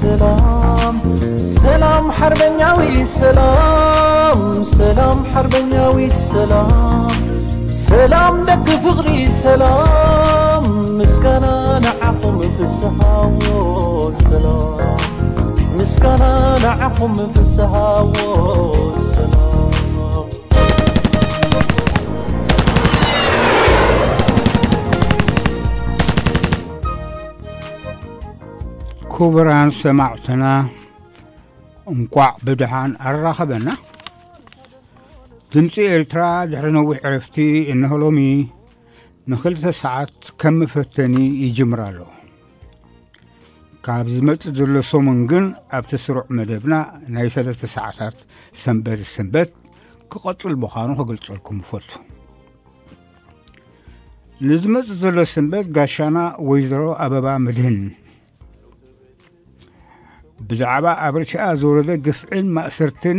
ሰላም ሰላም ሓርበኛዊ ሰላም ሰላም ሓርበኛዊት ሰላም ሰላም ደቂ ፍቕሪ ሰላም ምስጋና ንዓኹም ፍስሃዎ ሰላም ምስጋና ንዓኹም ፍስሃዎ ሰላም። ክቡራን ሰማዕትና፣ እንቋዕ ብድሓን ኣራኸበና። ድምፂ ኤርትራ ድሕሪ ነዊሕ ዕረፍቲ እነሆ ሎሚ ንኽልተ ሰዓት ከም መፈተኒ ይጅምር ኣሎ። ካብ ዝመጽእ ዘሎ ሰሙን ግን ኣብቲ ስሩዕ መደብና ናይ ሰለስተ ሰዓታት ሰንበት ሰንበት ክቐጽል ምዃኑ ክገልጸልኩም እፈቱ። ንዝመጽእ ዘሎ ሰንበት ጋሻና ወይዘሮ ኣበባ መድህን ብዛዕባ ኣብ ርእሲኣ ዝወረደ ግፍዕን ማእሰርትን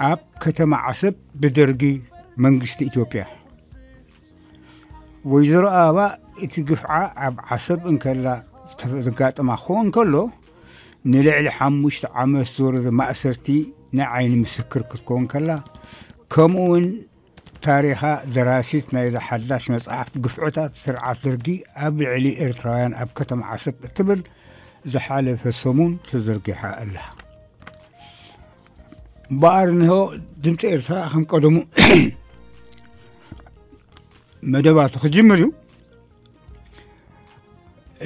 ኣብ ከተማ ዓሰብ ብደርጊ መንግስቲ ኢትዮጵያ። ወይዘሮ ኣበባ እቲ ግፍዓ ኣብ ዓሰብ እንከላ ዝተጋጠማ ክኸውን ከሎ ንልዕሊ ሓሙሽተ ዓመት ዝወረደ ማእሰርቲ ናይ ዓይኒ ምስክር ክትከውን ከላ ከምኡ እውን ታሪኻ ደራሲት ናይዛ ሓዳሽ መጽሓፍ ግፍዕታት ስርዓት ደርጊ ኣብ ልዕሊ ኤርትራውያን ኣብ ከተማ ዓሰብ እትብል ዝሓለፈ ሰሙን ተዘርጊሓ ኣላ። እምበኣር እንሆ ድምፂ ኤርትራ ከም ቀደሙ መደባቱ ክጅምር እዩ።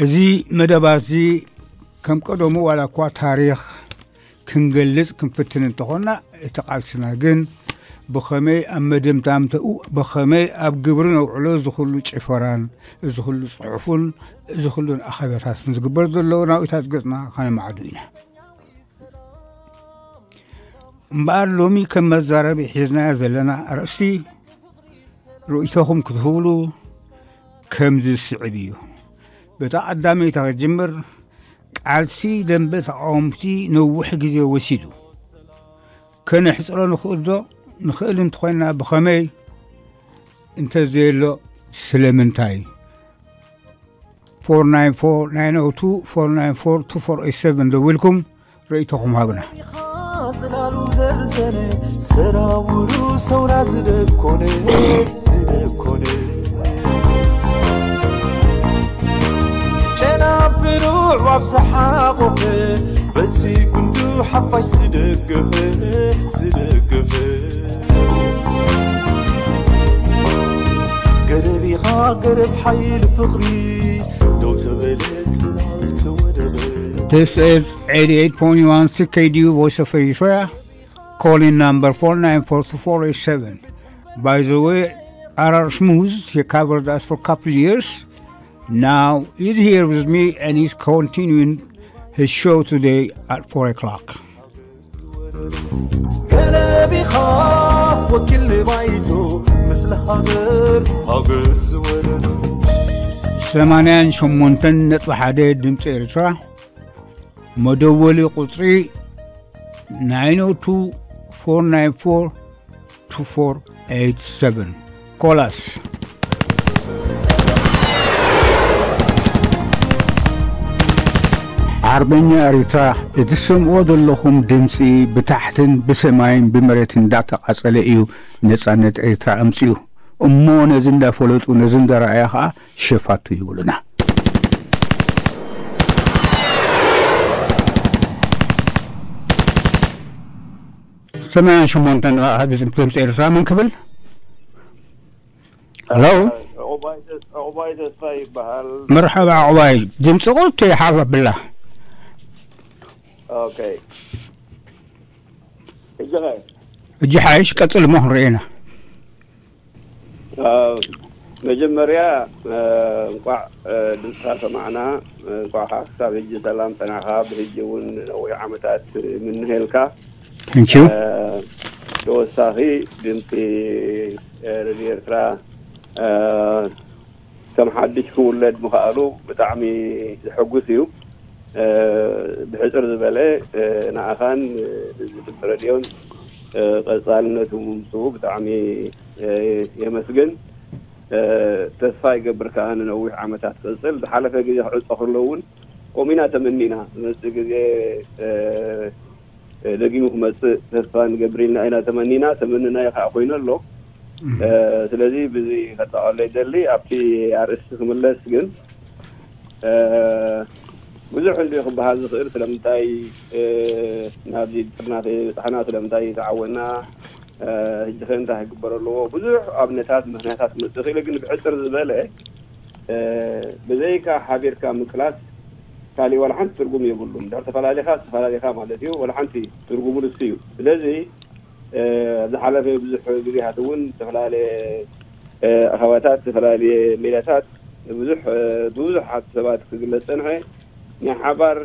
እዚ መደባት እዚ ከም ቀደሙ ዋላ እኳ ታሪኽ ክንገልጽ ክንፍትን እንተኾና እቲ ቃልስና ግን ብኸመይ ኣብ መደምዳምተኡ ብኸመይ ኣብ ግብሪ ነውዕሎ እዚ ኩሉ ጭፈራን እዚ ኩሉ ጽሑፉን እዚ ኩሉን ኣኸበታትን ዝግበር ዘሎ ናውኢታት ገጽና ከነማዕዱ ኢና። እምበኣር ሎሚ ከም መዛረቢ ሒዝናዮ ዘለና ኣርእስቲ ርእይቶኹም ክትህብሉ ከምዚ ዝስዕብ እዩ። በታ ቀዳመይቲ ክጅምር ቃልሲ ደንበ ተቃወምቲ ነዊሕ ግዜ ወሲዱ። ከነሕፅሮ ንኽእል ዶ? ንኽእል እንተኾይና ብኸመይ? እንተዘየሎ ስለምንታይ? ፎር ናይን ፎር ናይን ኦ ቱ ፎር ናይን ፎር ቱ ፎር ኤት ሰቨን ደዊልኩም ርእይቶኹም ሃብና። ጽላሉ ዘርዘነ ሰራውሩ ሰውራ ዝደኮነ ዝደኮነ ጨናፍሩ ኣዕዋፍ ዝሓቆፈ በዚ ጉንዱ ሓፋሽ ዝደገፈ ዝደገፈ ገረብ ኢኻ ገረብ ሓይል ፍቕሪ ደው ተበለ ጽላል ተወደበ This is eighty-eight point one C K D U Voice of Eritrea, calling number four nine four two four eight seven. By the way, R R Schmooze, he covered us for a couple of years. Now he's here with me and he's continuing his show today at four o'clock. ገረብ ኢኻ ወኪል ባይቶ ምስለ ሃገር ሃገር ዝወለዱ ሰማንያን ሸሞንተን ነጥቢ ሓደ ድምፂ ኤርትራ መደወሊ ቁፅሪ ናይን ኦ ቱ ፎር ናይን ፎር ቱ ፎር ኤት ሰቨን ኮላስ ሓርበኛ ኤርትራ እትሰምዕዎ ዘለኹም ድምፂ ብታሕትን ብሰማይን ብመሬትን እንዳተቓፀለ እዩ ነፃነት ኤርትራ ኣምፅኡ እሞ ነዚ እንዳፈለጡ ነዚ እንዳረኣያ ከዓ ሸፋቱ ይብሉና ሰማንያን ሸሞንተን ድምፂ ኤርትራ መን ክብል ሄሎ ዕቑባይ ተስፋ ይበሃል። መርሓባ ዕቑባይ ድምፂ ቁርት ይሓፍ ኣብላ ኦኬ ሕጂ ኸ እጂ ሓይሽ ቀፅል እሞ ክንርኢ ኢና መጀመርያ እንቋዕ ድምፅኻ ሰማዕና እንቋዕ ከዓ ክሳብ ሕጂ ሰላም ፀናኻ ብሕጂ እውን ነዊሕ ዓመታት ምንሄልካ Thank you. ተወሳኺ ድምፂ ሬድዮ ኤርትራ ከም ሓድሽ ክውለድ ምኽኣሉ ብጣዕሚ ዘሐጉስ እዩ። ብሕፅር ዝበለ ንኣኻን ንድምፂ ረድዮን ቀፃልነቱ ምምፅኡ ብጣዕሚ የመስግን። ተስፋ ይገብር ከዓ ንነዊሕ ዓመታት ክቕፅል ዝሓለፈ ግዜ ክዕፆ ከሎ እውን ከምኡ ኢና ተመኒና። ዝመጽእ ግዜ ደጊሙ ክመጽእ ተስፋ ንገብር ኢልና ኢና ተመኒና። ተመንናዮ ከዓ ኮይኑ ኣሎ። ስለዚ ብዚ ከጠቓሎ ይደሊ። ኣብቲ ኣርእስቲ ክምለስ ግን ብዙሕ እንዲ ክበሃል ዝኽእል ስለምንታይ ናብዚ ጥርናፈ በፃሕና፣ ስለምንታይ ተዓወና፣ ሕጂ ከ እንታይ ክግበር ኣለዎ? ብዙሕ ኣብነታት ምክንያታት ክመፅእ ይኽእል። ግን ብሕፅር ዝበለ ብዘይካ ሓቢርካ ምቅላስ ካሊእ ዋላ ሓንቲ ትርጉም የብሉን። እንድሕር ተፈላለኻ ተፈላለኻ ማለት እዩ። ዋላ ሓንቲ ትርጉሙ ንሱ እዩ። ስለዚ ዝሓለፈ ብዙሕ ግዜታት እውን ዝተፈላለየ ኣኸባታት፣ ዝተፈላለየ ሜዳታት ብዙሕ ብብዙሓት ሰባት ክግለፅ ፀንሐ። ናይ ሓባር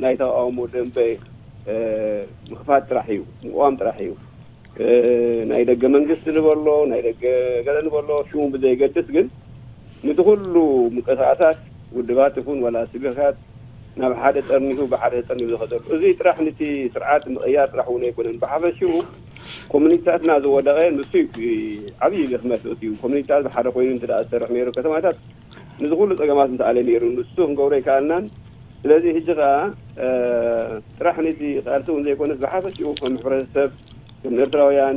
ናይ ተቃውሞ ደንበ ምኽፋት ጥራሕ እዩ፣ ምቋም ጥራሕ እዩ። ናይ ደገ መንግስቲ ንበሎ፣ ናይ ደገ ገለ ንበሎ፣ ሽሙ ብዘይገድስ ግን ነቲ ኩሉ ምንቅስቃሳት ውድባት ይኹን ዋላ ስቢልካት ናብ ሓደ ጠርኒፉ ብሓደ ጠርኒፉ ዝኸደሉ፣ እዚ ጥራሕ ነቲ ስርዓት ምቕያር ጥራሕ እውን ኣይኮነን። ብሓፈሽኡ ኮሚኒቲታትና ዝወደቐ ንሱ እዩ ዓብዪ ድኽመት እዩ። ኮሚኒቲታት ብሓደ ኮይኑ እንተ ዝሰርሕ ነይሩ ከተማታት ንዚ ኩሉ ፀገማት ምተኣለ ነይሩ። ንሱ ክንገብሮ ኣይከኣልናን። ስለዚ ሕጂ ከዓ ጥራሕ ነቲ ቃልሲ እውን ዘይኮነስ ብሓፈሽኡ ከም ሕብረተሰብ፣ ከም ኤርትራውያን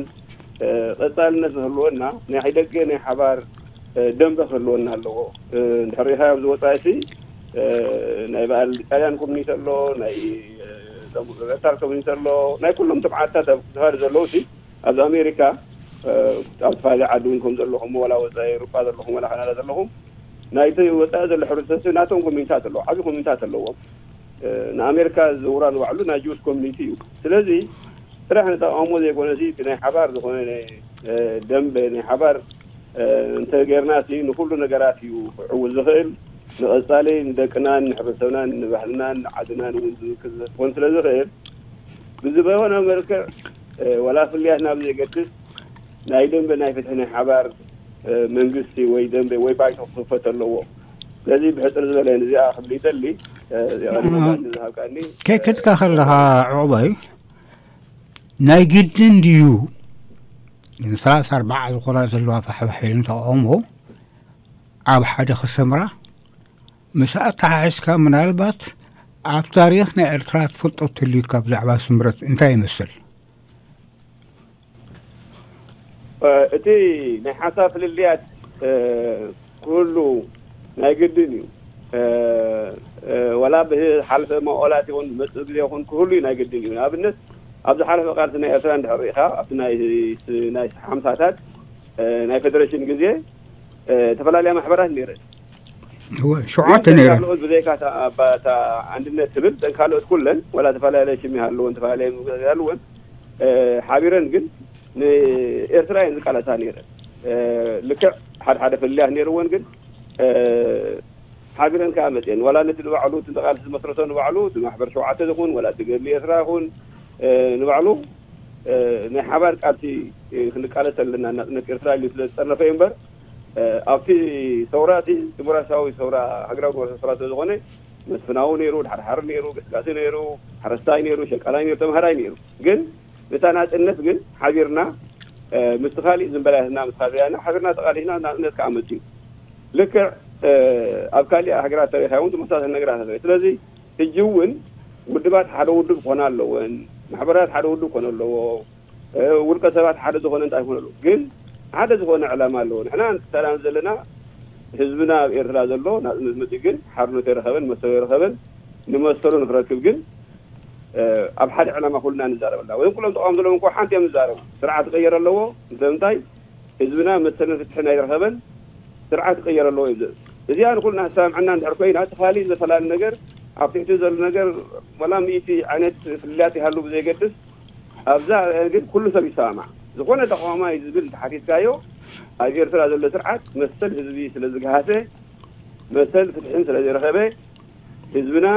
ቀፃልነት ዝህልወና ናይ ደገ ናይ ሓባር ደንበ ክህልወና ኣለዎ። እንድሕር ሪኢኻ ኣብዚ ወፃኢ ሲ ናይ በዓል ጣልያን ኮሚኒቲ ኣሎ፣ ናይ ኤርትራ ኮሚኒቲ ኣሎ፣ ናይ ኩሎም ተብዓትታት ኣብ ክፋል ዘለዉ ሲ ኣብዚ ኣሜሪካ ኣብ ዝተፈላለዩ ዓዲ እውን ከም ዘለኹም፣ ዋላ ወፃኢ ኤውሮጳ ዘለኹም ዋላ ካናዳ ዘለኹም፣ ናይቲ ወፃኢ ዘሎ ሕብረተሰብ ናቶም ኮሚኒታት ኣለዎ፣ ዓብዪ ኮሚኒታት ኣለዎም። ንኣሜሪካ ዝውራ ንባዕሉ ናይ ጅውስ ኮሚኒቲ እዩ። ስለዚ ጥራሕ ንተቃውሞ ዘይኮነ ሲ እቲ ናይ ሓባር ዝኾነ ደንበ ናይ ሓባር እንተጌርና ሲ ንኩሉ ነገራት እዩ ክዕውት ዝኽእል። ንቐፃሊ ንደቅናን ንሕብረተሰብናን ንባህልናን ንዓድናን እውን ዝውክል ዝኸውን ስለ ዝኽእል ብዝበሆነ መልክዕ ዋላ ፍልያት ናብ ዘይገድስ ናይ ደንበ ናይ ፍትሒ ናይ ሓባር መንግስቲ ወይ ደንበ ወይ ባይቶ ክኽፈት ኣለዎ። ስለዚ ብሕፅር ዝበለ ንዚኣ ክብል ይደሊ። ዝሃብካኒ ከይከድካ ከለኻ ዕቑባይ ናይ ግድን ድዩ ንሰላሳ ኣርባዓ ዝኾና ዘለዋ ፋሕፋሕ ኢለን ተቃውሞ ኣብ ሓደ ክሰምራ ምስ ኣተሓሒዝካ ምናልባት ኣብ ታሪኽ ናይ ኤርትራ ትፈልጦ ትልዩካ ብዛዕባ ስምረት እንታይ ይመስል? እቲ ናይ ሓሳብ ፍልልያት ክህሉ ናይ ግድን እዩ። ዋላ ብዝሓልፈ መዋላት ይኹን መፅእ ግዜ ይኹን ክህሉ እዩ ናይ ግድን እዩ። ንኣብነት ኣብ ዝሓለፈ ቃልሲ ናይ ኤርትራ እንድሕር ርኢኻ ኣብቲ ናይ ናይ ሓምሳታት ናይ ፌደሬሽን ግዜ ዝተፈላለያ ማሕበራት ነይረን። እወ ሸውዓተ ነይረን። ካልኦት ብዘይካ እታ ኣባ- እታ ኣንድነት ትብል እተን ካልኦት ኩለን ዋላ ዝተፈላለየ ሽም ይሃልወን ዝተፈላለየ ምግዛት ይሃልወን ሓቢረን ግን ንኤርትራ እየን ዝቃለሳ ነይረን። ልክዕ ሓደ ሓደ ፍልልያት ነይርወን ግን ሓቢረን ከዓ መፅየን ዋላ ነቲ ንባዕሉ እቲ ቃልሲ ዝመስረቶ ንባዕሉ እቲ ማሕበር ሸውዓተ ዝኹን ዋላ እቲ ገድሊ ኤርትራ ይኹን ንባዕሉ ናይ ሓባር ቃልሲ ክንቃለስ ኣለና ናፅነት ኤርትራ ኢሉ ስለ ዝፀረፈ እዩ እምበር ኣብቲ ሰውራ እቲ ዲሞክራሲያዊ ሰውራ ሃገራዊ ዲሞክራሲያዊ ሰውራ ስለ ዝኾነ መስፍናዊ ነይሩ፣ ዳሕርሓር ነይሩ፣ ገስጋሲ ነይሩ፣ ሓረስታይ ነይሩ፣ ሸቃላይ ነይሩ፣ ተምሃራይ ነይሩ። ግን ነታ ናፅነት ግን ሓቢርና ምስቲ ካሊእ ዝንበላትና ምስ ካድያና ሓቢርና ተቃሊስና ናፅነት ከዓ መፅዩ። ልክዕ ኣብ ካሊእ ሃገራት ተሪኻ እውን ተመሳሳሊ ነገራት ተሪኻ። ስለዚ ሕጂ እውን ውድባት ሓደ ውድብ ክኾና ኣለወን፣ ማሕበራት ሓደ ውድብ ክኾነ ኣለዎ፣ ውልቀ ሰባት ሓደ ዝኾነ እንታይ ክኾነ ኣለዎ። ግን ሓደ ዝኾነ ዕላማ ኣለዎ። ንሕና ሰላም ዘለና ህዝብና ኣብ ኤርትራ ዘሎ ናፅነት መፅኡ ግን ሓርነቱ የረኸበን መሰሉ የረኸበን ንመሰሉ ንክረክብ ግን ኣብ ሓደ ዕላማ ኩልና ንዛረበላ ወይም ኩሎም ተቃወም ዘለዎም እኮ ሓንቲ እዮም ዝዛረቡ። ስርዓት ክቀየር ኣለዎ። ስለምንታይ ህዝብና መሰልን ፍትሕን ኣይረኸበን ስርዓት ክቀየር ኣለዎ እዩ ዝብል። እዚኣ ንኩልና ኣሰማምዐና እንድሕር ኮይና እቲ ካሊእ ዘፈላለ ነገር ኣብ ትሕቲ ዘሎ ነገር ወላ ሚእቲ ዓይነት ፍልልያት ይሃሉ ብዘየገድስ ኣብዛ ግን ኩሉ ሰብ ይሰማማዕ። ዝኾነ ተቃዋማይ ዝብል እንተሓቲትካዮ ኣብ ኤርትራ ዘሎ ስርዓት መሰል ህዝቢ ስለ ዝገሃሰ መሰል ፍትሕን ስለ ዘይረኸበ ህዝብና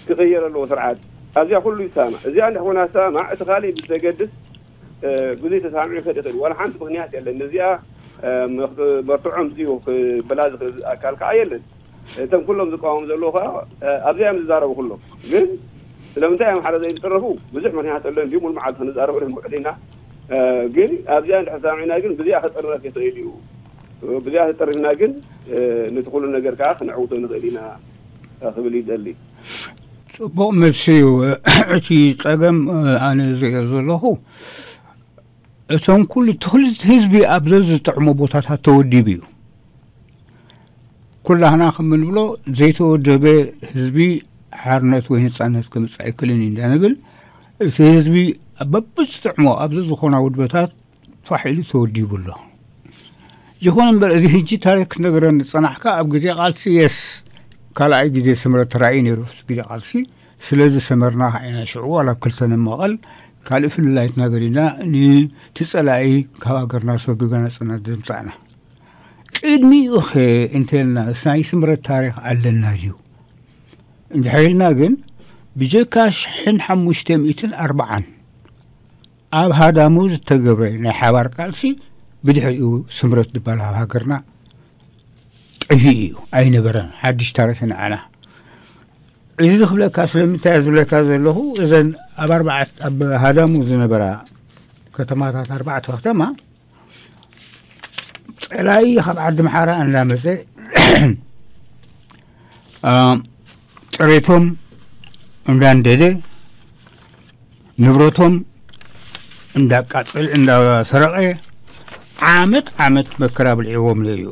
ክቕየር ኣለዎ ስርዓት ኣብዚኣ ኩሉ ይሰማማዕ። እዚኣ እንድሕር ኮይና ዝሰማማዕ እቲ ካሊእ ብዘገድስ ብዙይ ተሰማሚዑ ክኸድ ይኽእል ዋላ ሓንቲ ምኽንያት የለን። ነዚኣ መርትዖ ኣምፅኡ ክበላ ዝኽእል ኣካል ከዓ የለን። እቶም ኩሎም ዝቃወሙ ዘለዉ ከዓ ኣብዚኣ እዮም ዝዛረቡ ኩሎም። ግን ስለምንታይ እዮም ሓደ ዘይዝጥረፉ ብዙሕ ምኽንያት ኣሎ እንዲሁ ሙሉ መዓልቲ ክንዛረበሉ ንውዕል ኢና። ግን ኣብዚኣ እንድሕር ሰማሚዕና ግን ብዚኣ ክጥረፍ ይኽእል እዩ። ብዚኣ ተጠሪፍና ግን ነቲ ኩሉ ነገር ከዓ ክነዕውቶ ንኽእል ኢና። ክብል ይደሊ። ጽቡቕ መልሲ እዩ። እቲ ጸገም ኣነ ዝሪኦ ዘለኹ እቶም ኩሉ ትኽልቲ ህዝቢ ኣብ ዘዝጥዕሞ ቦታታት ተወዲቡ እዩ። ኩላህና ከም እንብሎ ዘይተወደበ ህዝቢ ሓርነት ወይ ነጻነት ከምጽእ ኣይክእልን እዩ እንዳንብል እቲ ህዝቢ በብዝጥዕሞ ኣብ ዘዝኾና ውድበታት ፋሕ ኢሉ ተወዲቡ ኣሎ። ይኹን እምበር እዚ ህጂ ታሪክ ክትነግረኒ ዝጸናሕካ ኣብ ግዜ ቃልሲ የስ ካልኣይ ግዜ ስምረት ተራእዩ ነይሩ። ግዜ ቃልሲ ስለዚ ሰመርና ኢና ሽዑ ዋላ ክልተ ንመቐል ካልእ ፍልላይት ነገር ኢና ንትጸላኢ ካብ ሃገርና ሰጉጋ ነጻነት ዘምጻእና። ቅድሚኡ ኸ እንተልና ናይ ስምረት ታሪኽ ኣለና ድዩ? እንድሕር ኢልና ግን ብጀካ ሽሕን ሓሙሽተ ሚእትን ኣርባዓን ኣብ ሃዳሙ ዝተገብረ ናይ ሓባር ቃልሲ ብድሕሪኡ ስምረት ዝበሃል ኣብ ሃገርና ጠፊኡ እዩ፣ ኣይነበረን። ሓድሽ ታሪኽ ንዓና። እዚ ዝኽብለካ ስለምንታይ ዝብለካ ዘለኹ እዘን ኣብ ኣርባዓት ኣብ ሃዳሙ ዝነበራ ከተማታት ኣርባዕተ ከተማ ጸላኢ ካብ ዓዲ ምሓራ እንዳመጸ ጥሬቶም እንዳንደደ ንብረቶም እንዳቃጽል እንዳሰረቐ ዓመት ዓመት መከራ ብልዒዎም እዩ።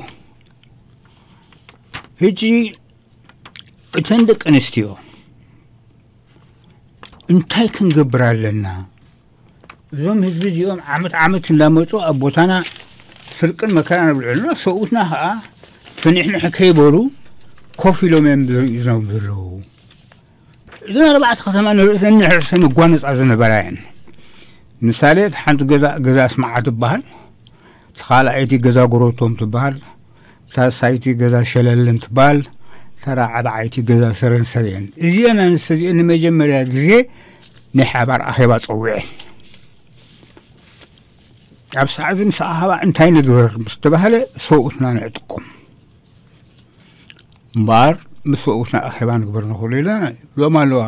ሕጂ እተን ደቂ ኣንስትዮ እንታይ ክንገብር ኣለና? እዞም ህዝቢ እዚኦም ዓመት ዓመት እንዳመፁ ኣብ ቦታና ስርቅን መከራን ኣብልዑልና፣ ሰብኡትና ከዓ ፍንሕንሕ ከይበሉ ኮፍ ኢሎም እዮም ዝርእዩ ዘለዉ። እዘን ኣርባዕተ ከተማ ንርእሰን ንሕርሰን ይጓነፃ ዝነበራ እየን። ምሳሌ፣ ሓንቲ ገዛ ገዛ ኣስማዓ ትበሃል፣ ካልኣይቲ ገዛ ጎረቶም ትበሃል፣ ሳልሳይቲ ገዛ ሸለልን ትበሃል፣ ራብዓይቲ ገዛ ሰረንሰር እየን። እዚአን ኣንስቲ እዚአን ንመጀመርያ ግዜ ናይ ሓባር ኣኼባ ፀዊዐን። ኣብ ሰዓት እዚ ምስ ኣኸባ እንታይ ንግበር ምስ ተባህለ ሰብኡትና ንዕጥቆም እምበኣር ምስ ሰብኡትና ኣኼባ ንግበር ንኽእሉ ኢልና ይብሎም ኣለዋ።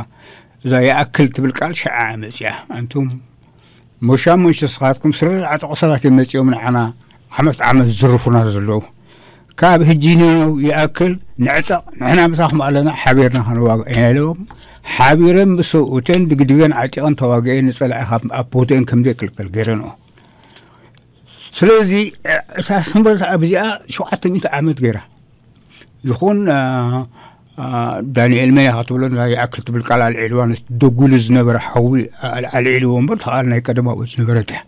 እዛ ይኣክል ትብል ቃል ሽዓ መፅያ። ኣንቱም ሞሻ ሞሽ ተስኻትኩም ስረ ዝዓጠቑ ሰባት እዮም መፂኦም ንዓና ዓመት ዓመት ዝርፉና ዘለዉ። ካብ ህጂ ነው ይኣክል ንዕጠቕ፣ ንሕና ምሳኹም ኣለና ሓቢርና ከነዋግእ ኢና ኢሎም ሓቢረን ምስ ሰብኡተን ድግድገን ዓጢቐን ተዋግኤን ንፀላኢ ካብ ኣብ ቦትአን ከም ዘይቅልቀል ገይረንኦ። ስለዚ እታ ስምረት ኣብዚኣ ሸውዓተ ሚእቲ ዓመት ገይራ ይኹን ዳንኤል መን ኢኻ ትብሎ ናይ ይኣክል ትብል ቃል ኣልዒልዋ፣ ደጉሉ ዝነበረ ሓዊ ኣልዒልዎ እምበር ተቓል ናይ ቀደም ኣብኡ ዝነበረት እያ።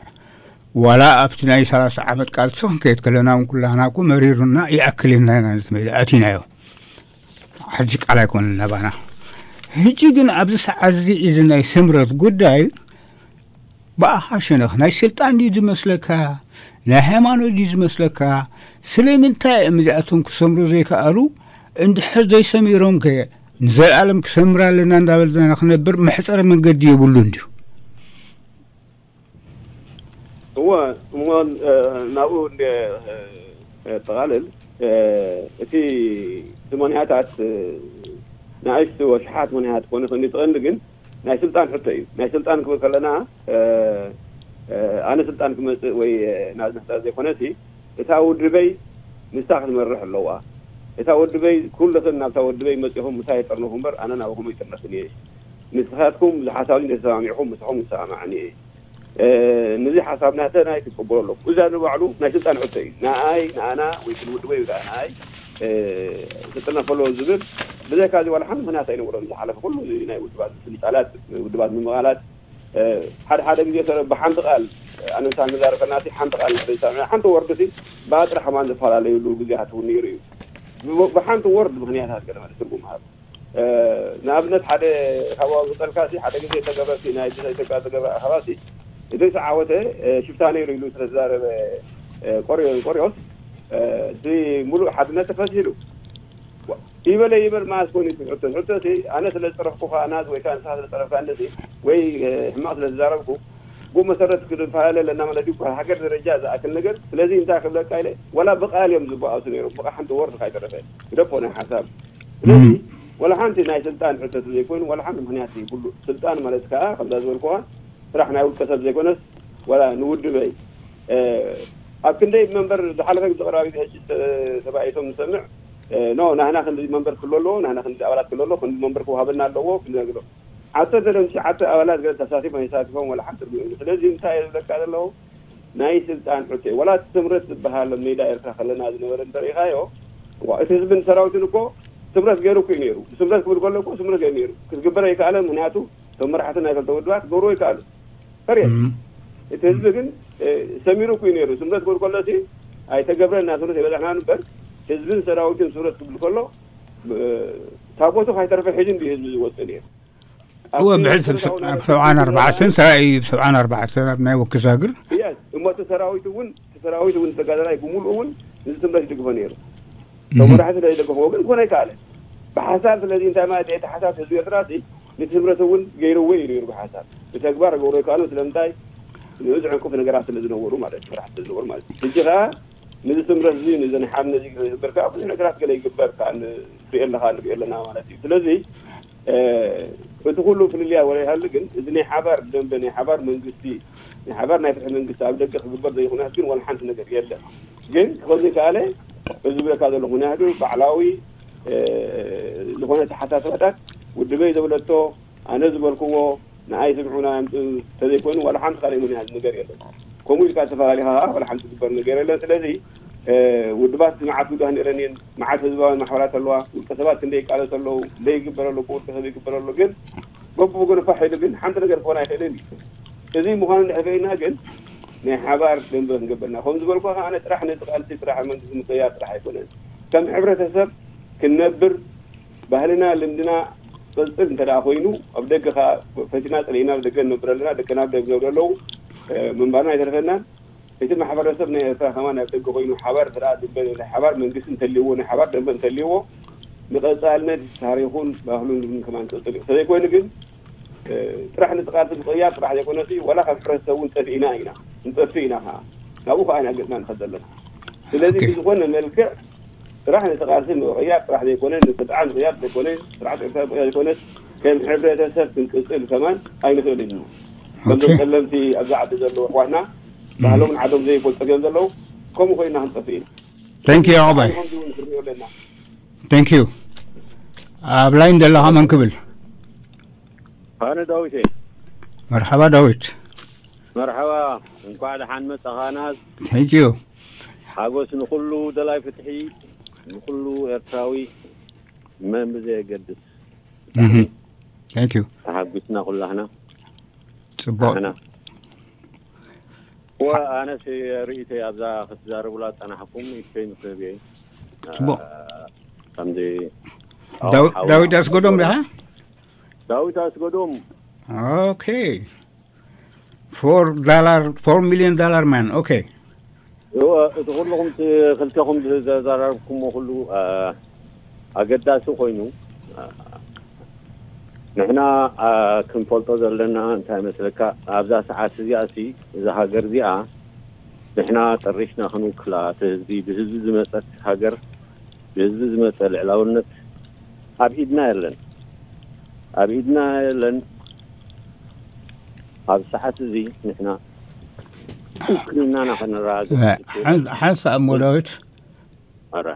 ዋላ ኣብቲ ናይ ሰላሳ ዓመት ቃልሲ ክንከይድ ከለና እውን ኩላህና እኮ መሪሩና ይኣክል ኢልና ኢና ነቲ ሜዳ ኣቲናዮ። ሓድሽ ቃል ኣይኮነን ናባና። ሕጂ ግን ኣብዚ ሰዓት እዚ እዚ ናይ ስምረት ጉዳይ ብኣኻ ሸነኽ ናይ ስልጣን ድዩ ዝመስለካ? ናይ ሃይማኖት ድዩ ዝመስለካ? ስለምንታይ እዮም እዚኣቶም ክሰምሩ ዘይከኣሉ? እንድሕር ዘይሰሚሮም ከ ንዘለኣለም ክሰምር ኣለና እንዳበልና ንክነብር መሕፀሪ መንገዲ የብሉን ድዩ? እወ እሞ ናብኡ እንደ ጠቓልል እቲ እቲ ምኽንያታት ንኣሽቱ ወሽሓት ምኽንያት ኮነ ክንዲ ትቐንዲ ግን ናይ ስልጣን ሕቶ እዩ። ናይ ስልጣን ክብል ከለና ኣነ ስልጣን ክመፅእ ወይ ናብ ዝሕታ ዘይኮነሲ እታ ውድበይ ንሳ ክትመርሕ ኣለዋ። እታ ውድበይ ኩልኽን ናብታ ውድበይ መፂኹም ምሳይ የጠርነኹ እምበር ኣነ ናብኹም ኣይጥርነኽን እየ። ንስኻትኩም ዝሓሳብኒ ተሰማሚዕኹም ምሳኹም ክሰማማዕኒ እየ። ነዚ ሓሳብ ናተናይ ክቅበሎ ኣለኩም። እዛ ንባዕሉ ናይ ስልጣን ሕቶ እዩ። ንኣይ ንኣና ወይ ክንውድበይ ወይ ከዓ ንኣይ ክጥርነፍ ኣለዎ ዝብል ብዘካ እዚ ዋላ ሓንቲ ምኽንያት ኣይነበሮን። ዝሓለፈ ኩሉ ናይ ውድባት ፍልጣላት ውድባት ምምቓላት ሓደ ሓደ ግዜ ሰረ ብሓንቲ ቃል ኣነ ምሳን ንዛረብ ከለና ሓንቲ ቃል ሓንቲ ወርዲ ብኣጥራሕ ማን ዝፈላለዩሉ ግዜታት እውን ነይሩ እዩ። ብሓንቲ ወርድ ምኽንያታት ገለ ማለት ትርጉም ሃብ ንኣብነት ሓደ ካብ ዝጠልካ ሓደ ግዜ ተገበርቲ ናይ ኢትዮጵያ ተገበ ኣኸባሲ እቲ ዝዓወተ ሽፍታ ነይሩ ኢሉ ስለተዛረበ ቆሪዮስ እቲ ሙሉእ ሓድነት ተፈሲሉ ይበለ ይበል መዓስ ኮን ይትሕቶ ሕቶ ኣነ ስለ ዝጠረፍኩ ከኣ ናዝ ወይ ከዓ ንስኻ ስለ ዝጠረፍካ እንደዚ ወይ ሕማቕ ስለ ዝዛረብኩ ብኡ መሰረት ክንፈላለ ኣለና ማለት እዩ። ሃገር ደረጃ ዝኣክል ነገር ስለዚ እንታይ ክብለካ ኢለ ዋላ ብቃል እዮም ዝበኣሱ ነይሮም። ብቃ ሓንቲ ወርድ ካይተረፈ ግደፎ ናይ ሓሳብ ስለዚ ዋላ ሓንቲ ናይ ስልጣን ሕቶ ዘይኮይኑ ዋላ ሓንቲ ምክንያት ዘይብሉ ስልጣን ማለት ከዓ ከምዛ ዝበልኩዋ ስራሕ ናይ ውልቀ ሰብ ዘይኮነስ ዋላ ንውድበይ ኣብ ክንደይ መንበር ዝሓለፈ ግዜ ቀዳማይ ግዜ ሕጂ ተባኢሶም ንሰምዕ ኖ፣ ናህና ክንዲ መንበር ክሎ ኣለዎ፣ ናህና ክንዲ ኣባላት ክሎ ኣለዎ፣ ክንዲ መንበር ክወሃበና ኣለዎ፣ ክንዲ ነገር ኣለዎ። ዓሰርተ ደምሲ ዓሰርተ ኣባላት ገለ ተሳቲፎም ኣይሳቲፎም ወላ ሓንቲ ርግእ። ስለዚ እንታይ እየ ዝብለካ ዘለኹ፣ ናይ ስልጣን ሕቶ እዩ። ዋላ እቲ ስምረት ዝበሃል ኣብ ሜዳ ኤርትራ ከለና ዝነበረ እንተሪኢኻዮ፣ ዋ፣ እቲ ህዝብን ሰራዊትን እኮ ስምረት ገይሩ እኮ እዩ ነይሩ። ስምረት ክብል ከሎ እኮ ስምረት ገይሩ ነይሩ። ክትግበር ኣይከኣለ፣ ምኽንያቱ እቶም መራሕቲ ናይ ክልተ ውድባት ክገብሩ ኣይከኣሉ። ፈርየ። እቲ ህዝቢ ግን ሰሚሩ እኮ እዩ ነይሩ። ስምረት ክብል ከሎ ሲ ኣይተገብረን፣ ናብ ስምረት ኣይበጻሕናን እምበር፣ ህዝብን ሰራዊትን ስምረት ክብል ከሎ ታቦቱ ካይተረፈ ሕጂ እንዲ ህዝቢ ዝወፅእ ነይሩ። እወ፣ ብሕልፊ ብሰብዓን ኣርባዕተን ሰራይ ብሰብዓን ኣርባዕተን ኣብ ናይ ወኪ ዛግር። እሞ እቲ ሰራዊት እውን፣ እቲ ሰራዊት እውን ተጋዳላይ ብምሉእ እውን ንዚ ስምረት ይድግፎ ነይሩ። ተመራሒ ስለ ዝደገፍዎ ግን ክኾነ ኣይከኣለን። ብሓሳብ ስለዚ እንታይ ማለት እዩ? እቲ ሓሳብ ህዝቢ ኤርትራ ሲ ነቲ ስምረት እውን ገይርዎ እዩ ነይሩ ብሓሳብ። ብተግባር ክገብሮ ኣይከኣሉን። ስለምንታይ? ንኡ ዝዕንቅፉ ነገራት ስለ ዝነበሩ ማለት እዩ። መራሕቲ ስለ ዝነበሩ ማለት እዩ። ሕጂ ከኣ ነዚ ስምረት እዚ፣ ነዚ ናይ ሓም ነዚ ክገብር ከኣ ብዙሕ ነገራት ገለ ይግበር ከኣ ንርኢ ኣለኻ፣ ንርኢ ኣለና ማለት እዩ። ስለዚ እቲ ኩሉ ፍልልያ ወላ ይሃሉ ግን፣ እዚ ናይ ሓባር ደንበ፣ ናይ ሓባር መንግስቲ፣ ናይ ሓባር ናይ ፍትሒ መንግስቲ ኣብ ደገ ክግበር ዘይኹነታት ግን ዋላ ሓንቲ ነገር የለን። ግን ክኸዚ ከኣለ፣ እዚ ዝብለካ ዘለኹ ምክንያቱ ባዕላዊ ዝኾነ ተሓሳስባታት ውድበይ ዘብለቶ፣ ኣነ ዝበልክዎ፣ ንኣይ ስምዑና እንተዘይኮይኑ ዋላ ሓንቲ ካልእ ምክንያት ነገር የለን። ከምኡ ኢልካ ዝተፈላለኻ ዋላ ሓንቲ ዝግበር ነገር የለን። ስለዚ ውድባት መዓት ውዳህ ነይረን እየን፣ መዓት ህዝባውያን ማሕበራት ኣለዋ፣ ውልቀ ሰባት ክንደይ ይቃለሱ ኣለዉ፣ ዘይግበር ኣሎ፣ ብውልቀ ሰብ ይግበር ኣሎ። ግን በብወገኑ ፋሕ ኢሉ ግን ሓንቲ ነገር ክኾን ኣይኽእልን እዩ። እዚ ምዃኑ እንድሕር ፈሊጥና ግን ናይ ሓባር ደንበ ክንገብር ኢና። ከም ዝበልኩ ከኣ ኣነ ጥራሕ ነቲ ቃልሲ ጥራሕ መንግስቲ ምቅያር ጥራሕ ኣይኮነን። ከም ሕብረተሰብ ክንነብር ባህልና ልምድና ቅጽል እንተ ደኣ ኮይኑ ኣብ ደገ ከኣ ፈቲና ጸሊእና ኣብ ደገ ንነብር ኣለና። ደቅና ኣብ ደገ ዝነብሩ ኣለዉ። ምንባርና ኣይተረፈናን። እቲ ማሕበረሰብ ናይ ኤርትራ ከማን ኣብ ደገ ኮይኑ ሓባር እንተ ደኣ ደንበ ናይ ሓባር መንግስቲ እንተልይዎ ናይ ሓባር ደንበ እንተልይዎ ንቐጻልነት ታሪኹን ባህሉን ከማን ክቕጽል እዩ። እንተዘይኮይኑ ግን ጥራሕ ነቲ ቃልሲ ምቕያር ጥራሕ ዘይኮነሲ ዋላ ካብ ሕብረተሰብ እውን ጠፊእና ኢና፣ ንጠፍእ ኢና ከዓ ናብኡ ከዓ ኢና ገጽና ንኸድ ዘለና። ስለዚ ብዝኾነ መልክዕ ጥራሕ ነቲ ቃልሲ ምቕያር ጥራሕ ዘይኮነ ንስርዓት ምቕያር ዘይኮነ ስርዓት ኤርትራ ምቕያር ዘይኮነስ ከም ሕብረተሰብ ክንቅጽል ከማን ኣይንኽእልን ኢና። ከምዞም ጸለምቲ ኣብዚ ዓዲ ዘለዉ ኣሕዋትና ባህሎምን ዓዶም ዘይፈልጡ እዮም ዘለዉ። ከምኡ ኮይና ክንጠፍእ ኢና። Thank you ኣባይ። Thank you። ኣብ ላይን ዘለኻ መን ክብል? ኣነ ዳዊት እየ። መርሓባ ዳዊት። መርሓባ፣ እንኳዕ ደሓን መጻኻ ናዝ። Thank you። ሓጎስ ንኹሉ ደላይ ፍትሒ፣ ንኹሉ ኤርትራዊ መን ብዘየገድስ። Mhm። Thank you። ተሓጒስና ኩላህና። ጽቡቕ። ኣነ እወ፣ ኣነስ ርእይቶይ ኣብዛ ክትዛረቡላ ዝጸናሕኩም ኢተይ ምስ ህብየ። ጽቡቕ። ከምዚ ዳው-፣ ሓው-፣ ዳዊት ኣስገዶም ዲኻ? ዳዊት ኣስገዶም። ኦኬ። Four dollar, four million dollar man. ኦኬ። እወ፣ እቲ ኩልኹም ቲ-፣ ክልተኹም ዝ-፣ ዘዘራረብኩሞ ኩሉ፣ አ፣ ኣገዳሲ ኮይኑ፣ አ፣ ንሕና፣ አ፣ ክንፈልጦ ዘለና እንታይ መስለካ፣ ኣብዛ ሰዓት እዚኣ ሲ፣ እዛ ሃገር እዚኣ ንሕና ጠሪሽና ክንውክላ፣ እቲ ህዝቢ፣ ብህዝቢ ዝመጸት ሃገር፣ ብህዝቢ ዝመጸ ልዕላውነት ኣብ ኢድና የለን። ኣብ ኢድና የለን። ኣብ ሰዓት እዚ ንሕና ውክልናና ከነረጋግጽ እ፣ ሓን-፣ ሓንሳእ እሞ ዳዊት፣ ኣረ።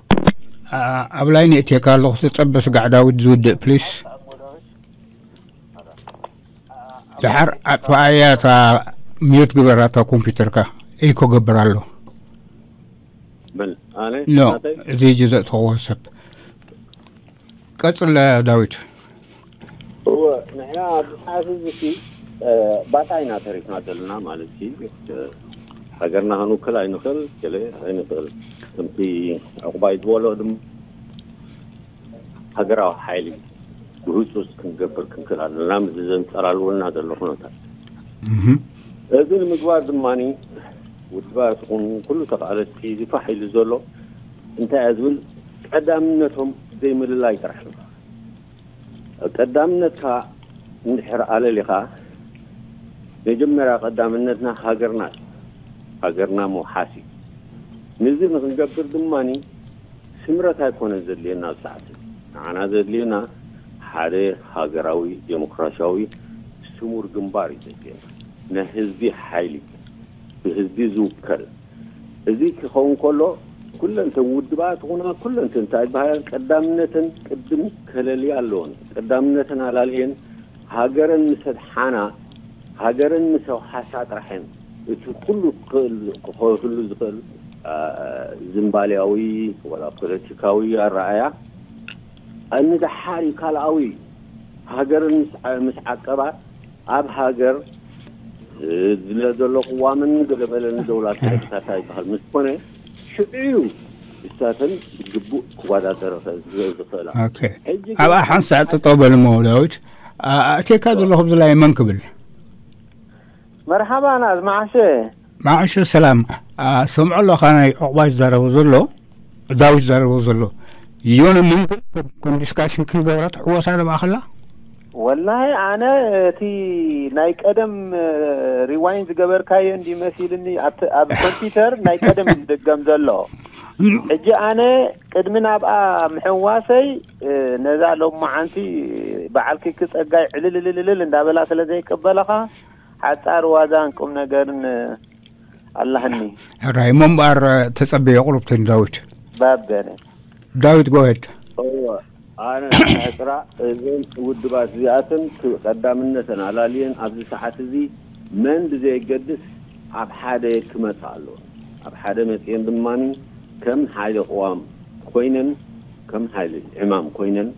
ኣ-፣ ኣብ ላይን የእትየካ ኣለኹ፣ ተጸበ ስጋዕ ዳዊት ዝውድእ ፕሊስ። ደሓር ኣጥፍኣያ እታ ሚዩት ግበራ እታ ኮምፒውተርካ። ኢኮ ገብር ኣሎ። በል፣ ኣነ ኖ፣ ናተይ? እዚ ጅዘእ ተኸዎ ሰብ። ቀጽል ዳዊት። እወ፣ ንሕና ኣብዚ ሰዓት እዚ ሲ፣ እ፣ ባጣ ኢና ተሪፍና ዘለና ማለት ሲ፣ እ፣ ሃገርና ክንውክል ኣይንኽእል፣ ገለ ኣይንኽእል። ከምቲ ዕቑባይ ዝበሎ ድማ ሃገራዊ ሓይሊ ብህጹጽ ክንገብር ክንክእል ኣለና። ምስ ዘንጸላልወና ዘሎ ኩነታት። እህ። እዚ ንምግባር ድማ ውድባት ይኹን ኩሉ ተቓለስቲ እዚ ፋሕ ኢሉ ዘሎ እንታይ እየ ዝብል ቀዳምነቶም ዘይምልላይ ጥራሕ እዩ። ቀዳምነትካ እንድሕር ኣለሊኻ መጀመርያ ቀዳምነትና ሃገርና እዩ። ሃገርና ምውሓስ እዩ። ነዚ ንክንገብር ድማ ስምረት ኣይኮነን ዘድልየና ኣብ ሰዓት እዚ። ንዓና ዘድልየና ሓደ ሃገራዊ ዴሞክራሲያዊ ስሙር ግንባር እዩ ዘድልየና። ናይ ህዝቢ ሓይሊ፣ ብህዝቢ ዝውከል። እዚ ክኸውን ከሎ ኩለን እተን ውድባት ኹና ኩለን እተን እንታይ ዝበሃላ ቀዳምነተን ቅድም ከለልያ ኣለዎን። ቀዳምነተን ኣላልየን ሃገረን ምስ ኣድሓና፣ ሃገረን ምስ ኣውሓሳ ጥራሐን እቲ ኩሉ ክኽእል፣ ክኸህሉ ዝኽእል፣ አ፣ ዝምባልያዊ ወላ ፖለቲካዊ ኣረኣያ ንደሓር እዩ። ካልኣዊ ሃገርን ምስ ዓ-፣ ምስ ዓቀባ ኣብ ሃገር ዝድለ ዘሎ ቅዋምን ገለመለን ደውላ ክሕግታታ ይበሃል። ምስ ኮነ ሽዑ እዩ እሳተን ብግቡእ ክወዳደረ ዝኽእላ። ኦኬ። ሕጂ ግን ኣብኣ ሓንሳእ ጠጠው በል እሞ ዳዊት። ኣ-፣ ኣእትየካ ዘለኹ ብዝላይ መን ክብል? መርሓባ ናዝ መዓሸ። መዓሸ ሰላም። ኣ፣ ሰምዖ ኣለኻ ናይ ዕቑባ ዝዛረቦ ዘሎ፣ ዳዊት ዝዛረቦ ዘሎ። ዮኒ ምን ከም፣ ከም ዲስካሽን ክንገብራ ትሕወሳ ዶ ብኣኸላ? ወላሂ ኣነ እቲ ናይ ቀደም፣ እ፣ ሪዋይን ዝገበርካዮ እንዲ መሲልኒ ኣብቲ፣ ኣብ ኮምፒውተር ናይ ቀደም እዩ ዝድገም ዘሎ። ሕጂ ኣነ ቅድሚ ናብኣ ምሕዋሰይ፣ እ፣ ነዛ ሎማዓንቲ በዓልኪ ክጸጋይ ዕልልልልልል እንዳበላ ስለ ዘይቀበለኻ ሓጻር ዋዛን ቁም ነገርን ኣላህኒ። ሕራይ እሞ እምበኣር ተጸበየ ቁሩብተን ዳዊት። ባበነ። ዳዊት ጎሄድ። እወ፣ ኣነ ሕጽራ እዘን ውድባት እዚኣተን ክ-፣ ቀዳምነተን ኣላልየን ኣብዚ ሰዓት እዚ መን ብዘየገድስ ኣብ ሓደ ክመጻ ኣለዎ። ኣብ ሓደ መጽየን ድማ ከም ሓይሊ ቅዋም ኮይነን፣ ከም ሓይሊ ዕማም ኮይነን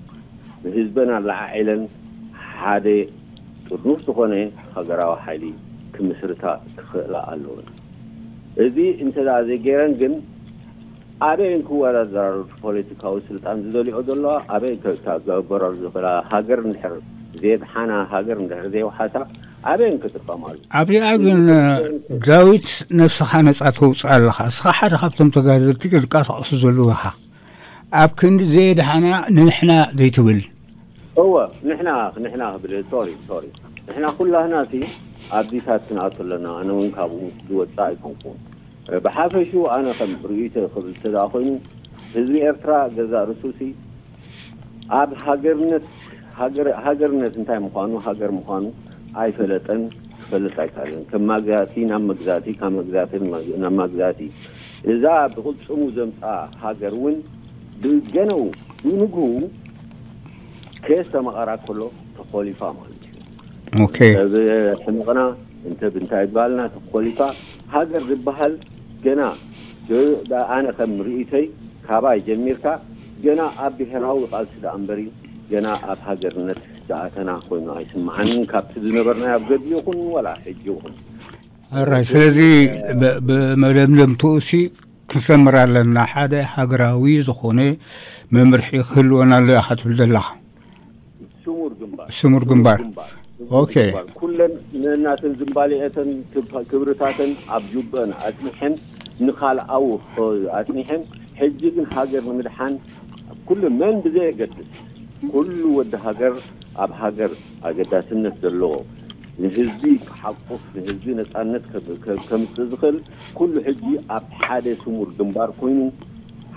ንህዝበን ኣለዓዒለን ሓደ ጥርኑፍ ዝኾነ ሃገራዊ ሓይሊ ክምስርታ ክኽእላ ኣለወን። እዚ እንተ ደኣ ዘይገይረን ግን ኣበየን ክወዳደራሉ እቲ ፖለቲካዊ ስልጣን ዝደልዮ ዘለዋ ኣበየን ከ-፣ ከገበራሉ ዝኽእላ ሃገር እንድሕር ዘየድሓና ሃገር እንድሕር ዘየውሓሳ ኣበየን ክጥቀማሉ? ኣብዚኣ ግን ዳዊት ነብስኻ ነጻ ተውፅእ ኣለኻ። እስኻ ሓደ ካብቶም ተጋደልቲ ዝንቀሳቐሱ ዘለዉ ኢኻ። ኣብ ክንዲ ዘየድሓና ንሕና ዘይትብል። እወ፣ ንሕና፣ ንሕና ክብል፣ ሶሪ፣ ሶሪ። ንሕና ኩላህና ሲ ኣብዚታት ክንኣቱ ኣለና። ኣነ እውን ካብኡ ዝወፅእ ኣይኮንኩን። ብሓፈሽኡ ኣነ ከም ርእይቶ ክብል እንተ ደኣ ኮይኑ፣ ህዝቢ ኤርትራ ገዛእ ርእሱ ሲ ኣብ ሃገርነት፣ ሃገር-፣ ሃገርነት እንታይ ምዃኑ፣ ሃገር ምዃኑ ኣይፈለጠን፣ ክፈልጥ ኣይከኣለን። ከም ማግዛእቲ ናብ መግዛእቲ፣ ካብ መግዛእቲ ናብ መግ-፣ ናብ ማግዛእቲ። እዛ ብቕልጽሙ ዘምጽኣ ሃገር እውን ብገነው ብንግሁ ከየስተማቐራ ከሎ ተኾሊፋ ማለት እዩ። ኦኬ። እንተ ብሕምቕና፣ እንተ ብእንታይ ባልና ተኾሊፋ፣ ሃገር ዝበሃል ገና ደ-፣ ኣነ ከም ርእይቶይ ካባይ ጀሚርካ ገና ኣብ ብሄራዊ ቃልሲ ደኣ እምበሪ ገና ኣብ ሃገርነት ዝኣተና ኮይኑ ኣይስምዓንን። ካብቲ ዝነበርናዮ ኣብ ገድሊ ይኹን ዋላ ሕጂ ይኹን። ኣራይ፣ ስለዚ ብ-፣ ብመደምደምትኡ ሲ ክንሰምር ኣለና። ሓደ ሃገራዊ ዝኾነ መምርሒ ክህልወና ኣሎ ኢኻ ትብል ዘለኻ። ስሙር ግንባር። ስሙር ግንባር። ግንባር። ኦኬ። ግንባር። ኩለን ነናተን ዝምባሌኣተን ክብ-፣ ክብርታተን ኣብ ጁበን ኣጽኒሐን ንኻልኣዊ ኣጽኒሐን፣ ሕጂ ግን ሃገር ንምድሓን ኩሉ መን ብዘየገድስ፣ ኩሉ ወዲ ሃገር ኣብ ሃገር ኣገዳስነት ዘለዎ፣ ንህዝቢ ክሓቁፍ፣ ንህዝቢ ነጻነት ከ-፣ ከ-፣ ከምጽእ ዝኽእል፣ ኩሉ ሕጂ ኣብ ሓደ ስሙር ግንባር ኮይኑ፣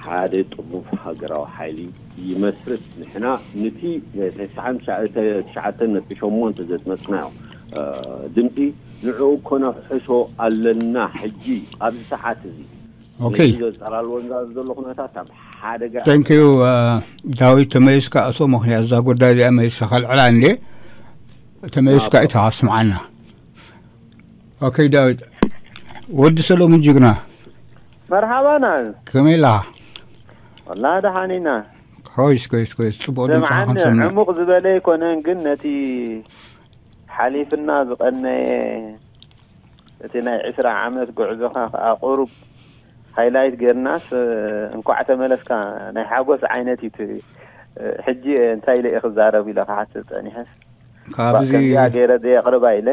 ሓደ ጥሩፍ ሃገራዊ ሓይሊ ይመስርት። ንሕና ንቲ ተስዓን ትሽዓተ ነጥቢ ሸሞንተ ዘጽመጽናዮ፣ እ፣ ድምጺ ንዕኡ ከነፍሕሶ ኣለና። ሕጂ ኣብዚ ሰዓት እዚ ኦኬ። ነዚ ዘንጸላልዎ ዘሎ ኩነታት ኣብ ሓደጋ Thank you፣ እ፣ ዳዊት ተመሊስካ እቶ፣ ምኽንያት እዛ ጉዳይ እዚኣ መሊስካ ከልዕላ እንዴ፣ ተመሊስካ ናብሮ። ኢኻ ስምዓና። ኦኬ ዳዊት፣ ወዲ ሰሎሙን ጅግና። መርሓባና። ከመይ ኣለኻ? ወላ ደሓን ኢና። ኮይስ፣ ኮይስ፣ ኮይስ፣ ጽቡቕ ድምጽኻ ስምዓኒ ክንሰምዕ። ዕሙቕ ዝበለ ኣይኮነን፣ ግን ነቲ ሓሊፍና ዝቐነየ እቲ ናይ ዕስራ ዓመት ጉዕዞኻ ከኣ ቁሩብ ሃይላይት ጌርናስ፣ እንኳዕ ተመለስካ ናይ ሓጎስ ዓይነት እዩ እቲ፣ ሕጂ እንታይ ኢለ እየ ክዛረብ ኢለ ክሓትት ጸኒሐስ፣ ካብዚ ከምዚኣ ገይረ ዘየቕርባ ኢለ።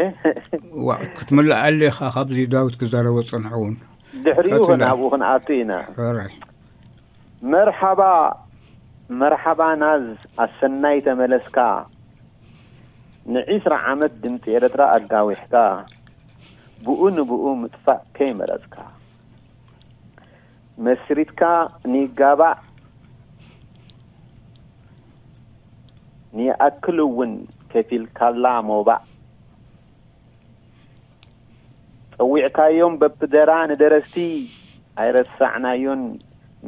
ዋ፣ ክትምልኣሉ ኢኻ ካብዚ ዳዊት ክዛረቦ ዝጸንሐ እውን። ድሕሪኡ ቀጽላ። ናብኡ ክንኣቱ ኢና። ሕራይ። መርሓባ፣ መርሓባ ናዝ፣ ኣሰናይ ተመለስካ። ንዒስራ ዓመት ድምፂ ኤርትራ ኣጋዊሕካ፣ ብኡ ንብኡ ምጥፋእ ከይመረጽካ፣ መስሪትካ ንይጋባእ ንይኣክል እውን ከፊልካላ ሞባእ። ጸዊዕካዮም በብደራ ንደረስቲ ኣይረሳዕናዮን፣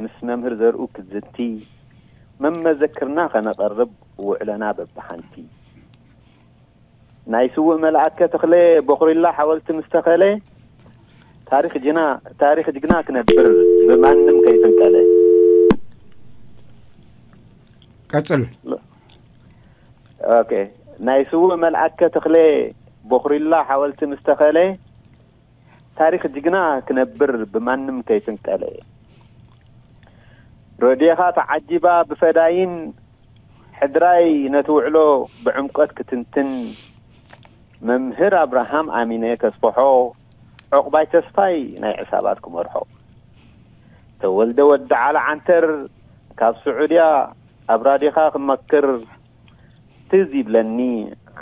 ምስ መምህር ዘርኡ ክትዝቲ፣ መመዘክርና ከነቐርብ ውዕለና በብሓንቲ። ናይ ስዉእ መልኣከ ተኽለ ቦኽሪላ ሓወልቲ ምስ ተኸለ፣ ታሪኽ ጅና-፣ ታሪኽ ጅግና ክነብር ብማንም ከይፍንቀለ። ቀጽል። ኦኬ። ናይ ስዉእ መልኣከ ተኽለ ቦኽሪላ ሓወልቲ ምስ ተኸለ፣ ታሪኽ ጅግና ክነብር ብማንም ከይፍንቀለ። ረድዮኻ ተዓጂባ ብፈዳይን፣ ሕድራይ ነቲ ውዕሎ ብዕምቆት ክትንትን፣ መምህር ኣብርሃም ኣሚነ ከስፍሖ፣ ዑቕባይ ተስፋይ ናይ ዕሳባት ክመርሖ። ተወልደ ወዲ ዓሊ ዓንተር ካብ ስዑድያ ኣብ ራድዮኻ ክመክር፣ ትዝ ይብለኒ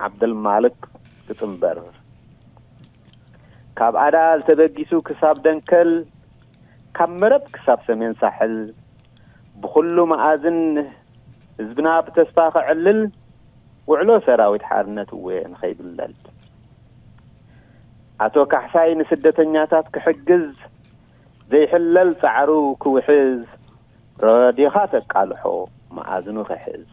ዓብደልማልክ ክጽንበር። ካብ ኣዳል ተበጊሱ ክሳብ ደንከል፣ ካብ መረብ ክሳብ ሰሜን ሳሕል፣ ብኹሉ መኣዝን ህዝብና ብተስፋ ከዕልል፣ ውዕሎ ሰራዊት ሓርነት እወ ንኸይብለል። ኣቶ ካሕሳይ ንስደተኛታት ክሕግዝ፣ ዘይሕለል ጻዕሩ ክውሕዝ፣ ረዲኻ ተቃልሖ መኣዝኑ ክሕዝ።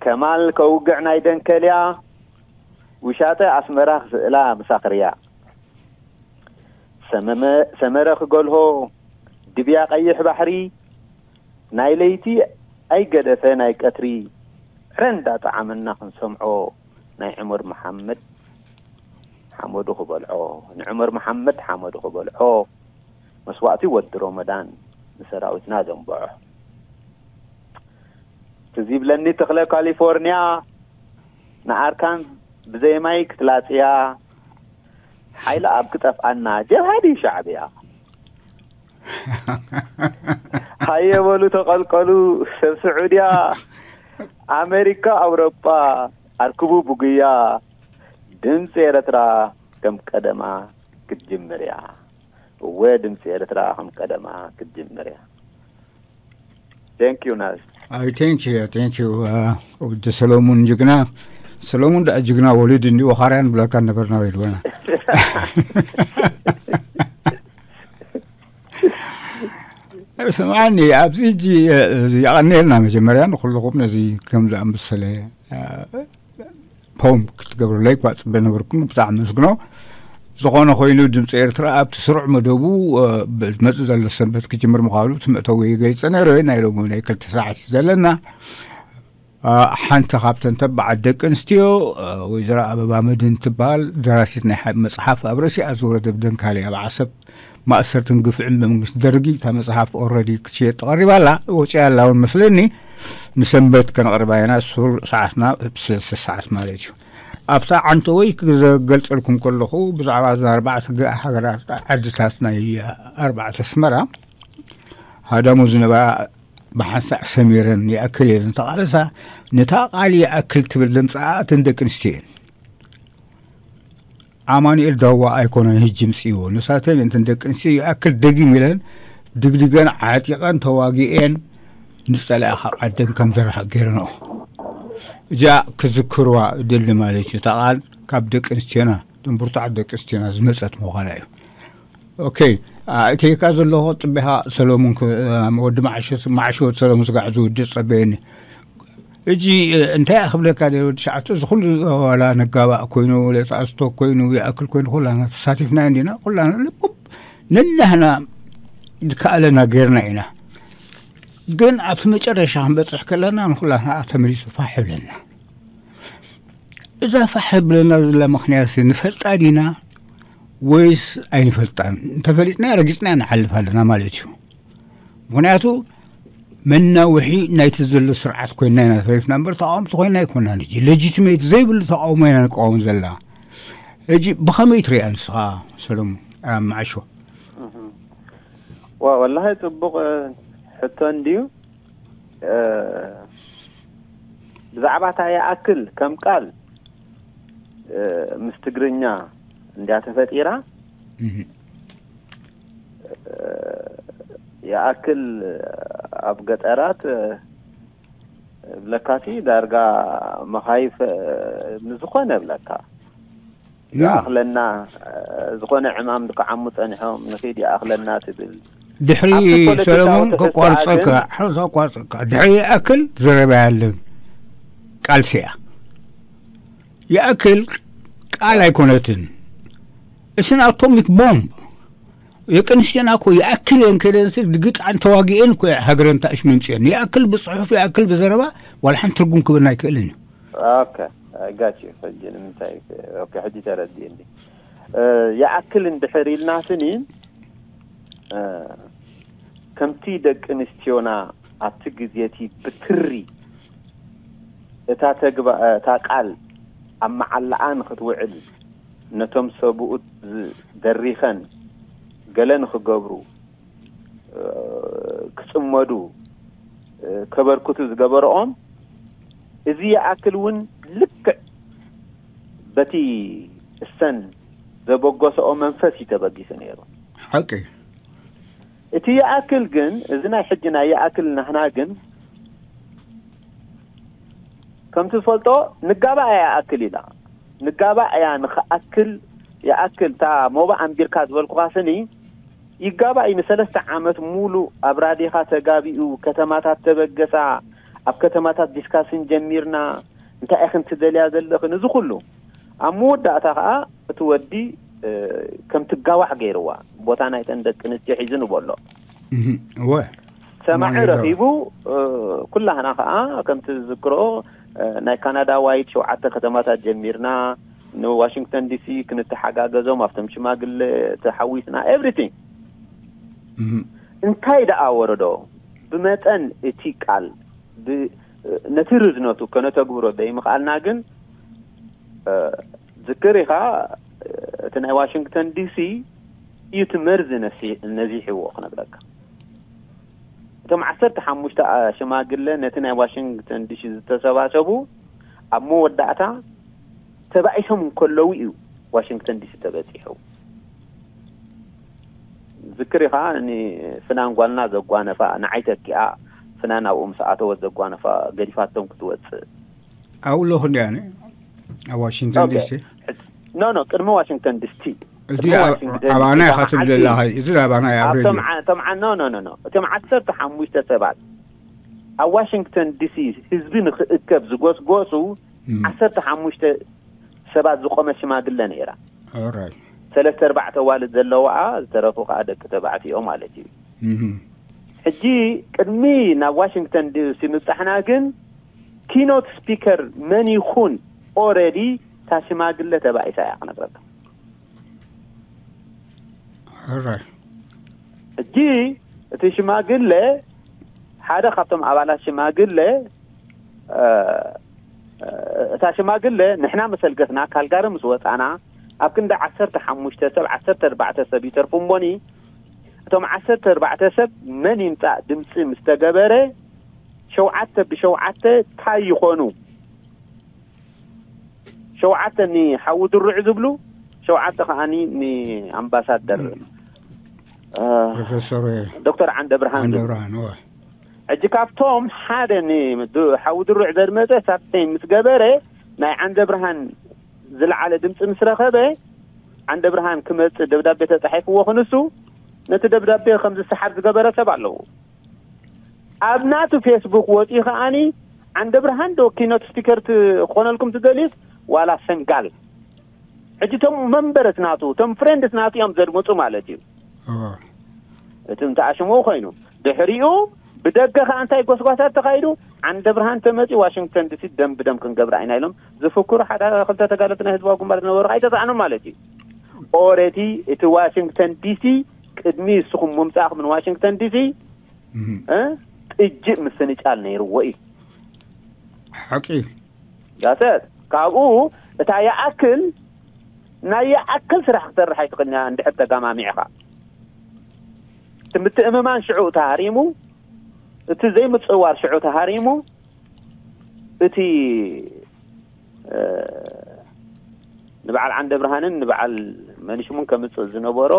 ከማል ከውግዕ ናይ ደንከልያ፣ ውሻጠ ኣስመራ ክስእላ ምሳኽርያ። ሰመመ-፣ ሰመረ ክገልሆ ድብያ ቀይሕ ባሕሪ፣ ናይ ለይቲ ኣይገደፈ ናይ ቀትሪ፣ ዕረ እንዳጠዓመና ክንሰምዖ፣ ናይ ዑመር መሓመድ ሓመዱ ክበልዖ፣ ንዑመር መሓመድ ሓመዱ ክበልዖ፣ መስዋእቲ ወዲ ሮመዳን ንሰራዊትና ዘንብዖ። ትዝ ይብለኒ ተኽለ ካሊፎርንያ፣ ንኣርካን ብዘይ ማይ ክትላጽያ፣ ሓይሊ ኣብ ክጠፍኣና፣ ጀብሃ ድዩ ሻዕብያ? ሃየ በሉ ተቐልቀሉ፣ ሰብ ስዑድያ፣ ኣሜሪካ፣ ኣውሮጳ፣ ኣርክቡ ብጉያ፣ ድምፂ ኤረትራ ከም ቀደማ ክትጅምር እያ። እወ፣ ድምፂ ኤረትራ ከም ቀደማ ክትጅምር እያ። Thank you ናዝ። I thank you, thank you. Uh, ወዲ ሰሎሙን ጅግና። ሰሎሙን ደኣ ጅግና ወሊድ እንዲ ወኻርያን ብለካ ነበርና ወይ ድወና። ስምዓኒ፣ ኣብዚ ሕጂ፣ እዚ የቐንየልና መጀመርያ ንኹልኹም ነዚ ከም ዝኣመሰለ፣ እ፣ ፖም ክትገብሩለይ እኳ ጽበ ነበርኩም፣ ብጣዕሚ ኣመስግኖ። ዝኾነ ኮይኑ ድምፂ ኤርትራ ኣብቲ ስሩዕ መደቡ፣ እ፣ ብ-፣ ዝመጽእ ዘሎ ሰንበት ክጅምር ምዃኑ እቲ መእተዊ ገሊጸ ነይረ። ናይ ሎሚ ናይ ክልተ ሰዓት እዩ ዘለና። እ፣ ሓንቲ ካብተን ተባዓት ደቂ ኣንስትዮ፣ እ፣ ወይዘሮ ኣበባ መድህን ትበሃል ደራሲት ናይ ሓደ መጽሓፍ ኣብ ርእሲኣ ዝወረደ ብደንካሊ ኣብ ዓሰብ ማእሰርትን ግፍዕን ብመንግስቲ ደርጊ እታ መጽሓፍ ኦረዲ ክትሽየጥ ተቐሪባ ኣላ፣ ወፂኣ ኣላ እውን መስለኒ። ንሰንበት ከነቕርባ ኢና፣ ስሩዕ ሰዓትና ሰለስተ ሰዓት ማለት እዩ። ኣብታ ዓንተወይ ክገልጸልኩም ከለኹ ብዛዕባ እዛ ኣርባዕተ ገ-፣ ሃገራት ዓድታት ናይ ኣርባዕተ ኣስመራ ሃዳሙ ዝነበራ ብሓንሳእ ሰሚረን ይኣክል ኢለን ተቓለሳ። ነታ ቃል ይኣክል ትብል ዘምጽኣ እተን ደቂ ኣንስትዮ እየን። ኣማኑኤል ዳዋ ኣይኮነን ህጂ ምጽእዎ፣ ንሳተን እተን ደቂ ኣንስትዮ ይኣክል ደጊም ኢለን ድግዲገን ዓጢቐን ተዋጊኤን ንጸላኢ ካብ ዓደን ከም ዘርሕቕ ገይረንኦ። እዚኣ ክዝክርዋ እደሊ ማለት እዩ። እታ ቃል ካብ ደቂ ኣንስትዮና፣ እተን ብርቱዓት ደቂ ኣንስትዮና ዝመጸት ምዃና እዩ። ኦኬ፣ ኣእተየካ ዘለኹ ጽቤኻ ሰሎሙን ክ-፣ ወዲ መዓሾ፣ መዓሾ ወዲ ሰሎሙን ስጋዕ ዝውድእ ጸበየኒ። እጂ፣ እ፣ እንታይ እያ ክብለካ ደይ ወዲ ሸዓቶ፣ እዚ ኩሉ ዋላ ነጋባእ ኮይኑ፣ ወላ ተኣስቶ ኮይኑ፣ ይኣክል ኮይኑ፣ ኩላና ተሳቲፍና እንዲና፣ ኩላና ልቡብ ነናህና ዝከኣለና ጌርና ኢና። ግን ኣብቲ መጨረሻ ክንበጽሕ ከለና ንኩላና ተመሊሱ ፋሕ ይብለና። እዛ ፋሕ ብለና ዘላ ምኽንያት ንፈልጣ ዲና ወይስ ኣይንፈልጣን? እንተፈሊጥና ረጊጽና ንሓልፍ ኣለና ማለት እዩ። ምኽንያቱ መናውሒ ናይቲ ዘሎ ስርዓት ኮይና ኢና ተሪፍና እምበር ተቃወምቲ ኮይና ኣይኮናን። ሕጂ ሌጂቲሜት ዘይብሉ ተቃውሞ ኢና ንቃወም ዘለና። ሕጂ ብኸመይ ትሪኣ ንስኻ ሰሎሙን፣ አ፣ መዓሾ? ዋ፣ ወላሂ ጽቡቕ፣ እ፣ ሕቶ እንድዩ። እ፣ ብዛዕባ እታ ይኣክል ከም ቃል፣ እ፣ ምስ ትግርኛ እንድያ ተፈጢራ። እህ። እ፣ ይኣክል ኣብ ገጠራት፣ እ፣ ብለካሲ ዳርጋ መኻይፍ፣ እ፣ ንዝኾነ ብለካ። ያ። ይኣኽለና፣ እ፣ ዝኾነ ዕማም ክዓሙ ጸኒሖም፣ ንኺድ ይኣኽለና ትብል። ድሕሪ ኣብቲ ፖለቲካዊ ሰለሞን ትሕዝቶኣ ከቋርጸካ ግን ሓረስ ኣቋርጸካ ድሕሪ ይኣክል ዘረባ ያለን ቃልሲ እያ። ይኣክል ቃል ኣይኮነትን። እስን ኣቶሚክ ቦምብ የቅንስትና እኮ ይኣክል እየን ከደንስ ድግጣን ተዋጊኤን እኮ ሃገረን ታእሽ መምፅኤን ይኣክል ብፅሑፍ ይኣክል ብዘረባ ዋላ ሓንቲ ትርጉም ክብልና ኣይክእልን እዩ። ኦኬ፣ I got you። ሕጂ ንምንታይ? ኦኬ፣ ሕጂ ተረዲእኒ። እ፣ ይኣክል እንድሕር ኢልና ስኒ፣ እ፣ ከምቲ ደቂ ኣንስትዮና ኣብቲ ግዜ እቲ ብትሪ እታ ተግባ-፣ እታ ቃል ኣብ መዓላኣ ንኽትውዕል ነቶም ሰብኡት ዝ-፣ ደሪኸን ገለ ንኽገብሩ፣ እ፣ ክጽመዱ፣ እ፣ ከበርክቱ ዝገበረኦም፣ እዚ ይኣክል እውን ልክዕ በቲ እሰን ዘበገሰኦ መንፈስ እዩ ተበጊሱ ነይሩ። ሓቂ። እቲ ይኣክል ግን፣ እዚ ናይ ሕጂ ናይ ይኣክል ናህና ግን፣ ከምቲ ዝፈልጦ፣ ንጋባእ እያ ይኣክል ኢላ። ንጋባእ እያ ንኽኣክል ይኣክል። እታ ሞባእ ኣንቢርካ ዝበልኩኻ ስኒ፣ ይጋባእ እዩ። ንሰለስተ ዓመት ሙሉ ኣብ ራዲኻ ተጋቢኡ፣ ከተማታት ተበገሳ፣ ኣብ ከተማታት ዲስካስን ጀሚርና፣ እንታይ ኢኽን ትደልያ ዘለኽን፣ እዚ ኩሉ። ኣብ መወዳእታ ኸዓ እቲ ወዲ፣ እ፣ ከም ትጋዋሕ ገይርዋ። ቦታ ናይተን ደቂ ኣንስትዮ ሒዙ ንበሎ። እህ፣ እወ። ሰማዒ ማን ይጋዋሕ? ረኺቡ፣ እ፣ ኩላህና ኸዓ ከምቲ ዝዝክሮ፣ እ፣ ናይ ካናዳ ዋይድ ሸውዓተ ከተማታት ጀሚርና፣ ንዋሽንግተን ዲሲ ክንተሓጋገዞም፣ ኣብቶም ሽማግለ ተሓዊስና፣ ኤቭሪቲንግ። እህ። እንታይ ደኣ ወረዶ? ብመጠን እቲ ቃል፣ ብ-፣ ነቲ ርዝነቱ ከነተግብሮ ዘይምኽኣልና ግን፣ እ፣ ዝክር ኢኻ፣ እቲ ናይ ዋሽንግተን ዲሲ እዩ እቲ መርዚ ነሲ-፣ ነዚሕዎ ክነግረካ። እቶም ዓሰርተ ሓሙሽተ ሽማግለ ነቲ ናይ ዋሽንግተን ዲሲ ዝተሰባሰቡ ኣብ መወዳእታ ተባኢሶም እንከለዉ እዩ ዋሽንግተን ዲሲ ተበጺሑ። ዝክር ኢኻ፣ ንፍናን ጓልና ዘጓነፋ፣ ንዓይ ተኪኣ ፍናን ኣብኡ ምስ ኣተወት ዘጓነፋ ገዲፋቶም ክትወጽእ። ኣብኡ ኣለኹ እንዲያ ኣነ፣ ኣብ ዋሽንግተን ኦኬ። ዲሲ። ኖ፣ ኖ፣ ቅድሚ ዋሽንግተን ዲሲ። እዚ ቅድሚ ኣብ-፣ ዋሽንግተን ኣባና ዲሲ ኢኻ እቶም ትብል ዓዲ ዘለኻ፣ እዚ ኣባና እዩ ኣብ ኣብቶም ሬድዮ። ዓ-፣ እቶም ዓ-፣ ኖ፣ ኖ፣ ኖ፣ ኖ። እቶም ዓሰርተ ሓሙሽተ ሰባት ኣብ ዋሽንግተን ዲሲ ህዝቢ ንኽእከብ ዝጎስጎሱ እም። ዓሰርተ ሓሙሽተ ሰባት ዝቆመ ሽማግለ ነይራ። ኦራይት። ሰለስተ ኣርባዕተ ኣዋልድ ዘለዋኣ፣ ዝተረፉ ከኣ ደቂ ተባዕትዮ ማለት እዩ። እም። ሕጂ ቅድሚ ናብ ዋሽንግተን ዲሲ ምብጻሕና ግን ኪኖት ስፒከር መን ይኹን ኦረዲ እታ ሽማግለ ተባኢሳ እያ ክነግረካ። ሕራይ። ሕጂ እቲ ሽማግለ ሓደ ካብቶም ኣባላት ሽማግለ፣ እ፣ እ፣ እታ ሽማግለ ንሕና መሰልገስና ካልጋሪ ምስ ወጻና ኣብ ክንዲ ዓሰርተ ሓሙሽተ ሰብ ዓሰርተ ኣርባዕተ ሰብ ይተርፉ እሞኒ እቶም ዓሰርተ ኣርባዕተ ሰብ መን ይምጻእ ድምጺ ምስ ተገበረ ሸውዓተ ብሸውዓተ ታይ ይኾኑ? ሸውዓተ ንሓዊ ድሩዕ ዝብሉ፣ ሸውዓተ ከዓኒ ንኣምባሳደር፣ እ፣ ፕሮፌሰር ዶክተር ዓንደ ብርሃን ዝብሉ። ዓንደ ብርሃን፣ እወ። ሕጂ ካብቶም ሓደ ን-፣ ድ-፣ ሓዊ ድሩዕ ዘድመጸ ሳብተይ ምስ ገበረ፣ ናይ ዓንደ ብርሃን ዝለዓለ ድምፂ ምስ ረኸበ፣ ዓንደ ብርሃን ክመጽእ ደብዳቤ ተጻሒፍዎ ክንሱ፣ ነቲ ደብዳቤ ከም ዝሰሓብ ዝገበረ ሰብ ኣለዎ። ኣብ ናቱ ፌስቡክ ወፂኡ ከዓኒ፣ ዓንደ ብርሃን ዶ ኪኖት ስፒከር ትኾነልኩም ትደልዩስ ዋላ ሰንጋል? ሕጂ እቶም መንበርስ ናቱ፣ እቶም ፍሬንድስ ናቱ እዮም ዘድምፁ ማለት እዩ። እዎ። እቲ እንተኣሽምኡ ኮይኑ፣ ድሕሪኡ ብደገ ከኣ እንታይ ጎስጓሳት ተኻይዱ? ዓንደ ብርሃን ተመፂኡ ዋሽንግተን ዲሲ ደም ብደም ክንገብራ ኢና ኢሎም ዝፍክሩ ሓደ ክልተ ተጋደልቲ ናይ ህዝባዊ ግንባር ዝነበሩ ከኣ ኣይተፃዕኖም ማለት እዩ። ኦረዲ እቲ ዋሽንግተን ዲሲ ቅድሚ ንስኹም ምምፃእኩም ንዋሽንግተን ዲሲ፣ እም። እ፣ ጥጅእ ምፍንጫል ነይርዎ እዩ። ሓቂ። ዳሰት ካብኡ እታ ይኣክል ናይ ይኣክል ስራሕ ክሰርሕ ኣይትኽእልን እያ እንድሕር ተጋማሚዕኻ። እቲ ምትእምማን ሽዑ ተሃሪሙ፣ እቲ ዘይምጽዋር ሽዑ ተሃሪሙ፣ እቲ፣ እ፣ ንበዓል ዓንደ ብርሃንን ንበዓል መንሽሙን ከምጽእ ዝነበሮ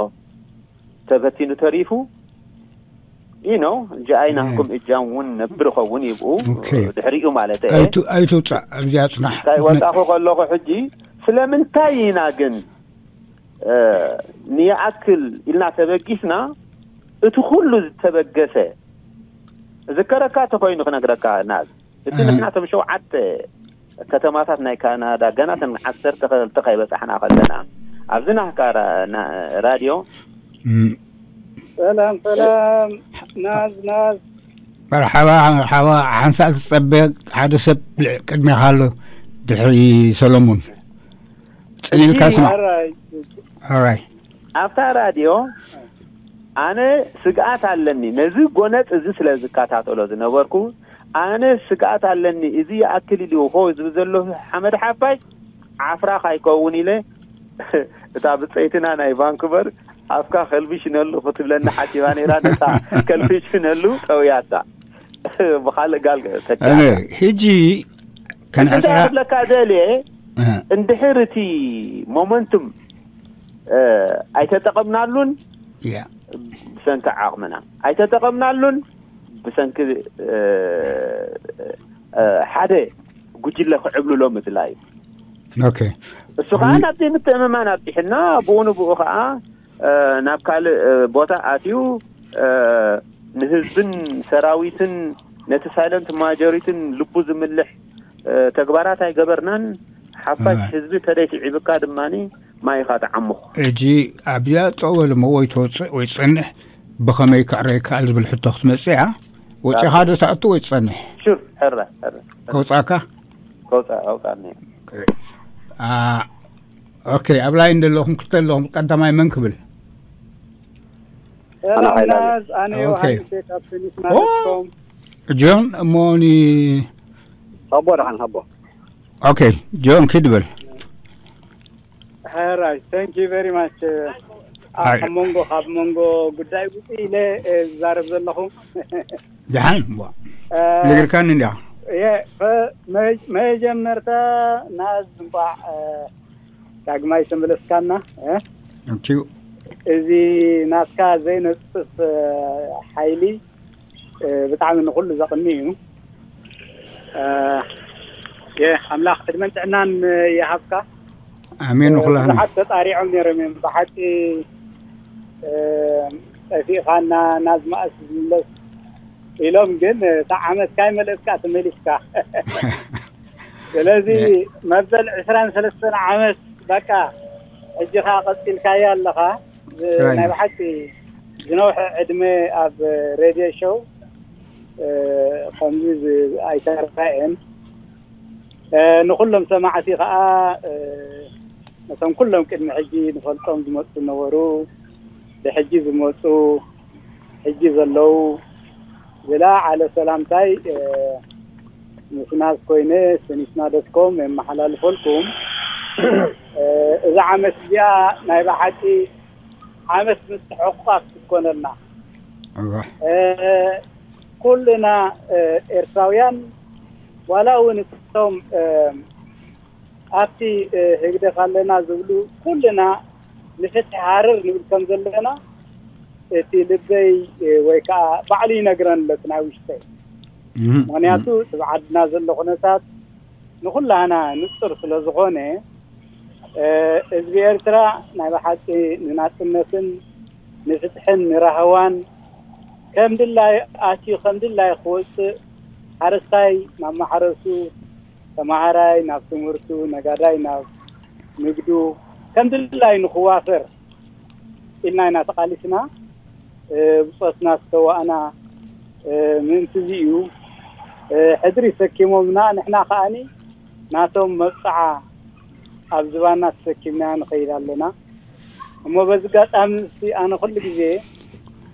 ተበቲኑ ተሪፉ። You know፣ ጃኣይ ናህኩም እጃም እውን ነብር ኸውን ይብኡ ኦኬ። ድሕሪኡ ማለት እየ። ኣይቱ-፣ ኣይትውጻእ፣ ኣብዚኣ ጽናሕ። እንታይ ወጣኹ ከለኹ ሕጂ ስለምንታይ ኢና ግን፣ እ፣ ንይኣክል ኢልና ተበጊስና እቲ ኩሉ ዝተበገሰ፣ ዝከረካ ተኮይኑ ክነግረካ፣ ናዝ፣ እቲ ንሕና ቶም ሸውዓተ ከተማታት ናይ ካናዳ ገና ተን ዓሰርተ ክልተ ከይበጻሕና ከለና፣ ኣብዚ ናህካ ራ-፣ ና-፣ ራድዮ። ሰላም ሰላም፣ ናዝ ናዝ። መርሓባ መርሓባ። ሓንሳእ ትጸበ፣ ሓደ ሰብ ቅድሜኻ ኣሎ፣ ድሕሪ ሰሎሙን። ጽን ኢልካ ስማ። ኣራይ። ኣብታ ራድዮ ኣነ ስግኣት ኣለኒ፣ ነዚ ጎነጽ እዚ ስለ ዝከታተሎ ዝነበርኩ፣ ኣነ ስግኣት ኣለኒ፣ እዚ ይኣክል ኢሉ ኾ ዝብል ዘሎ ሓመድ ሓፋሽ ዓፍራ ካይከውን ኢለ፣ እታ ብጸይትና ናይ ቫንኩቨር፣ ኣፍካ ከልብሽነሉ ክትብለኒ ሓሲባ ነይራ፣ ነታ ከልብሽነሉ ጠውያታ። ብኻልእ ጋል ተኪኣ። ሕጂ እንታይ ከነዕጽራ ክብለካ ደልየ፣ እ። እንድሕር እቲ ሞመንቱም፣ እ፣ ኣይተጠቐምናሉን፣ ያ። ብሰንኪ ዓቕምና ኣይተጠቐምናሉን፣ ብሰንኪ፣ እ፣ እ፣ ሓደ ጉጅለ ክዕብልሎ ምድላይ እዩ። ኦኬ። እሱ ከዓ ን- ናብቲ ምትእምማን ኣብፂሕና፣ ብኡ ንብኡ ከዓ፣ እ፣ ናብ ካልእ፣ እ፣ ቦታ ኣትዩ፣ እ፣ ንህዝብን ሰራዊትን ነቲ ሳይለንት ማጆሪትን ልቡ ዝምልሕ፣ እ፣ ተግባራት ኣይገበርናን። ሓፋሽ ኣይ። ህዝቢ ተደይ ስዒብካ ድማኒ ማይኻ ተዓሙኽ። ሕጂ ኣብዚኣ ጠው በል እሞ ወይ ትወፅእ ወይ ትፀንሕ፣ ብኸመይ ክዕረ ይከኣል ዝብል ሕቶ ክትመፅእ እያ። ወፂኻ ዶ ትኣቱ ወይ ትፀንሕ? ሹር፣ ሕረ፣ ሕረ። ከውፃእካ? ከውፃእ፣ ኣውፃእኒ። አ፣ ኦኬ፣ ኣብ ላይን ዘለኹም ክልተ ኣለኹም። ቀዳማይ መን ክብል? ሰላም ኣነ ሓይለ ናዝ፣ ኣነ ኦኬ። ዮሃንስ ካብ ስኒት ኦ! ማለት ኮም። ጆን እሞ ኒ ሃቦ ደሓን ሃቦ። ኦኬ፣ ጆን ኪድ በል። ሕራይ፣ thank you very much። ኣብ ኣይ። መንጎ፣ ካብ መንጎ ጉዳይ ውፅእ ኢለ፣ እ፣ ዝዛረብ ዘለኹ። ደሓን እሞ እ፣ ነጊርካኒ እንዲያ። የ-፣ ፈ-፣ መ-፣ መጀመርታ ናዝ እንኳዕ፣ እ፣ ዳግማይ ተመለስካና፣ እ? Thank you። እዚ ናትካ ዘይነጽፍ፣ እ፣ ሓይሊ፣ እ፣ ብጣዕሚ ንኹሉ ዘቕኒ እዩ። እ፣ የ-፣ ኣምላኽ ዕድመን ጥዕናን፣ እ፣ ይሃብካ። ኣሜን። እ፣ ንኹላህና። ብዙሓት ተጣሪዖም ነይሮም እዮም። ብሓቂ፣ እ፣ ጠፊእኻና፣ ናዝ መኣስ ዝምለስ ኢሎም፣ ግን፣ እ፣ እታ ዓመት ካይ መለስካ ተመሊስካ። ስለዚ የ- መበል ዕስራን ሰለስተን ዓመት በቃ፣ ሕጂ ኸኣ ቀጺልካያ ኣለኻ። ዝ-፣ ስራይ ናይ ነው። ብሓቂ ዝነውሐ ዕድመ ኣብ ሬድዮ ሾው፣ እ፣ ከምዚ ዝ-፣ ኣይተራእየን። እ፣ ንኹሎም ሰማዕቲ ኸኣ፣ እ፣ ነቶም ኩሎም ቅድሚ ሕጂ ንፈልጦም ዝመጹ ዝነበሩ፣ ብሕጂ ዝመጹ፣ ሕጂ ዘለዉ፣ ዝለዓለ ሰላምታይ፣ እ፣ ምስ ናዝ ኮይነ፣ ሰኒትና ዶት ኮም የመሓላልፈልኩም። እ፣ እዛ ዓመት እዚኣ ናይ ብሓቂ ዓመት ምትሕቑቓፍ ክትኮነልና። እዋ። እ፣ ኩልና፣ እ፣ ኤርትራውያን፣ ዋላ እውን እቶም፣ እ፣ ኣብቲ፣ እ፣ ህግደፍ ኣለና ዝብሉ ኩልና ንፍትሒ ሃረር ንብል ከም ዘለና እቲ ልበይ፣ እ፣ ወይ ከዓ ባዕሉ ይነግረን ኣሎ እቲ ናይ ውሽጠይ። እም፣ ምኽንያቱ እም። እቲ ብዓድና ዘሎ ኩነታት ንኹላህና ንጹር ስለ ዝኾነ፣ እ፣ ህዝቢ ኤርትራ ናይ ብሓቂ ንናጽነትን ንፍትሕን ንራህዋን ከም ድላይ ኣትዩ ከም ድላይ ክወጽእ፣ ሓረስታይ ናብ ማሕረሱ፣ ተማሃራይ ናብ ትምህርቱ፣ ነጋዳይ ናብ ንግዱ ከም ድላይ ንኽዋፈር ኢልና ኢና ተቓሊስና። እ፣ ብጾትና ዝተዋእና፣ እ፣ ምእንቲ እዚ እዩ። እ፣ ሕድሪ ሰኪሞምና፣ ንሕና ከኣኒ ናቶም መብጽዓ ኣብ ዝባና ተሰኪምና ንኸይድ ኣለና። እሞ በዚ ኣጋጣሚ እዚ ኣነ ኩሉ ግዜ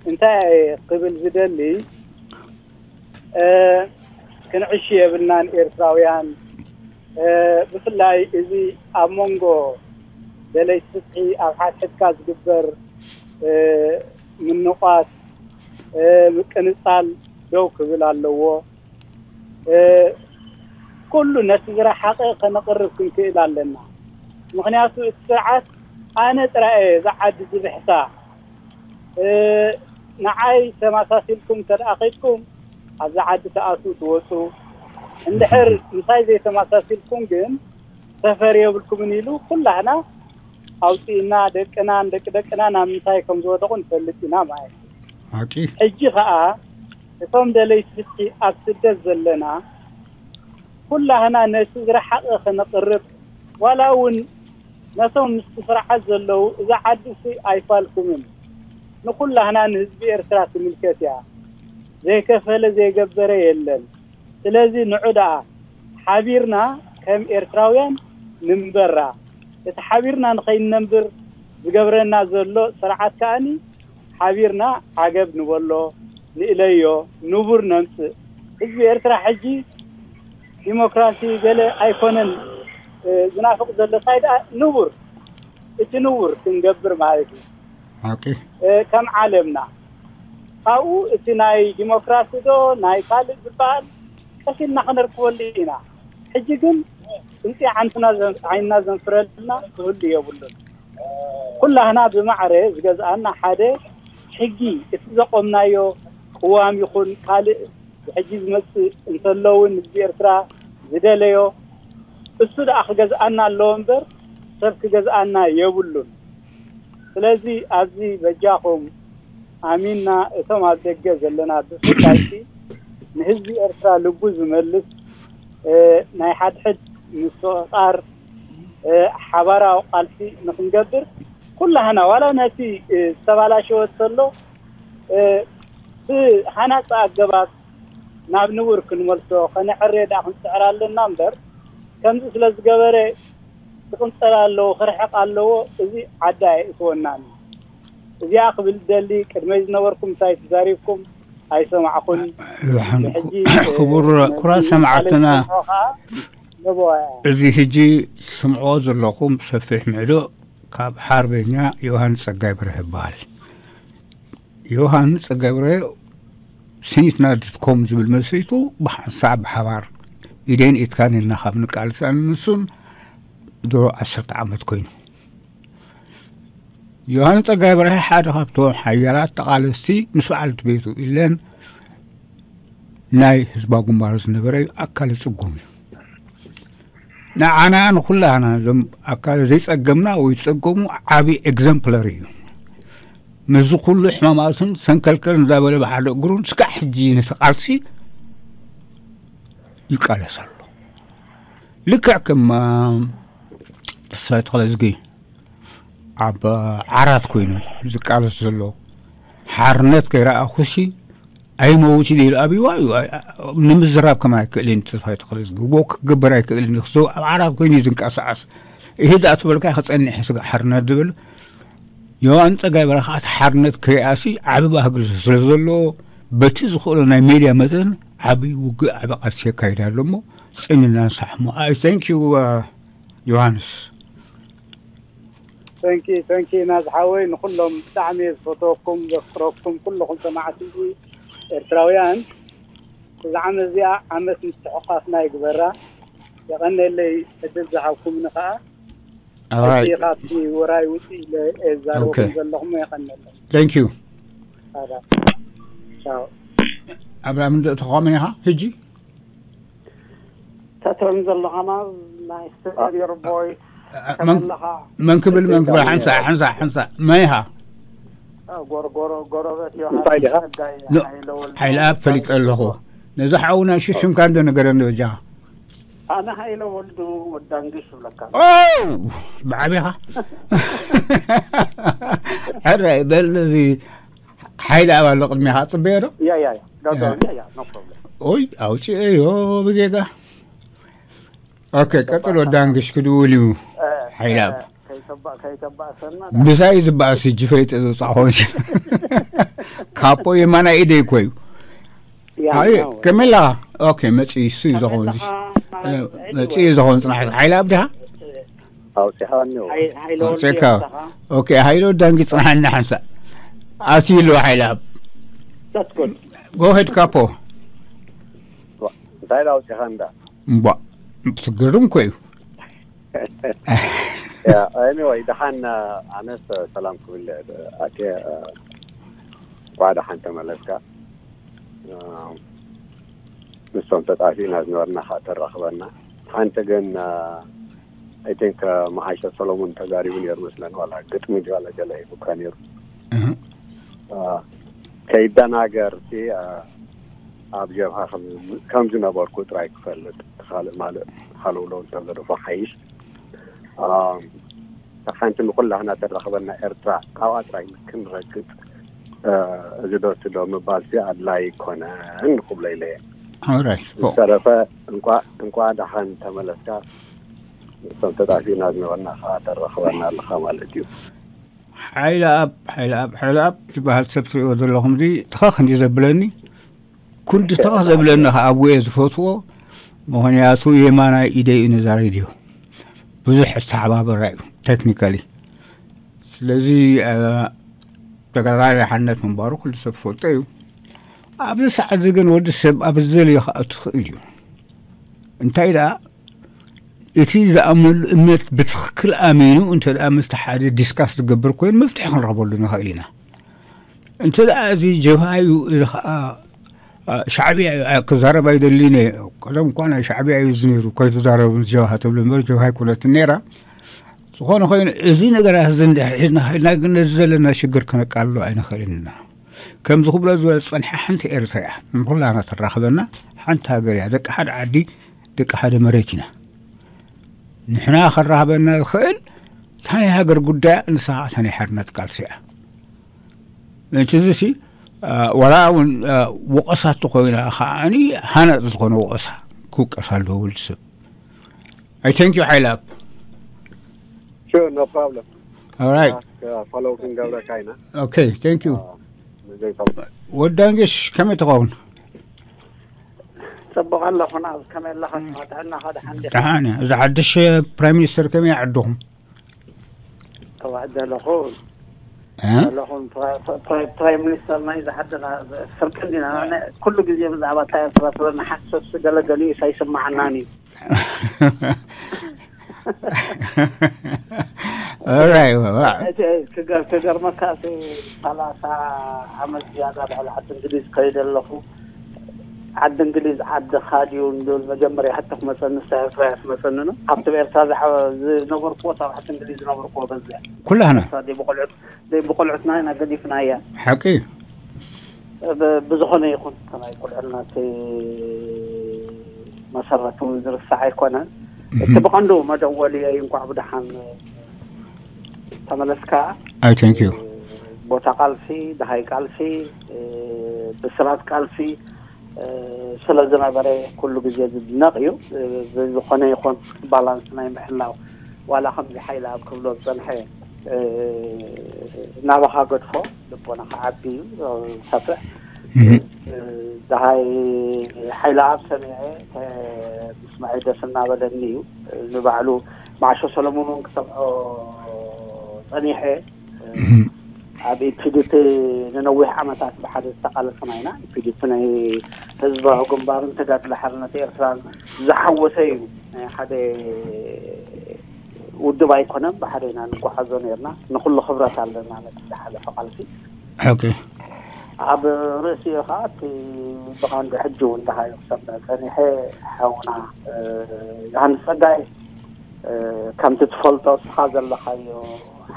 እንታይ እየ ክብል ዝደሊ፣ እ፣ ክንዕሽ የብልናን ኤርትራውያን። እ፣ ብፍላይ እዚ ኣብ መንጎ ደለይቲ ፍትሒ ኣብ ሓድሕድካ ዝግበር፣ እ፣ ምንቋት፣ እ፣ ምቅንጻል ደው ክብል ኣለዎ። እ፣ ኩሉ ነቲ ዝረሓቐ ከነቕርብ ክንክእል ኣለና። ምኽንያቱ እቲ ስርዓት ኣነ ጥራይ እየ እዛ ዓዲ ዝብሕታ፣ እ፣ ንዓይ ተመሳሲልኩም እንተ ደኣ ኸድኩም ኣብዛ ዓዲ ትኣትዉ ትወጹ፣ እንድሕር ምሳይ ዘይተመሳሲልኩም ግን ሰፈር የብልኩምን ኢሉ ኩላህና ኣውጺእና ደቅናን ደቂ ደቅናን ኣብ ምንታይ ከም ዝወደቑ ንፈልጥ ኢና ማለት እዩ። ሓቂ ሕጂ ኸኣ እቶም ደለይቲ ፍትሒ ኣብ ስደት ዘለና ኩላህና ነቲ ዝረሓቐ ክንቕርብ፣ ዋላ እውን ነቶም ምስቲ ስርዓት ዘለዉ፣ እዛ ዓዲ ሲ ኣይፋልኩምን፣ ንኩላህና ንህዝቢ ኤርትራ ትምልከት እያ፣ ዘይከፈለ ዘይገበረ የለን። ስለዚ ንዑ ደኣ ሓቢርና ከም ኤርትራውያን ንንበራ። እቲ ሓቢርና ንኸይንነብር ዝገብረና ዘሎ ስርዓት ከኣኒ ሓቢርና ዓገብ ንበሎ፣ ንእለዮ፣ ንቡር ነምጽእ። ህዝቢ ኤርትራ ሕጂ ዲሞክራሲ ገለ ኣይኮነን ዝናፍቕ ዘሎ፣ ሳይ ደኣ ንቡር፣ እቲ ንቡር ክንገብር ማለት እዩ። ሓቂ ከም ዓለምና ካብኡ እቲ ናይ ዲሞክራሲ ዶ ናይ ካልእ ዝበሃል ቀስ ኢልና ክነርክበሉ ኢና። ሕጂ ግን ጥንፂ ዓይንትና ዘንፍረልና ክህሉ የብሉን። ኩላህና ብማዕረ ዝገዝኣና ሓደ ሕጊ፣ እቲ ዘቆምናዮ ቅዋም ይኹን ካልእ ብሕጂ ዝመፅእ እንተለውን ህዝቢ ኤርትራ ዝደለዮ እሱ ደኣ ክገዝኣና ኣለዎ እምበር ሰብ ክገዝኣና የብሉን። ስለዚ ኣብዚ በጃኹም ኣሚንና እቶም ኣብ ደገ ዘለና ብፍላይ ንህዝቢ ኤርትራ ልቡ ዝመልስ ናይ ሓድሕድ ምስቕቓር ሓባራዊ ቃልሲ ንክንገብር ኩላህና ዋላ ነቲ ዝተባላሸወ ተሎ ብሃናፂ ኣገባብ ናብ ንቡር ክንመልሶ ከነዕርዮ ደኣ ክንፅዕር ኣለና እምበር ከምዚ ስለ ዝገበረ ክቕንፀል ኣለዎ ክርሕቕ ኣለዎ፣ እዚ ዓዲ ኣየእትወናን እዩ። እዚኣ ክብል ደሊ ቅድመይ ዝነበርኩም እንታይ ተዛሪብኩም ኣይሰማዕኹን። ሕጂ ክቡር ኩራት ሰማዕትና ከዓ ለበዋ እያ። እዚ ሕጂ ትስምዕዎ ዘለኹም ሰፊሕ ምዕዶ ካብ ሓርበኛ ዮሃንስ ጸጋይ በርሀ ይበሃል። ዮሃንስ ጸጋይ በርሀ ስኒትና ድትኮም ዝብል መስሪቱ ብሓንሳብ ብሓባር ኢደን ኢትካን ኢልና ካብ ንቃልስ ኣነ ንሱን ድሮ ዓሰርተ ዓመት ኮይኑ። ዮሃንስ ጸጋይ በርሀ ሓደ ካብቶም ሓያላት ተቓለስቲ ምስ በዓልቲ ቤቱ ኢለን ናይ ህዝባዊ ግንባር ዝነበረ ኣካል ጽጉም እዩ። ንዓና ንኹላና እዞም ኣካል ዘይጸገምና ወይ ዝጸገሙ ዓቢ ኤግዘምፕለር እዩ። ምስዚ ኩሉ ሕማማትን ሰንከልከል እንዳበለ ብሓደ እግሩን ስካዕ ሕጂ ነቲ ቃልሲ ይቃለስ ኣሎ። ልክዕ ከም ተስፋይ ተኽለዝጊ ኣብ ዓራት ኮይኑ ዝቃለስ ዘሎ ሓርነት ከይረኣኹሲ ኣይመውት ኢሉ ኣብይዋ እዩ። ንምዝራብ ከም ኣይክእልን ተስፋይ ተኽለዝጊ ወክ ክግበር ኣይክእልን እዩ። ኣብ ዓራት ኮይኑ እዩ ዝንቀሳቐስ። ይሄ ዳኣ ትበልካ ክጸንሕ ስጋ ሓርነት ዝብል ዮሃን ጸጋይ በረኻ እቲ ሓርነት ክሪኣሲ ዓቢ ባህግሪ ስለ ዘለዎ በቲ ዝኽእሎ ናይ ሜድያ መጠን ዓቢ ውግእ ዓቢ ቃልሲ የካይድ ኣሎ እሞ ጽንና ንሳሕሞ። I thank you ዮሃንስ። Thank you thank you ናዝ ሓወይ ንኩሎም ብጣዕሚ እየ ዝፈትወኩም ዘፍቅረኩም ኩለኹም ሰማዕቲ ኤርትራውያን እዛ ዓመት እዚኣ ዓመት ምትሕቋፍና ይግበራ። የቐነለይ ዕድል ዝሃብኩምኒ ከዓ Alright. ካብቲ ውራይ ውፅእ ኢለ እዛረበኩም ዘለኹም የቐነለይ። Thank you. ቻው። ኣብርሃም እንደ ተቋመ ኢኻ ሕጂ ተትረን ዘለኻና ናይ ስተር ቦይ መን- መን ክብል መን ክብል ሓንሳ ሓንሳ ሓንሳ መን ኢኻ ጎረጎሮ ጎረበት እንታይ ዲኻ? ዮሃንስ ጸጋይ ኖ- ሓይለ ወልድ ሓይለ ኣብ ፈሊጠ ኣለኹ ነዚ ሓውና ሽሽምካ እንደ ነገረኒ በጃኻ ኣነ ሓይለ ወልዱ ወዳንግሽ ይብለካ ኦ ብዓቢኻ ሕራይ በል ነዚ ሓይለ ኣብ ኣሎ ቅድሚኻ ጽበዮ ዶ ያ ያ ያ ዳዳ ያ ያ no problem ኦይ ኣውፅኤዮ ብጌጋ ኦኬ ቀጥሎ ዳንግሽ ክድውል እዩ ሓይለ ኣብ ከይተባእ ከይተባእሰና ምሳይ ዝበኣስ እጅ ፈይጠ ዘውፃእኾን ካፖ የማና ኢደይ እኮ እዩ ኣይ ከመይ ኣለኻ ኦኬ መፂ እሱ እዩ ዝኾን መፂ እዩ ዝኾን ፅናሕ ሓይለ ኣብ ድኻ ኣውፂኻኒ ኣውፅካ ኦኬ ሓይለ ወዳንጊ ፅናሓና ሓንሳ ኣቲ ይለዋ ሓይለ ኣብ ተትኩል ጎሄድ ካፖ እንታይ ዳ ኣውፂኻ እንዳ እምቧ ትገርም እኮ እዩ ኤኒወይ ደሓን ኣነስ ሰላም ክብል ኣትየ እንኳዕ ደሓን ተመለስካ ምስቶም ተጣፊእና ዝነበርና ከዓ ተራኽበና ሓንቲ ግን ኣይቲንክ መዓሸ ሰሎሙን ተዛሪቡ ነይሩ መስለን ዋላ ግጥሚ ዋላ ገለ ሂቡካ ነይሩ ከይደናገር እቲ ኣብ ጀብሃ ከም ዝነበርኩ ጥራይ ክፈልጥ፣ ካልእ ማልእ ሃለውለው እንተገደፎ ሓይሽ። ሓንቲ ንኩላህና ተራኽበና ኤርትራ ኣብኣ ጥራይ ክንረግጥ፣ እዚ ዶ እቲ ዶ ምባልሲ ኣድላይ ኣይኮነን ክብሎ ኢለ እየ። ዝተረፈ እንኳ ደሓን ተመለስካ። እቶም ተጣፊእና ዝነበርና ከዓ ተራኽበና ኣለኻ ማለት እዩ። ሓይለ ኣብ ሓይለ ኣብ ሓይለ ኣብ ዝበሃል ሰብ ትሪእዎ ዘለኹም እዚ ትኸኽ እንዲ ዘብለኒ፣ ኩንዲ ትኸኽ ዘብለኒ ከዓ ኣብኡ እየ ዝፈትዎ። ምኽንያቱ የማናይ ኢደይ እዩ ነዛ ሬድዮ ብዙሕ ዝተሓባበራ እዩ ቴክኒካሊ። ስለዚ ተጋዳላይ ሓነት ምንባሩ ኩሉ ሰብ ፈልጦ እዩ። ኣብዚ ሰዓት እዚ ግን ወዲ ሰብ ኣብ ዝደልዮ ከዓ ትኽእል እዩ። እንታይ ደኣ እቲ ዝኣምነሉ እምነት ብትኽክል ኣሚኑ እንተ ደኣ ምስቲ ሓደ ዲስካስ ዝገብር ኮይኑ መፍትሒ ክንረኽበሉ ንኽእል ኢና። እንተ ደኣ እዚ ጀብሃ እዩ፣ እዚ ኸዓ ሻዕብያ እዩ ክዛረብ ኣይደልን እየ። ቀደም እኳ ናይ ሻዕብያ እዩ እዚ ነይሩ፣ ከይትዛረብ ምስ ጀብሃ ትብል እምበር ጀብሃ ኣይኮነትን ነይራ። ዝኾነ ኮይኑ እዚ ነገራት እዚ እንድሕር ሒዝና ኸይድና ግን ነዚ ዘለና ሽግር ከነቃልሎ ኣይንኽእልን ኢና። ከምዚ ክብሎ ዝበለ ዝጸንሐ ሓንቲ ኤርትራ እያ ንኩላና ተራኽበና። ሓንቲ ሃገር እያ፣ ደቂ ሓደ ዓዲ፣ ደቂ ሓደ መሬት ኢና። ንሕና ከራኽበና ዝኽእል እታ ናይ ሃገር ጉዳይ እያ፣ ንሳ ከዓ እታ ናይ ሓርነት ቃልሲ እያ። ምእንቲ እዚ ሲ ዋላ እውን ወቐሳ እንተኾይና ከዓኒ ሃናፂ ዝኾነ ወቐሳ ክውቀስ ኣለዎ ወዲ ሰብ። I thank you ሓይለ ኣብ Sure, no problem. All right. Follow ክንገብረካ ኢና። Okay, thank you. ዘይጠልባ ወዲ ኣንገሽ ከመይ ትኸውን? ፅቡቅ ኣለኹ። ንኣብዚ ከመይ ኣለኻ? ጥዕናኻ ደሓን ዲኻ? ደሓን እየ። እዚ ሓድሽ ፕራይም ሚኒስተር ከመይ ዓድኹም? ተዋዕደ ኣለኹ እ? ኣለኹም። ፕራይም ሚኒስተር ናይ ዝሓደና ፍርቂ እንዲና። ኩሉ ግዜ ብዛዕባ እታ ኤርትራ ስለ ንሓስስ ገለገሊኡ ኣይስማዓናን እዩ። All right, well, እቲ ክገ- ክገርመካ እቲ ሰላሳ ዓመት ዝያዳ ልዕሊ ዓዲ እንግሊዝ ከይደ ኣለኹ። ዓዲ እንግሊዝ ዓድኻ ድዩ እንብል መጀመርያ ሕቶ ክመፀኒ፣ ንሳ ኤርትራ እያ ትመፀኒ ነው። ካብቲ ኤርትራ ዝሓ- ዝነበርኩዎ፣ ካብ ዓዲ እንግሊዝ ዝነበርኩዎ በዚያ ኩላህና ኤርትራ ደይ ብቆልዑት ደይ ብቆልዑትና ኢና ገዲፍናያ። ሓቂ እዩ። ብ- ብዝኾነ ይኹን ከማይ ቁልዕነተይ መሰረት እውን ዝርሳዕ ኣይኮነን። እቲ ብቐንዱ መደወሊ እንኳዕ ብደሓን ተመለስካ። I thank you. ቦታ ቃልሲ፣ ደሃይ ቃልሲ፣ ብስራት ቃልሲ ስለ ዝነበረ ኩሉ ግዜ ዝድነቕ እዩ። ብዝኾነ ይኹን ባላንስ ናይ ምሕላው ዋላ ከምዚ ሓይለ ኣብ ክብሎ ዝጸንሐ ናባኻ ገድፎ ልቦናኻ ዓቢ እዩ ሰፍሕ። ደሃይ ሓይለ ኣብ ሰሚዐ ምስማዒ ደስ እናበለኒ እዩ። ንባዕሉ ማዕሾ ሰለሙን እውን ክሰምዖ ጸኒሐ። ኣብ ኢፒዲፒ ንነዊሕ ዓመታት ብሓደ ዝተቃለስና ኢና። ኢፒዲፒ ናይ ህዝባዊ ግንባርን ተጋድሎ ሓርነት ኤርትራን ዝሓወሰ እዩ። ናይ ሓደ ውድብ ኣይኮነን፣ ብሓደ ኢና ንጓዓዞ ነርና። ንኩሉ ክብረት ኣለና ነቲ ዝሓለፈ ቃልሲ። ኦኬ። ኣብ ርእሲኡ ከዓ እቲ ብቐንዱ ሕጂ እውን ደሃዩ ክሰምዕ ጸኒሐ ሓውና ዮሃንስ ጸጋይ ከምቲ ትፈልጦ እስኻ ዘለኻዮ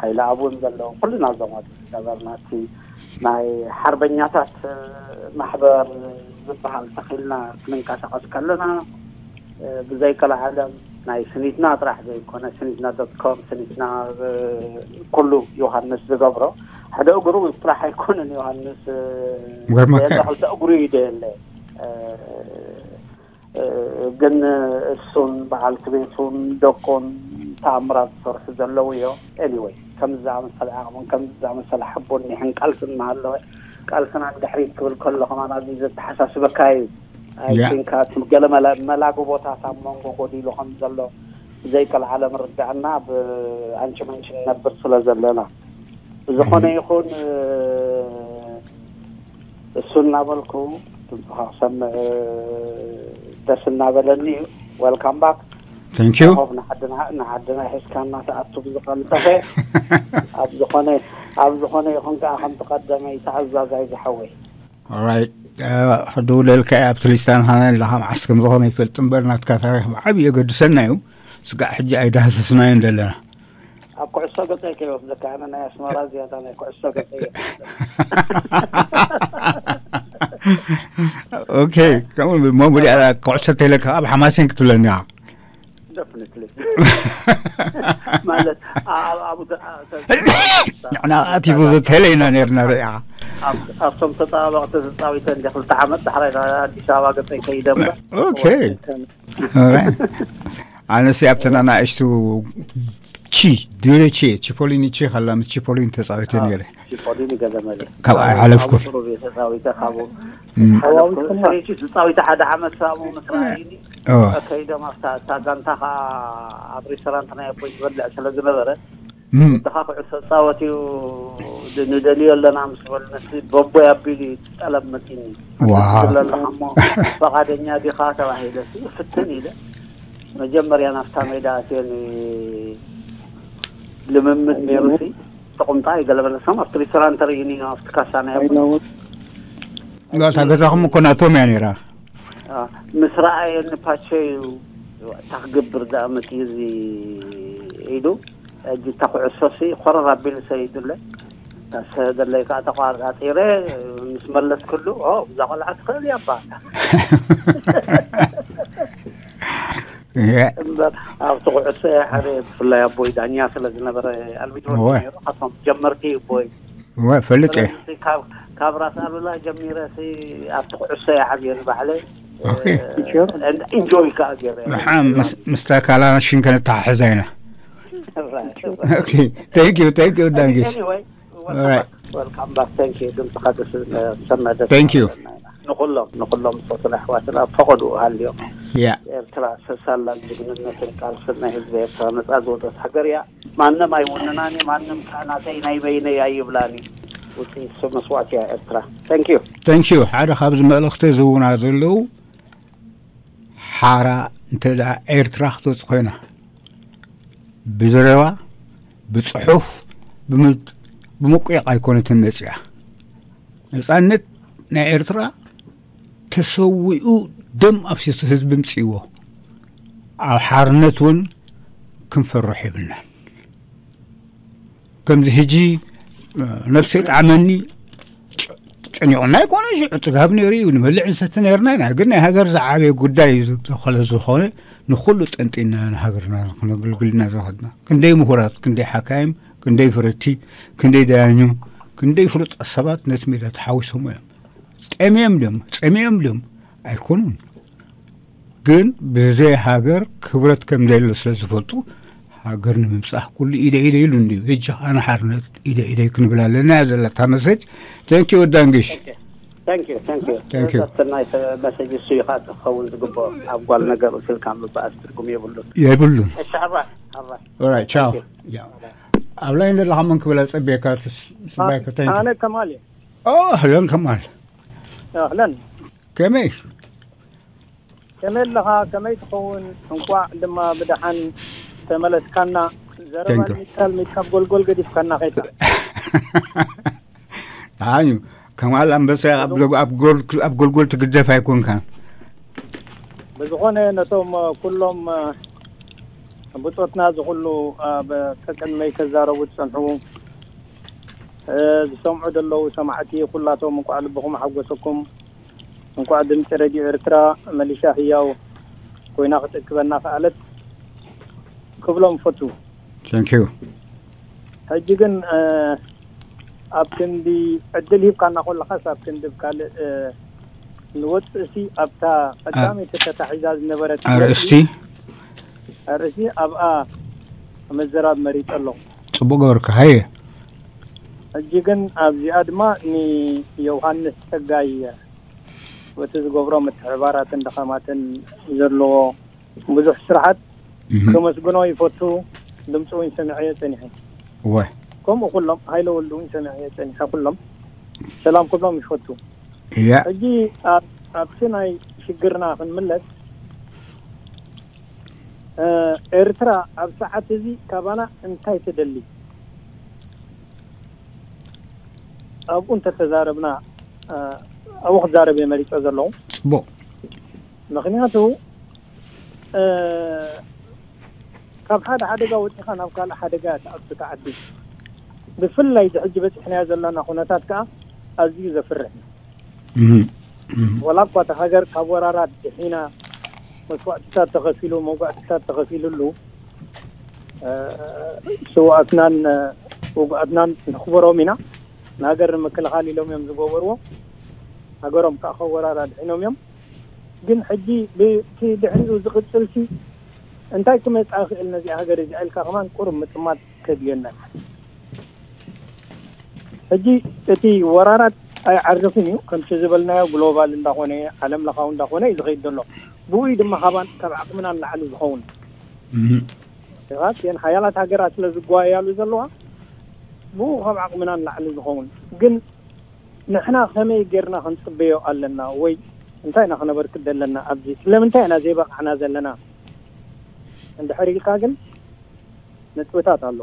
ሓይለ ኣብ እውን ዘለዉ ኩልና እዞም ኣብዚ ዝነበርና እቲ ናይ ሓርበኛታት ማሕበር ዝበሃል ተኺልና ክንንቀሳቐስ ከለና ብዘይቀልዓለም ናይ ስኒትና ጥራሕ ዘይኮነ ስኒትና ዶት ኮም ስኒትና ኩሉ ዮሃንስ ዝገብሮ ሓደ እግሩ ጥራሕ ኣይኮነን። ዮሃንስ ገርመካ ክልተ እግሩ ይደየለ ግን እሱን በዓልቲ ቤቱን ደቁን ተኣምራት ዝሰርሑ ዘለዉ እዮም። ኤኒወይ ከምዚ ዝኣመሰለ ዓቕምን ከምዚ ዝኣመሰለ ሓቦን ኒሕን ቃልስን እናሃለወ ቃልስና ንድሕሪት ክብል ከሎ ከማን ኣብዚ ዘተሓሳስበካ እዩ። ኣይንካት ገለ መላግቦታት ኣብ መንጎ ጎዲሉ ከም ዘሎ ብዘይቀልዓለ ምርዳእና ኣብ ኣንቺ መንቺ ንነብር ስለ ዘለና ብዝኾነ ይኹን እሱ እናበልኩ ድምፅኻ ክሰምዕ ደስ እናበለኒ እዩ። ወልካም ባክ Thank you. ሆብ ንዓድና ንዓድና ሒዝካ እናተኣቱ ብዝቐልጠፈ ኣብ ዝኾነ ኣብ ዝኾነ ይኹን ከዓ ከምቲ ቀደመይ ተኣዛዛይ ዝሓወይ Alright. ሕድውለልካ እየ ኣብቲ ሊስታ ንኻና ኣለኻ መዓስ ከም ዝኾነ ይፈልጥ እምበር ናትካ ታሪክ ብዓብዪ የገድሰና እዩ። ስጋዕ ሕጂ ኣይዳህሰስናዮን ዘለና። ኣብ ኩዕሶ ገጸይ ከይወስደካ፣ ኣነ ናይ ኣስመራ ዝያዳ ናይ ኩዕሶ ገጸይ እየ። ኦኬ። ከምኡ እሞ ብዲኣ ኩዕሶ ተይለካ ኣብ ሓማሴን ክትብለኒ ኢኻ። Definitely። ማለት ኣብ ኣብኡ ተ- ተ- ንሕና ቲፎዞ ተለ ኢና ነርና ርኣ። ኣብ- ኣብቶም ተጣባበቕቲ ተጻዊተ እንደ ክልተ ዓመት ዳሕራይ ናብ ኣዲስ ኣበባ ገጸይ ከይደ እምበር ኦኬ። ኣነሲ ኣብተን ኣናእሽቱ ቺ ድሬ ቺ ቺፖሊኒ ቺ ካላ ምስ ቺፖሊኒ ተጻዊተ ነይረ። ቺፖሊኒ ገለ መለ ካብ ኣይሓለፍኩ። ተጻዊተ ካብኡ ተጻዊተ ሓደ ዓመት ሳሙ ምስ ረኣዩኒ ከይዶም ኣብታ እታ ጋንታ ከዓ ኣብ ሬስቶራንት ናይ ኣቦይ ዝበልዕ ስለ ዝነበረ ድኻ ኩዕሶ ፃወት እዩ ንደልዮ ኣለና ምስ በሉ ነቲ በቦይ ኣቢሉ እዩ ጠለብ መፂኒ ኣለካ እሞ ፈቃደኛ ዲኻ ተባሂለ ፍትን ኢለ መጀመርያ ናብታ ሜዳ ኣትየ ልምምድ ነይሩ ሲ ተቁምጣ ይገለበለሶም ኣብቲ ሬስቶራንት ተርእዩኒ ነው ኣብቲ ካሳ ናይ ኣቦይ ጋሳ ገዛኹም እኮ ናቶም እያ ነይራ። ምስ ረኣየኒ ፓቸ እዩ እታ ክገብር ደኣ መፅዩ እዚ ኢሉ ሕጂ እታ ኩዕሶ ሲ ኮረር ኣቢሉ ሰይዱለ ሰደለይ ከዓ ተቋርጣፂረ ምስ መለስክሉ እዛ ቆልዓ ትኽእል እያ ባ እምበር ኣብቲ ኩዕሶ እየ ሓደ ብፍላይ ኣቦይ ዳኛ ስለ ዝነበረ ኣልሚድሮ ነይሩ ካብቶም ጀመርቲ ቦይ ፈልጥ እየ ካብ ራስ ኣሉላ ጀሚረ ኣብቲ ኩዕሶ እየ ዓብየ ንባዕለ ኢንጆይ ከዓ ገይረ ምስታ ካላ ሽንከ ነተሓሕዛ ኢና thank you thank you ዳንጊሽ Welcome back. Thank you. ድምፅኻ ደስ ዝብል ሰምዕ ደስ Thank you. ንኩሎም ንኩሎም ፆትን ኣሕዋትና ፈቐዱ ሃልዮም Yeah. ኤርትራ ሰሳላ ጅግንነትን ቃልስን ናይ ህዝቢ ኤርትራ ነፃ ዝወፀት ሃገር እያ። ማንም ኣይውንናን እዩ። ማንም ከዓ ናተይ ናይ በይነይ ኣይብላን እዩ። ውፅኢት መስዋእቲ እያ ኤርትራ። Thank you. Thank you. ሓደ ካብዚ መልእኽቲ ዝውና ዘለዉ ሓራ እንተ ደኣ ኤርትራ ክትወጽእ ኮይና ብዘረባ ብጽሑፍ ብመ- ብመቁየቕ ኣይኮነትን መጽያ። ነጻነት ናይ ኤርትራ ተሰዊኡ ደም ኣፍሲሱ ህዝቢ ምጽእዎ ኣብ ሓርነት እውን ክንፈርሕ የብልናን። ከምዚ ሕጂ ነብሰይ ጣዕመኒ ጨኒቑና ኣይኮነ ሽዑ ጽጋብ ነይሩ እዩ ንበልዕ ንሰቲ ነርና ኢና ግን ናይ ሃገር ዝዓበየ ጉዳይ እዩ ዝኸለ ዝኾነ ንኩሉ ጠንጢና ንሃገርና ክነገልግልና ዝኸድና ክንደይ ምሁራት ክንደይ ሓካይም ክንደይ ፍረቲ ክንደይ ዳያኙ ክንደይ ፍሉጣት ሰባት ነቲ ሜዳ ተሓዊሶም እዮም ጠምዮም ድም ጸሚኦም ድም ኣይኮኑን ግን ብዘይ ሃገር ክብረት ከም ዘየለ ስለ ዝፈልጡ ሃገር ንምብጻሕ ኩሉ ኢደ ኢደ ኢሉ እንድዩ። ሕጂ ኸኣ ንሓርነት ኢደ ኢደ ክንብል ኣለና እያ ዘላታ መሰጅ። Thank you ዳንግሽ። Thank you, thank you. Thank you. ሰናይ መሰጅ እሱ ኢኻ ክኸውን ዝግብኦ ኣብ ጓል ነገር እሱ ኢልካ ምብኣስ ትርጉም የብሉን። የብሉን። እሺ ኣባ ኣባ Alright, ciao. ኣብ ላይን ዘለኻ መን ክብል ኣጸብየካ ስባይካ thank you. ኣነ ከማል እየ። ኣህለን ከማል። ኣህለን። ከመይ ከመይ ኣለኻ ከመይ ትኸውን እንቋዕ ድማ ብደሓን ተመለስካና ዘረባ ሚካል ሚካ ጎልጎል ገዲፍካና ኸይታ ደሓን እዩ ከማል ኣንበሳ ኣብ ጎልጎል ትግደፍ ኣይኮንካን ብዝኾነ ነቶም ኩሎም ብፆትና ዝኩሉ ኣብ ከቅድመይ ከዛረቡ ዝፀንሑ ዝሰምዑ ዘለዉ ሰማዕቲ ኩላቶም እንቋዕ ልብኹም ሓጎሰኩም እንኳዕ ድምፂ ረድዮ ኤርትራ መሊሻ ህያው ኮይና ክትእክበና ከኣለት ክብሎም ፈቱ። Thank you. ሕጂ ግን ኣብ ክንዲ ዕድል ሂብካና ከለኻስ ኣብ ክንዲ ብ ካልእ ንወፅእ ሲ ኣብታ ቀዳመይቲ ተታሒዛ ዝነበረት ኣርእስቲ ኣርእስቲ ኣብኣ ምዝራብ መሪፀ ኣለኹ። ፅቡቅ ገበርካ ሃየ። ሕጂ ግን ኣብዚኣ ድማ ንዮውሃንስ ፀጋይ በቲ ዝገብሮ ምትሕብባራትን ድኻማትን ዘለዎ ብዙሕ ስራሓት ከመስግኖ ይፈቱ። ድምፁ እውን ሰሚዐዮ ፀኒሐ። እወ ከምኡ ኩሎም ሃይለ ወልዱ እውን ሰሚዐዮ ፀኒሐ። ኩሎም ሰላም ክብሎም ይፈቱ። እያ ሕጂ ኣብቲ ናይ ሽግርና ክንምለስ ኤርትራ ኣብ ሰዓት እዚ ካባና እንታይ ትደሊ? ኣብኡ እንተተዛረብና ኣብኡ ክዛረብ እየ መሪፀ ዘለኹ። ፅቡቕ ምክንያቱ ካብ ሓደ ሓደጋ ወፂኻ ናብ ካልእ ሓደጋ እያ ትኣቱ እታ ዓዲ። ብፍላይ እዚ ሕጂ በፂሕናዮ ዘለና ኩነታት ከዓ ኣዝዩ ዘፍርሕ እዩ። እህ፣ እህ። ወላ እኳ እታ ሃገር ካብ ወራራት ድሒና፣ መስዋእትታት ተኸፊሉ፣ መውጋእትታት ተኸፊሉሉ፣ እ፣ ስውኣትናን፣ እ፣ ውጉኣትናን ንኽብሮም ኢና። ንሃገር ንምክልኻል ኢሎም እዮም ዝገበርዎ። ሃገሮም ከዓ ካብ ወራር ኣድሒኖም እዮም። ግን ሕጂ ብቲ ድሕሪኡ ዝቕጽልሲ እንታይ ክመጽእ ይኽእል ነዚኣ ሃገር እዚኣ ኢልካ ከማን ቁሩብ ምጥማት ከድልየና እዩ። ሕጂ እቲ ወራራት ኣይዓርፍን እዩ። ከምቲ ዝበልናዮ ግሎባል እንዳኾነ፣ ዓለም ለኻዊ እንዳኾነ እዩ ዝኸይድ ዘሎ። ብኡ እዩ ድማ ካባን ካብ ዓቕምና ንላዕሊ ዝኸውን። እህ። እቲኻትየን ሓያላት ሃገራት ስለ ዝጓየያሉ ዘለዋ፣ ብኡ ካብ ዓቕምና ንላዕሊ ዝኸውን። ግን ንሕና ከመይ ጌርና ክንጽበዮ ኣለና? ወይ እንታይ ኢና ክነበርክት ዘለና ኣብዚ? ስለምንታይ ኢና ዘይበቕዕና ዘለና? እንድሕር ኢልካ ግን ነጥብታት ኣሎ።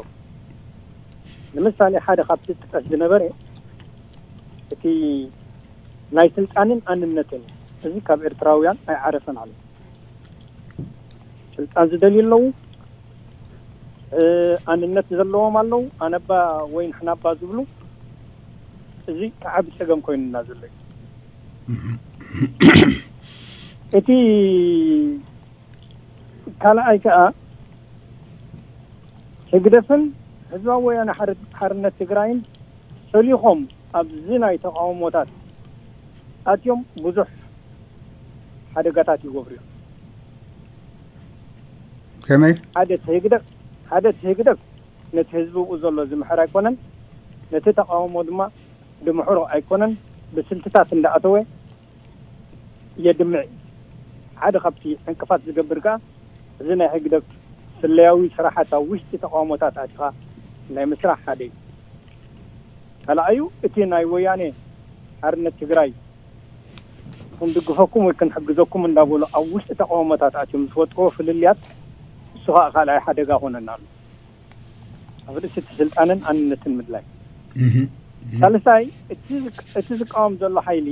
ንምሳሌ ሓደ ካብቲ ዝጥቀስ ዝነበረ እቲ ናይ ስልጣንን ኣንነትን እዩ። እዚ ካብ ኤርትራውያን ኣይዓረፈን ኣሎ። ስልጣን ዝደልዩ ኣለዉ፣ እ፣ ኣንነት ዘለዎም ኣለዉ፣ ኣነባ ወይ ንሕናባ ዝብሉ። እዚ እቲ ዓቢ ጸገም ኮይኑና ዘሎ እዩ። እቲ ካልኣይ ከኣ ህግደፍን ህዝባዊ ወያነ ሓር-፣ ሓርነት ትግራይን ሰሊኾም ኣብዚ ናይ ተቃውሞታት ኣትዮም ብዙሕ ሓደጋታት ይገብሩ እዮም። ከመይ? ሓደ እቲ ህግደፍ፣ ሓደ እቲ ህግደፍ ነቲ ህዝቢ ብኡ ዘሎ ዝምሕር ኣይኮነን፣ ነቲ ተቃውሞ ድማ ድምሕሮ ኣይኮነን፣ ብስልትታት እንዳኣተወ የድምዕ እዩ። ሓደ ካብቲ ዕንቅፋት ዝገብር ከኣ እዚ ናይ ህግደፍ ስለያዊ ስራሓት ኣብ ውሽጢ ተቃውሞታት ኣቲኻ ናይ ምስራሕ ሓደ እዩ። ካልኣዩ እቲ ናይ ወያነ ሓርነት ትግራይ ክንድግፈኩም ወይ ክንሕግዘኩም እንዳበሉ ኣብ ውሽጢ ተቃውሞታት ኣትዮም ዝፈጥርዎ ፍልልያት፣ እሱ ከዓ ካልኣይ ሓደጋ ኮነና ኣሎ። ኣብ ርእሲ እቲ ስልጣንን ኣንነትን ምድላይ። እህ፣ እህ። ሳልሳይ፣ እቲ ዝቅ-፣ እቲ ዝቃወም ዘሎ ሓይሊ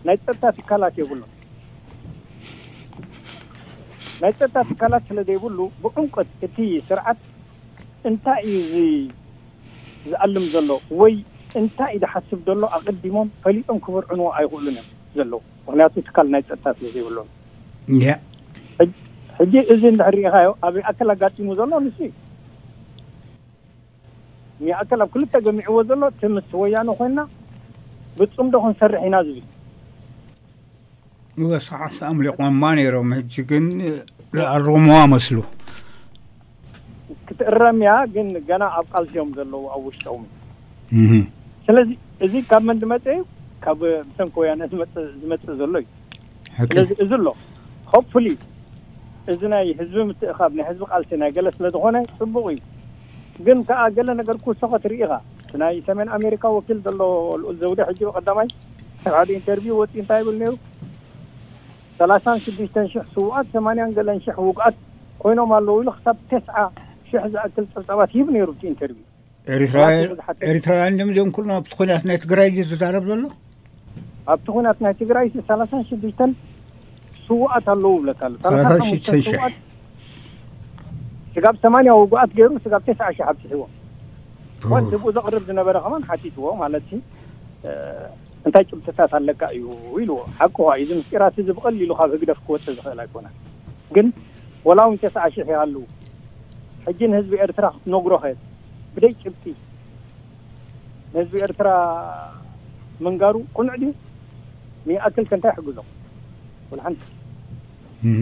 ናይ ጸጥታ ትካላት የብሉን። ናይ ጸጥታ ትካላት ስለ ዘይብሉ፣ ብዕምቆት እቲ ስርዓት እንታይ እዩ ዝ-፣ ዝኣልም ዘሎ ወይ እንታይ እዩ ዝሓስብ ዘሎ ኣቐዲሞም ፈሊጦም ክበርዕንዎ ኣይኽእሉን እዮም ዘለዉ። ምኽንያቱ ትካል ናይ ጸጥታ ስለ ዘይብሎም። ያ። ሕጂ፣ ሕጂ እዚ እንድሕር ርኢኻዮ ኣብ ይኣክል ኣጋጢሙ ዘሎ ንሱ እዩ። ይኣክል ኣብ ክልተ ገሚዕዎ ዘሎ እቲ ምስ ወያነ ኮይንና ብጽምዶ ክንሰርሕ ኢና ዝብል። እወ፣ ሰዓት ኣምሊቖማ ነይሮም። ሕጂ ግን ዝኣረሙዋ መስሉ። ክትእረም እያ፣ ግን ገና ኣብ ቃልሲ እዮም ዘለዉ ኣብ ውሽጦም። እህ። ስለዚ እዚ ካብ መን ዝመጸ እዩ? ካብ ብሰንኪ ወያነ ዝመጽእ፣ ዝመጽእ ዘሎ እዩ። ሓቂ። ስለዚ እዚ ኣሎ። ሆፕፉሊ እዚ ናይ ህዝቢ ምትእኻብ፣ ናይ ህዝቢ ቃልሲ ናይ ገለ ስለ ዝኾነ ጽቡቕ እዩ። ግን ከኣ ገለ ነገር ክውሰኸት ርኢኻ። እቲ ናይ ሰሜን ኣሜሪካ ወኪል ዘሎ ልኡል ዘውደ ሕጂ ብቐዳማይ ኣብ ሓደ ኢንተርቪው ወጺኡ እንታይ ይብል ነይሩ? ሰላሳን ሽዱሽተን ሽሕ ስዉኣት፣ ሰማንያን ገለን ሽሕ ውጉኣት ኮይኖም ኣለዉ ኢሉ ክሳብ ተስዓ ሽሕ ዝኣክል ጸብጻባት ይህብ ነይሩ እቲ ኢንተርቪው። ኤሪትራውያን፣ ኤሪትራውያን ድዮም እዚኦም ኩሎም ኣብቲ ኩናት ናይ ትግራይ ድዩ ዝዛረብ ዘሎ? ኣብቲ ኩናት ናይ ትግራይ ሲ ሰላሳን ሽዱሽተን ስዉኣት ኣለዉ ይብለካ ኣሎ። ሰላሳን ሽዱሽተን ሽሕ። ስዉኣት፣ ስጋብ ሰማንያ ውጉኣት ገይሩ ስጋብ ተስዓ ሽሕ ኣብፂሕዎም። ኡፍ። ወንት ብኡ ዘቕርብ ዝነበረ ከማን ሓቲትዎ ማለት ሲ፣ እ፣ እንታይ ጭብጥታት ኣለካ እዩ ኢልዎ። ሓቅኻ እዩ፣ እዚ ምስጢራት እዚ ብቐሊሉ ካብ ህግደፍ ክወፅእ ዝኽእል ኣይኮነን። ግን ወላ እውን ተስዓ ሽሕ ይሃልዉ፣ ሕጂ ንህዝቢ ኤርትራ ክትነግሮ ኸ ብደይ ጭብጢ ንህዝቢ ኤርትራ ምንጋሩ ቅኑዕ ድዩ? ንይኣክል ከ እንታይ ይሕግዞ? ወላ ሓንቲ። እህ፣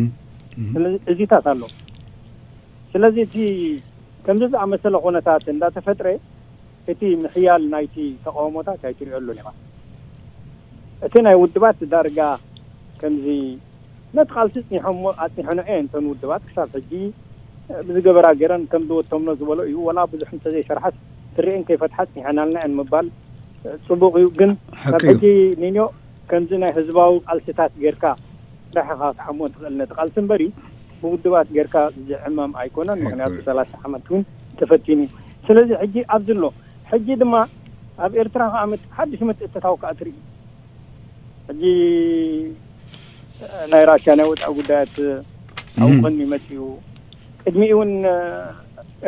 እህ። ስለዚ እዚታት ኣሎ። ስለዚ እቲ ከምዚ ዝኣመሰለ ኩነታት እንዳተፈጥረ እቲ ምሕያል ናይቲ ተቃውሞታት ኣይትሪኦሉን ኢኻ። እቲ ናይ ውድባት ዳርጋ ከምዚ ነቲ ቃልሲ ጽኒሖሞ ኣጽኒሖኖ እየን እተን ውድባት ክሳብ ሕጂ ብዝገበራ ገይረን ከም ዝወተምኖ ዝበሎ እዩ። ወላ ብዙሕ እንተዘይሰርሓስ ትርኤን ከይፈትሓ ጽኒሐናልና እየን ምባል ጽቡቕ እዩ። ግን ሓቂ ካብ እዩ። ሕጂ ኒንዮ ከምዚ ናይ ህዝባዊ ቃልስታት ጌርካ ጥራሕ ኢኻ ክትዓሞ ትኽእል ነቲ ቃልሲ እምበሪ ብውድባት ጌርካ ዝዕመም ኣይኮነን። ምኽንያቱ ኣይኮነን። ሰላሳ ዓመት እውን ተፈቲኑ እዩ። ስለዚ ሕጂ ኣብዚ ኣሎ። ሕጂ ድማ ኣብ ኤርትራ ከኣ ምት-፣ ሓድሽ ምትእትታው ከኣ ትርኢ። ሕጂ ናይ ራሽያ ናይ ወጻኢ ጉዳያት ኣብ እም። ጎኒ መጺኡ፣ ቅድሚኡ እውን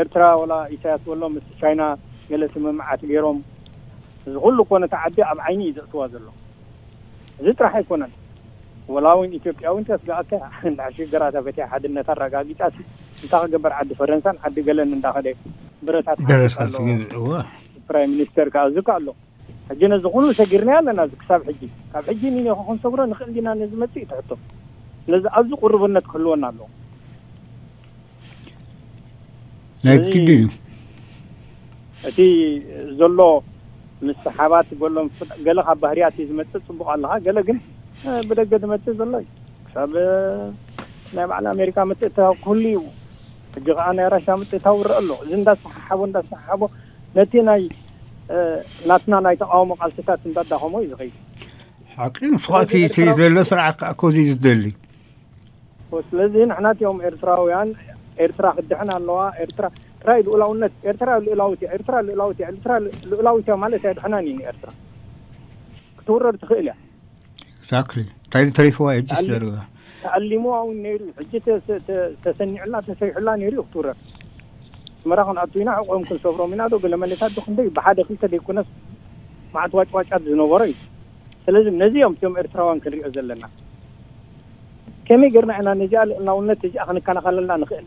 ኤርትራ ወላ ኢሳያስ በሎ ምስ ቻይና ገለ ስምምዓት ገይሮም፣ እዚ ኩሉ እኮ ነቲ ዓዲ ኣብ ዓይኒ እዩ ዘእትዋ ዘሎ። እዚ ጥራሕ ኣይኮነን። ወላ እውን ኢትዮጵያ እውን ተስጋኣካ እንዳ ሽግራ ተፈትያ ሓድነታ ኣረጋጊጻ፣ እንታይ ክገበር ዓዲ ፈረንሳን ዓዲ ገለን እንዳኸደ ብረታት ሓፊስ ኣሎ። ፕራይም ሚኒስተር ከዓ እዚ ከዓ ኣሎ። ሕጂ ነዚ ኩሉ ሰጊርና ኣለና። እዚ ክሳብ ሕጂ፣ ካብ ሕጂ ንኔ ክንሰግሮ ንኽእል ዲና? ነዚ መጽእ ትሕቶ። ስለዚ ኣብዚ ቁርብነት ክህልወና ኣለዎ። ናይ ግድን እዩ። እቲ ዘሎ ምስ ሰሓባት ገሎም ገለ ካብ ባህርያት እዩ ዝመጽእ፣ ጽቡቕ ኣለኻ። ገለ ግን ብደገ ዝመጽእ ዘሎ እዩ። ክሳብ ናይ ባዕል ኣሜሪካ ምትእትታው ክህሉ እዩ። ሕጂ ከዓ ናይ ራሻ ምትእትታው ይረአ ኣሎ። እዚ እንዳሰሓሓቦ እንዳሰሓሓቦ ነቲ ናይ ናትና ናይ ተቃውሞ ቃልስታት እንዳዳኸሞ እዩ ዝኸይድ። ሓቂ ንስኻቲ እቲ ዘሎ ስርዓት ከዓ ኮዚ ዝደሊ። ስለዚ ንሕና እቲኦም ኤርትራውያን ኤርትራ ክትድሕን ኣለዋ። ኤርትራ ጥራይ ልኡላውነት፣ ኤርትራ ልኡላዊት እያ፣ ኤርትራ ልኡላዊት እያ፣ ኤርትራ ልኡላዊት እያ ማለት ኣየድሕናን እዩ። ኤርትራ ክትውረር ትኽእል እያ። Exactly። እንታይ ተሪፍዋ ሕጂ ዘርጋ ተኣሊሙ እውን ነይሩ። ሕጂ ተሰኒዕላ ተሰሪሑላ ነይሩ እዩ ክትውረር። ኣስመራ ክንኣቱ ኢና፣ ሕቆም ክንሰብሮም ኢና ዶ ገለ መለታት ዶ ክንደይ ብሓደ ክልተ ደይኮነስ መዓት ዋጭዋጫት ዝነበሮ እዩ። ስለዚ ነዚ እዮም እቶም ኤርትራውያን ክንሪኦ ዘለና። ከመይ ጌርና ኢና ነዚኣ ልእላውነት እዚኣ ክንከላኸለላ ንኽእል?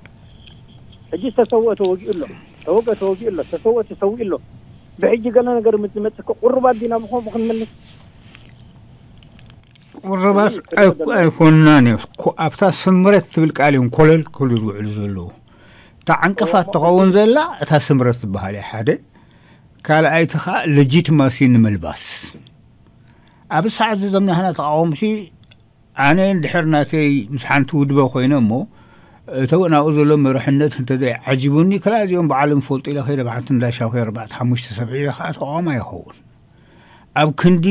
ሕጂ ዝተሰውኦ ተወጊኡ ኣሎ፣ ተወገ ተወጊኡ ኣሎ፣ ዝተሰውኦ ተሰዊኡ ኣሎ። ብሕጂ ገለ ነገር ምስ ዝመጽእ ቁሩባት ዲና ብኸምኡ ክንመልስ? ቁሩባት ኣይኮንናን እዩ። ኣብታ ስምረት ትብል ቃል እዮም ኮለል ክብሉ ዝውዕሉ ዘለዉ። እታ ዕንቅፋት ትኸውን ዘላ እታ ስምረት ዝበሃል እዩ ሓደ። ካልኣይቲ ከዓ ሌጂትማሲ ንምልባስ። ኣብ ሰዓት ዘምናህና ተቃወምቲ ኣነ እንድሕር ናተይ ምስ ሓንቲ ውድበ ኮይነ እሞ እተው ናብኡ ዘሎ መርሕነት እንተዘይዓጂቡኒ ክላ እዚኦም በዓሎም ፈልጡ ኢለ ከይደ ብሓንቲ እንዳሻው ከይ ኣርባዕተ ሓሙሽተ ሰብዒ ኢለ ከዓ ተቃዋማ ይኸውን። ኣብ ክንዲ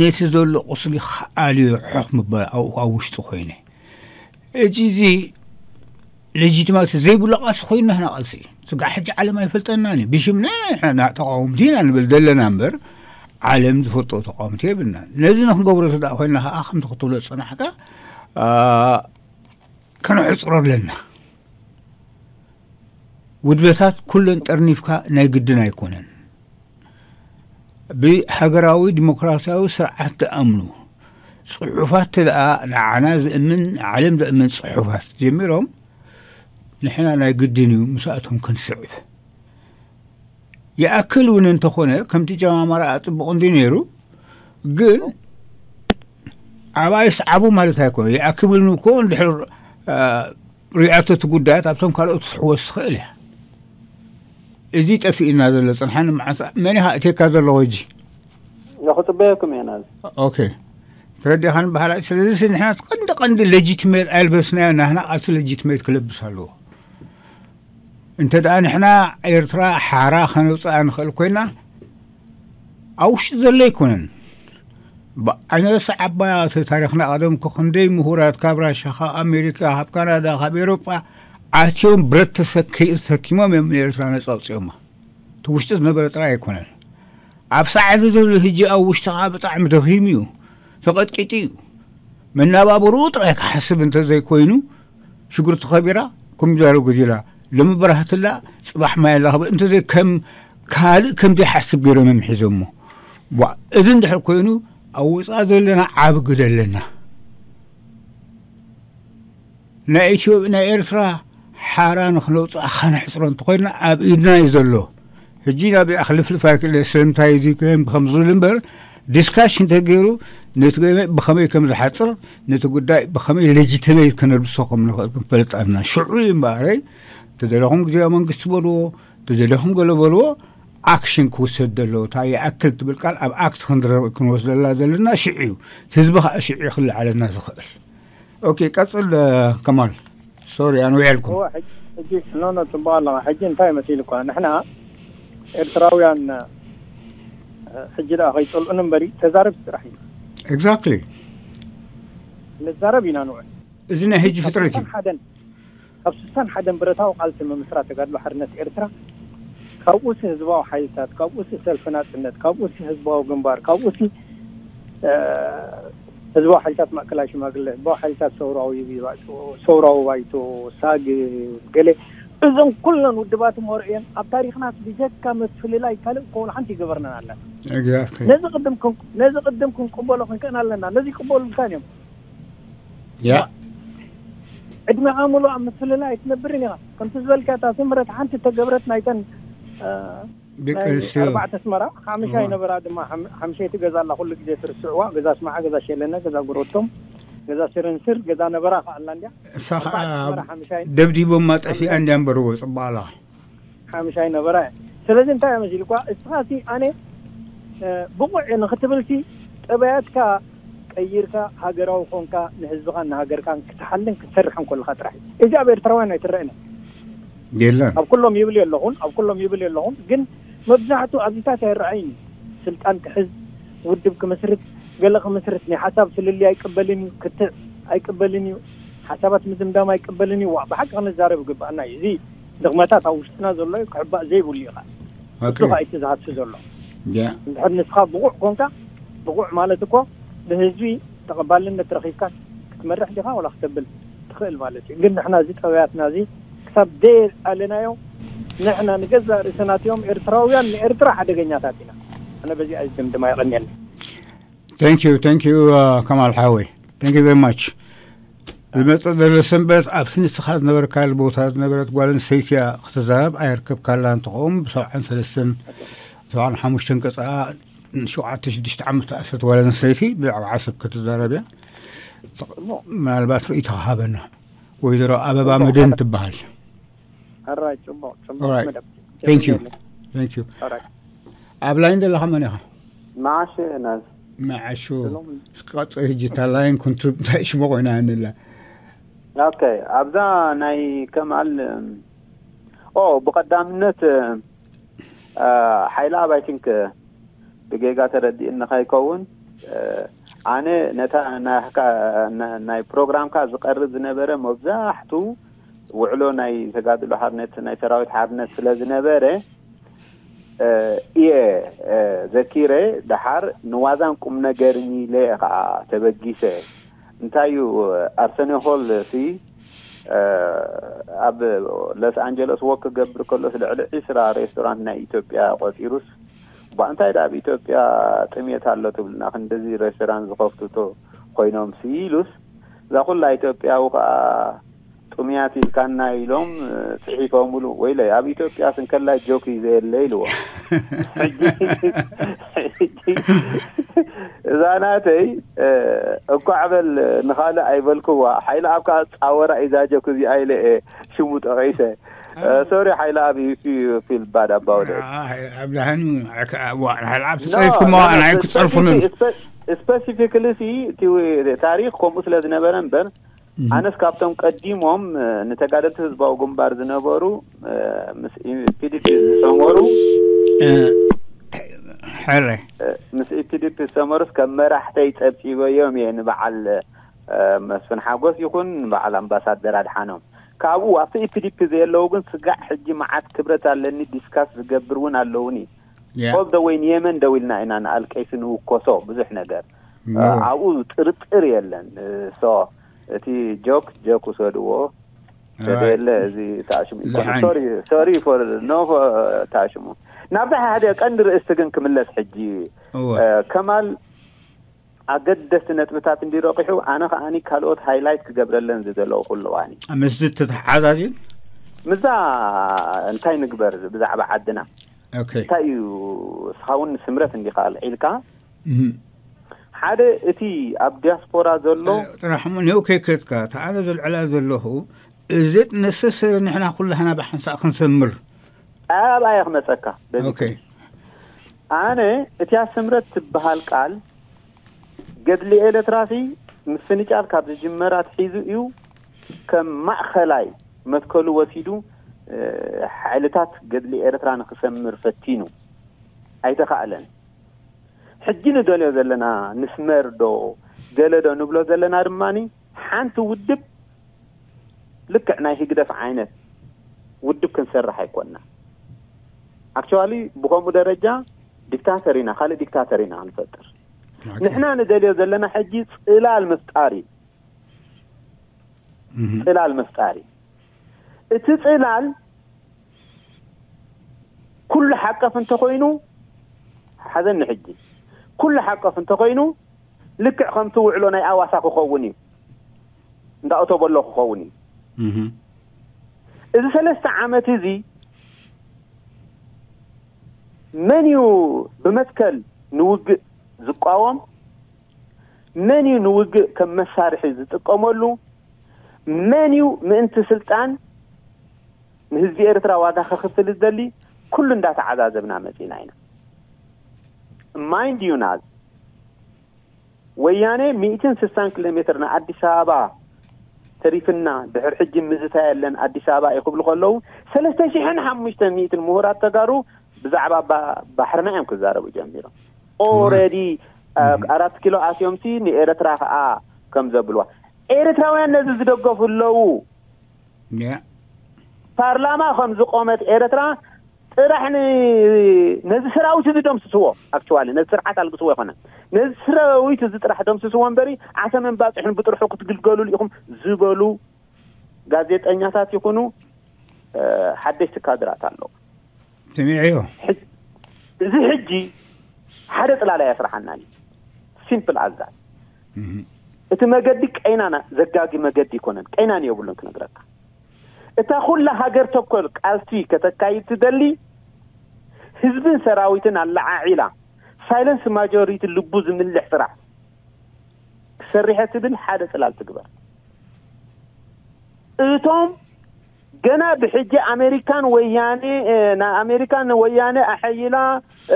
ነቲ ዘሎ ቁስሊ ክኣልዮ ሑኽ ምባል ኣብኡ ኣብ ውሽጢ ኮይነ። እዚ እዚ ሌጂትማሲ ዘይብሉ ቃልሲ ኮይንና ህና ቃልሲ ስጋዕ ሕጂ ዓለም ኣይፈልጠናን እዩ። ብሽምና ኢና ንሕና ተቃወምቲ ኢና ንብል ዘለና እምበር ዓለም ዝፈልጦ ተቃወምቲ የብልና። ነዚ ንክንገብሮ ተደኣ ኮይንና ከዓ ከምቲ ክትብሎ ዝፀናሕካ ከነሕፅሮ ኣለና። ውድበታት ኩለን ጠርኒፍካ ናይ ግድን ኣይኮነን። ብሃገራዊ ዲሞክራሲያዊ ስርዓት ዝኣምኑ ፅሑፋት ተደኣ ንዓና ዝእምን ዓለም ዘእምን ፅሑፋት ጀሚሮም ንሕና ናይ ግድን እዩ ምስኣቶም ክንስዕብ። ይኣክል እውን እንተኾነ ከምቲ ጀማማራ ኣፅቡቕ እንዲ ነይሩ ግን ኣባይ ስዓቡ ማለት ኣይኮነ። ይኣክል እውን እኮ እንድሕር ሪኣቶ እቲ ጉዳያት ኣብቶም ካልኦት ክትሕወስ ትኽእል እያ። እዚ ጠፊእና ዘሎ ፅንሓኒ መዓሳ መን ኢኻ እቴካ ዘለዎ ሕጂ ክፅበየኩም እየ ናዚ ኦኬ ተረዲኻን ባህላ ስለዚ ንሕና ቀንዲ ቀንዲ ሌጂትሜት ኣልበስናዮ ናህና ቃልሲ ሌጂትሜት ክለብስ ኣለዎ እንተ ደኣ ንሕና ኤርትራ ሓራ ከነውፅኣ ንኽእል ኮይና ኣብ ውሽጢ ዘሎ ኣይኮነን ብዓይነሳ ዓባያ እቲ ታሪኽና ቀደም እኮ ክንደይ ምሁራት ካብ ራሻ ካብ ኣሜሪካ ካብ ካናዳ ካብ ኤሮጳ ኣትዮም ብረት ተሰኪሞም እዮም ንኤርትራ ነፃ ኣውፅኦማ እቲ ውሽጢ ዝነበረ ጥራይ ኣይኮነን ኣብ ሰዓት ዘሎ ህጂ ኣብ ውሽጢ ከዓ ብጣዕሚ ደኺሙ እዩ ተቐጥቂጡ እዩ መናባብርኡ ጥራይ ክሓስብ እንተዘይኮይኑ ሽጉርቲ ከቢራ ኮሚደረ ጎዲላ ሎሚ በራህትላ ፅባሕ ማይ ኣላ ክብል እንተዘይ ከም ካልእ ከም ዘይሓስብ ገይሮም እዮም ሒዞሞ ዋ እዚ እንድሕር ኮይኑ ኣብ ወፃኢ ዘለና ዓቢ ግደ ኣለና ናይ ኢትዮ ናይ ኤርትራ ሓራ ንክነውፅኣ ከነሕፅሮ እንተኮይና ኣብ ኢድና እዩ ዘሎ ሕጂ ናበይ ኣክልፍልፍ ኣይክእለ ስለምንታይ እዚ ከም ከም ዝብል እምበር ዲስካሽን ተገይሩ ነቲ ገመ ብኸመይ ከም ዝሓፅር ነቲ ጉዳይ ብኸመይ ሌጂቲሜት ከነልብሶ ከም ንኽእል ክንፈልጥ ኣለና ሽዑ እዩ እምበኣረይ ተደለኹም ግዜያዊ መንግስቲ በልዎ ተደለኹም ገለ በልዎ ኣክሽን ክውሰድ ዘለዎ እታ ይኣክል ትብል ቃል ኣብ ኣክት ክንወስደላ ዘለና ሽዑ እዩ ህዝቢ ከዓ ሽዑ ክልዓለና ዝኽእል ኦኬ ቀፅል ከማል ሶሪ ኣንዊዐልኩም ሕጂ ኖ ኖ ፅቡቅ ኣለካ ሕጂ እንታይ መሲል እኳ ንሕና ኤርትራውያን ሕጂ ደኣ ከይፀልኡን እምበሪ ተዛረብቲ ጥራሕ እዩ ኤግዛክትሊ ንዛረብ ኢና ንውዕል እዚ ናይ ሕጂ ፍጥረት እዩ ሓደን ካብ ስሳን ሓደን ብረታዊ ቃልሲ ምምስራት ተጋድሎ ሓርነት ኤርትራ ካብኡሲ ህዝባዊ ሓይልታት ካብኡሲ ሰልፊ ናጽነት ካብኡሲ ህዝባዊ ግንባር ካብኡሲ ህዝባዊ ሓይልታት ማእከላይ ሽማግለ፣ ህዝባዊ ሓይልታት ሰውራዊ ባይቶ፣ ሰውራዊ ባይቶ፣ ሳግ፣ ገለ፣ እዞም ኩለን ውድባት እሞ ርእየን ኣብ ታሪኽናስ ብጀካ ምፍልላይ ካልእ እኮ ሓንቲ ይገበርናን ኣለና። Exactly. ነዚ ቅድም ክን- ነዚ ቅድም ክንቅበሎ ክንክእን ኣለና። ነዚ ይቅበሉልካን እዮም። ያ ዕድሜኻ ሙሉእ ኣብ ምፍልላይ ኣይትነብርን ኢኻ። ከምቲ ዝበልካ እታ ስምረት ሓንቲ ተገብረት ናይተን እ፣ ደቂ ናይ ኣንስትዮ ኣርባዕተ ኣስመራ ሓምሻይ እዋ። ነበራ ድማ ሓም- ሓምሸይቲ ገዛ ኣላ ኩሉ ግዜ ትርስዕዋ፣ ገዛ ኣስማዓ፣ ገዛ ሸለነ፣ ገዛ ጎረቶም፣ ገዛ ስርንስር፣ ገዛ ነበራ ከኣላ እንዲያ እሳ ከዓ ኣርባዕተ ኣስመራ ሓምሻይ ደብዲቦማ ጠፊኣ እንዲያ እምበርዎ ፅባላ ሓምሻይ ነበራ እያ። ስለዚ እንታይ እያ መሲልኳ እስኻሲ ኣነ እ፣ ብቑዕ ንክትብልሲ ጠባያትካ ቀይርካ ሃገራዊ ኮንካ ንህዝብኻን ንሃገርካን ክትሓልን ክትሰርሕን ከለካ ጥራሕ እዩ። እዚ ኣብ ኤርትራውያን ኣይትረአን። የለን ኣብ ኩሎም ይብል የለኹን ኣብ ኩሎም ይብል የለኹን ግን መብዛሕቱ ኣብዚታት ኣይረኣይን እዩ። ስልጣን ክሕዝ፣ ውድብ ክምስርት፣ ገለ ክምስርት ናይ ሓሳብ ፍልልይ ኣይቅበልን እዩ። ክትዕ ኣይቅበልን እዩ። ሓሳባት ምዝምዳም ኣይቅበልን እዩ። ዋ ብሓቂ ክንዛረብ ይግባኣና እዩ። እዚ ድኽመታት ኣብ ውሽጥና ዘሎ እዩ። ክሕባእ ዘይብሉ እዩ። ካ እሱ Okay. ካ እቲ ዝሃቱ ዘሎ ያ እንድሕር ንስኻ ብቑዕ ኮንካ፣ ብቑዕ ማለት እኮ ብህዝቢ ተቐባልነት ረኺብካ ክትመርሕ ዲኻ ወላ ክተብል ትኽእል ማለት እዩ። ግን ንሕና እዚ ጠባያትና እዚ ክሳብ ደየኣለናዮ ንሕና ንገዛእ ርእስና እቲኦም ኤርትራውያን ንኤርትራ ሓደገኛታት ኢና። ኣነ በዚኣ ዝድምድማ የቐንየልና። Thank you, thank you, uh, ከማል ሓወይ. Thank you very much. ዝመፅእ ዘሎ ሰንበት ኣብቲ ንስኻ ዝነበርካሉ ቦታ ዝነበረት ጓል ኣንስተይቲ እያ ክትዛረብ ኣይርከብካላ እንትኸውን ብሰብዓን ሰለስተን ሰብዓን ሓሙሽተን ገፃ ሸውዓተ ሽዱሽተ ዓመት ተኣሰረት ጓል ኣንስተይቲ ብዛዕባ ዓሰብ ክትዛረብ እያ። ምናልባት ርእይቶ ክሃበና ወይዘሮ ኣበባ መድህን ትበሃል። ሕራይ ጽቡቕ ጽቡቕ Alright. መደብ። Thank you. Thank you. Alright. ኣብ ላይን ዘለኻ መን ኢኻ? መዓሽ ናዝ መዓሹ ቀጽ ህጂ እታ ላይን ኮንትሪብ እንታይ ሽሞ ኮይና ንላ ኦኬ ኣብዛ ናይ ከማል ኦ ብቀዳምነት እ፣ ሓይለ ኣብ ኣይ ቲንክ ብጌጋ ተረዲእኒ ከይከውን እ፣ ኣነ ነታ ናይካ- ና- ናይ ፕሮግራምካ ዝቀርብ ዝነበረ መብዛሕቱ ውዕሎ ናይ ተጋድሎ ሓርነት ናይ ሰራዊት ሓርነት ስለ ዝነበረ እ፣ እየ እ፣ ዘኪረ ደሓር ንዋዛን ቁም ነገርን ኢለ እየ ከዓ ተበጊሰ እንታይ እዩ ኣርሰኒ ሆል ሲ ኣብ ሎስ ኣንጀለስ ወክ ክገብር ከሎስ ልዕሊ ዒስራ ሬስቶራንት ናይ ኢትዮጵያ ቆፂሩስ ባ እንታይ ዳ ኣብ ኢትዮጵያ ጥሜት ኣሎ ትብልና ክንድዚ ሬስቶራንት ዝኸፍቱ ኮይኖም ሲ ኢሉስ እዛ ኩላ ኢትዮጵያዊ ከዓ ጥሙያት ኢልካና ኢሎም ፅሒፎምሉ ወይለ ኣብ ኢትዮጵያ ስንከላ ጆክ እዩ ዘየለ ኢልዎ እዛ ናተይ እኳዕ በል ንካልእ ኣይበልክዋ ሓይለ ኣብ ከዓ ፃወራ ኢዛ ጆክ እዚኣ ኢለ እየ ሽሙ ጠቂሰ ሶሪ ሓይለ ኣብ ፊል ባድ ኣባውደ ኣብዳሃኒ ሓይለ ኣብ ትፀሪፍኩም ናይ ክፀርፉንን ስፐሲፊክሊ ሲ ታሪክ ከምኡ ስለ ዝነበረ እምበር ኣነስ ካብቶም ቀዲሞም ንተጋደልቲ ህዝባዊ ግንባር ዝነበሩ ምስ ኢፒዲፒ ዝሰመሩ ሕረ ምስ ኢፒዲፒ ዝሰመሩስ ከም መራሕተይ ጸብጺበዮም እየ ንበዓል መስፍን ሓጎስ ይኹን ንበዓል ኣምባሳደር ኣድሓኖም ካብኡ ኣብቲ ኢፒዲፒ ዘየለዉ ግን ስጋዕ ሕጂ መዓት ክብረት ኣለኒ ዲስካስ ዝገብር እውን ኣለውኒ ኦል ደ ወይ ንየመን ደው ኢልና ኢና ንኣልቀይሲ ንውኮሶ ብዙሕ ነገር ኣብኡ ጥርጥር የለን ሶ እቲ ጆክ ጆክ ውሰድዎ ተደየለ እዚ ተኣሽሙ ሶሪ ፎር ኖ ተኣሽሙ ናብዛ ሓደ ቀንዲ ርእስቲ ግን ክምለስ ሕጂ ከማል ኣገደስቲ ነጥብታት እንዲ ረቂሑ ኣነ ከዓኒ ካልኦት ሃይላይት ክገብረለን ዝደለዉ ኩልዋኒ ምስዚ ተተሓዛዝን ምዛ እንታይ ንግበር ብዛዕባ ዓድና እንታይ እዩ እስኻ እውን ስምረት እንዲኻ ኣልዒልካ ሓደ እቲ ኣብ ዲያስፖራ ዘሎ ጥራሕ ኒው ከይከድካ ተዓነ ዘልዕላ ዘለኹ እዚ ነሰሰሪ ንሕና ኩላህና ብሓንሳእ ክንሰምር ኣብኣ እየ ክመፀካ ኣነ እቲያ ስምረት ትበሃል ቃል ገድሊ ኤለትራሲ ምፍንጫል ካብ ዝጅመር ኣትሒዙ እዩ ከም ማእኸላይ መትከሉ ወሲዱ ሓይልታት ገድሊ ኤርትራ ንክሰምር ፈቲኑ ኣይተኻእለን ሕጂ ንደልዮ ዘለና ንስመር ዶ ገለ ዶ ንብሎ ዘለና ድማ ሓንቲ ውድብ ልክዕ ናይ ህግደፍ ዓይነት ውድብ ክንሰርሕ ኣይኮንና actually ብኸምኡ ደረጃ ዲክታተር ኢና ካልእ ዲክታተር ኢና ክንፈጥር ንሕና ንደልዮ ዘለና ሕጂ ጽላል ምፍጣር እዩ። ጽላል ምፍጣር እዩ። እቲ ጽላል ኩሉ ሓቀፍ እንተኾይኑ፣ ሓዘኒ ሕጂ፣ ኩሉ ሓቀፍ እንተኾይኑ፣ ልክዕ ከምቲ ውዕሎ ናይ ኣዋሳ ክኸውን እዩ፣ እንዳ ኦቶቦሎ ክኸውን እዩ። እዚ ሰለስተ ዓመት እዚ መን እዩ ብመትከል ንውግእ ዝቋወም? መን እዩ ንውግእ ከም መሳርሒ ዝጥቀመሉ? መን እዩ ምእንቲ ስልጣን ንህዝቢ ኤርትራ ዋጋ ከኽፍል ዝደሊ? ኩሉ እንዳተዓዛዘብና መጺና ኢና። ማይንድ ዩ ናዝ ወያነ ሚእትን ስሳን ኪሎ ሜትር ንኣዲስ ኣበባ ተሪፍና፣ ድሕር ሕጂ ምዝታ የለን ኣዲስ ኣበባ እዩ ክብሉ ከለዉ፣ ሰለስተ ሽሕን ሓሙሽተ ሚእትን ምሁራት ተጋሩ ብዛዕባ ባ-፣ ባሕርና እዮም ክዛረቡ ጀሚሮም። ኦረዲ ኣራት ኪሎ ኣትዮም ሲ ንኤርትራ ከዓ ከም ዘብልዋ፣ ኤርትራውያን ነዚ ዝደገፉ ኣለዉ። ፓርላማ ከም ዝቆመት ኤርትራ ጥራሕ ን-፣ ነዚ ሰራዊት እዚ ደምስስዎ። ኣክቹዋሊ ነዚ ስርዓት ኣልግስዎ ይኮነ፣ ነዚ ሰራዊት እዚ ጥራሕ ደምስስዎ እምበሪ፣ ዓሰምን ባፅሕን ብጥርሑ ክትግልገሉሉ ኢኹም ዝበሉ ጋዜጠኛታት ይኹኑ፣ እ፣ ሓደሽቲ ካድራት ኣለዉ። ስሚዐዮ። ሕጅ-፣ እዚ ሕጂ ሓደ ጽላል ኣየስርሓናን እዩ። ሲምፕል ኣዛል። እቲ መገዲ ቀይናና ዘጋጊ መገዲ ይኮነን፣ ቀይናን የብሉን ክነግረካ። እታ ኩላ ሃገር ተኮር ቃልሲ ከተካይድ ትደሊ፣ ህዝብን ሰራዊትን ኣለዓዒላ፣ ሳይለንስ ማጆሪቲ ልቡ ዝምልሕ ስራሕ ክሰርሐ ትብል ሓደ ጽላል ትግበር። እቶም ገና ብሕጂ ኣሜሪካን ወያነ፣ እ፣ ንኣሜሪካን ወያነ ኣሐይላ፣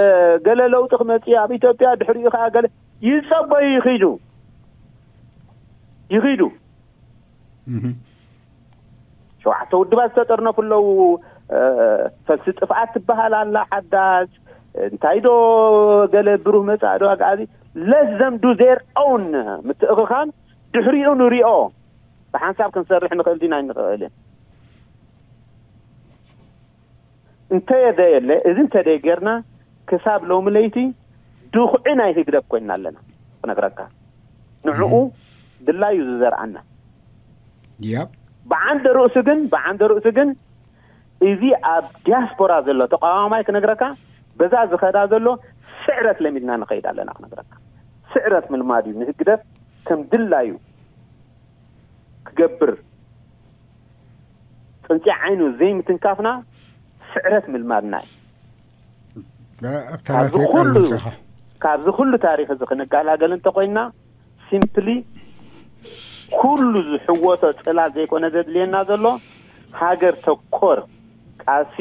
እ፣ ገለ ለውጢ ክመጽእ ኣብ ኢትዮጵያ፣ ድሕሪኡ ከኣ ገለ ይጸበዩ ይኺዱ፣ ይኺዱ። እህ። ሸውዓተ ውድባት ዝተጠርነፉ ኣለዉ። እ፣ ፈልሲ ጥፍኣት ትበሃል ኣላ ሓዳስ፣ እንታይ ዶ ገለ ብሩህ መጻእ ዶ ኣግኣዚ፣ let them do their own ምትእኽኻል፣ ድሕሪኡ ንሪኦ። ብሓንሳብ ክንሰርሕ ንኽእል ዲና ኣይንኽእልን? እንተየደየለ፣ እዚ እንተደይ ጌርና፣ ክሳብ ሎሚ ለይቲ ድኹዒ ናይ ህግደፍ ኮይንና ኣለና። ክነግረካ፣ ንዕኡ ድላዩ ዝዘርኣና። ያብ። ብዓንደ ርእሱ ግን፣ ብዓንደ ርእሱ ግን፣ እዚ ኣብ ዲያስፖራ ዘሎ ተቃዋማይ ክነግረካ፣ በዛ ዝኸዳ ዘሎ ስዕረት ለሚድና ንኸይድ ኣለና ክነግረካ። ስዕረት ምልማድ እዩ ንህግደፍ ከም ድላዩ ክገብር ጽንጺ ዓይኑ ዘይምትንካፍና ስዕረት ምልማድና እዩ። እ፣ ኣብ ታሪኽ ካብዚ ይቃል ኩሉ፣ መጽኻ። ካብዚ ኩሉ ታሪኽ እዚ ክንገላገል እንተኾይንና፣ ሲምፕሊ ኩሉ ዝሕወሶ ጽላል ዘይኮነ ዘድልየና ዘሎ፣ ሃገር ተኮር ቃልሲ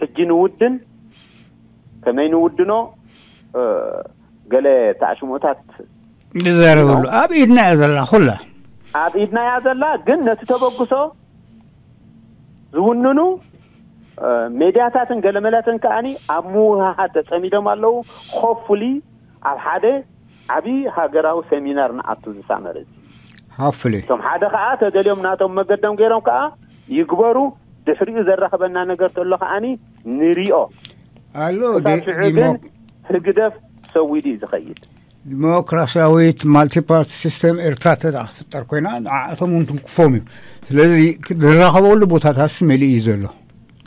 ሕጂ ንውድን፣ ከመይ ንውድኖ፣ እ፣ ገለ ተኣሽሞታት ዝዛረበሉ። ኣብ ኢድና እያ ዘላ ኩላ። ኣብ ኢድና እያ ዘላ፣ ግን ነቲ ተበግሶ ዝውንኑ፣ እ፣ ሜድያታትን ገለመለትን ከኣኒ ኣብ ምውህሃድ ተጸሚዶም ኣለዉ። ሆፕፉሊ ኣብ ሓደ ዓቢ ሃገራዊ ሰሚናር ንኣቱ ዝሳመር እዚ። ሆፕፉሊ። እቶም ሓደ ከኣ ተደልዮም ናቶም መገዶም ገይሮም ከኣ ይግበሩ። ድሕሪኡ ዘራኽበና ነገር ተሎ ከኣኒ ንሪኦ። ኣሎ። ክሳብ ዲ-፣ ሽዑ ግን ዲሞክ-፣ ህግደፍ ሰዊዱ እዩ ዝኸይድ። ዲሞክራሲያዊት ማልቲፓርቲ ሲስተም ኤርትራ ተዳ ክፍጠር ኮይና፣ ንዓኣቶም እውን ትንክፎም እዩ። ስለዚ፣ ዝራኸበሉ ቦታታት መሊኡ እዩ ዘሎ።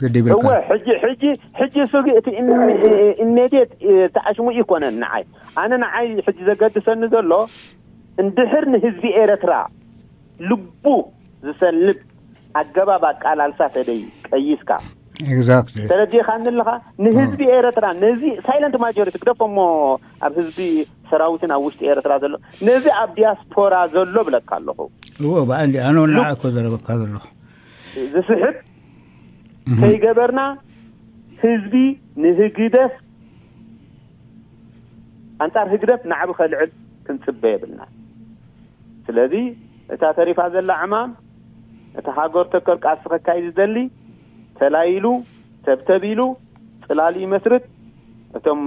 ገዲብልካ። እወ፣ ሕጂ፣ ሕጂ፣ ሕጂ እሱ ግ-፣ እቲ ኢን-፣ ኢንሜድየት፣ እ፣ ተኣሽሙ ይኮነን ንዓይ። ኣነ ንዓይ ሕጂ ዘገድሰኒ ዘሎ፣ እንድሕር ንህዝቢ ኤርትራ ልቡ ዝሰልብ ኣገባብ ኣቃላልሳ ተደይ ቀይስካ። ኤግዛክትሊ። ተረዲኻኒ ኣለኻ? ንህዝቢ እ። ኤርትራ፣ ነዚ ሳይለንት ማጆሪቲ ግደፎ እሞ፣ ኣብ ህዝቢ ሰራዊትን ኣብ ውሽጢ ኤርትራ ዘሎ፣ ነዚ ኣብ ዲያስፖራ ዘሎ ብለካ ኣለኹ። እዎ፣ ብኣንዲ ኣነ እውን ሉክ። ንዓ እኮ ዘረበካ ዘለኹ። ዝስሕብ እህ። ከይገበርና፣ ህዝቢ ንህግደፍ፣ ኣንጻር ህግደፍ ናዕቢ ከልዕል ክንጽበ የብልና። ስለዚ፣ እታ ተሪፋ ዘላ ዕማም፣ እቲ ሃገር ተኮር ቃልሲ ከካይድ ዝደሊ፣ ተላይሉ፣ ተብተብ ኢሉ፣ ጽላል ይመስርት፣ እቶም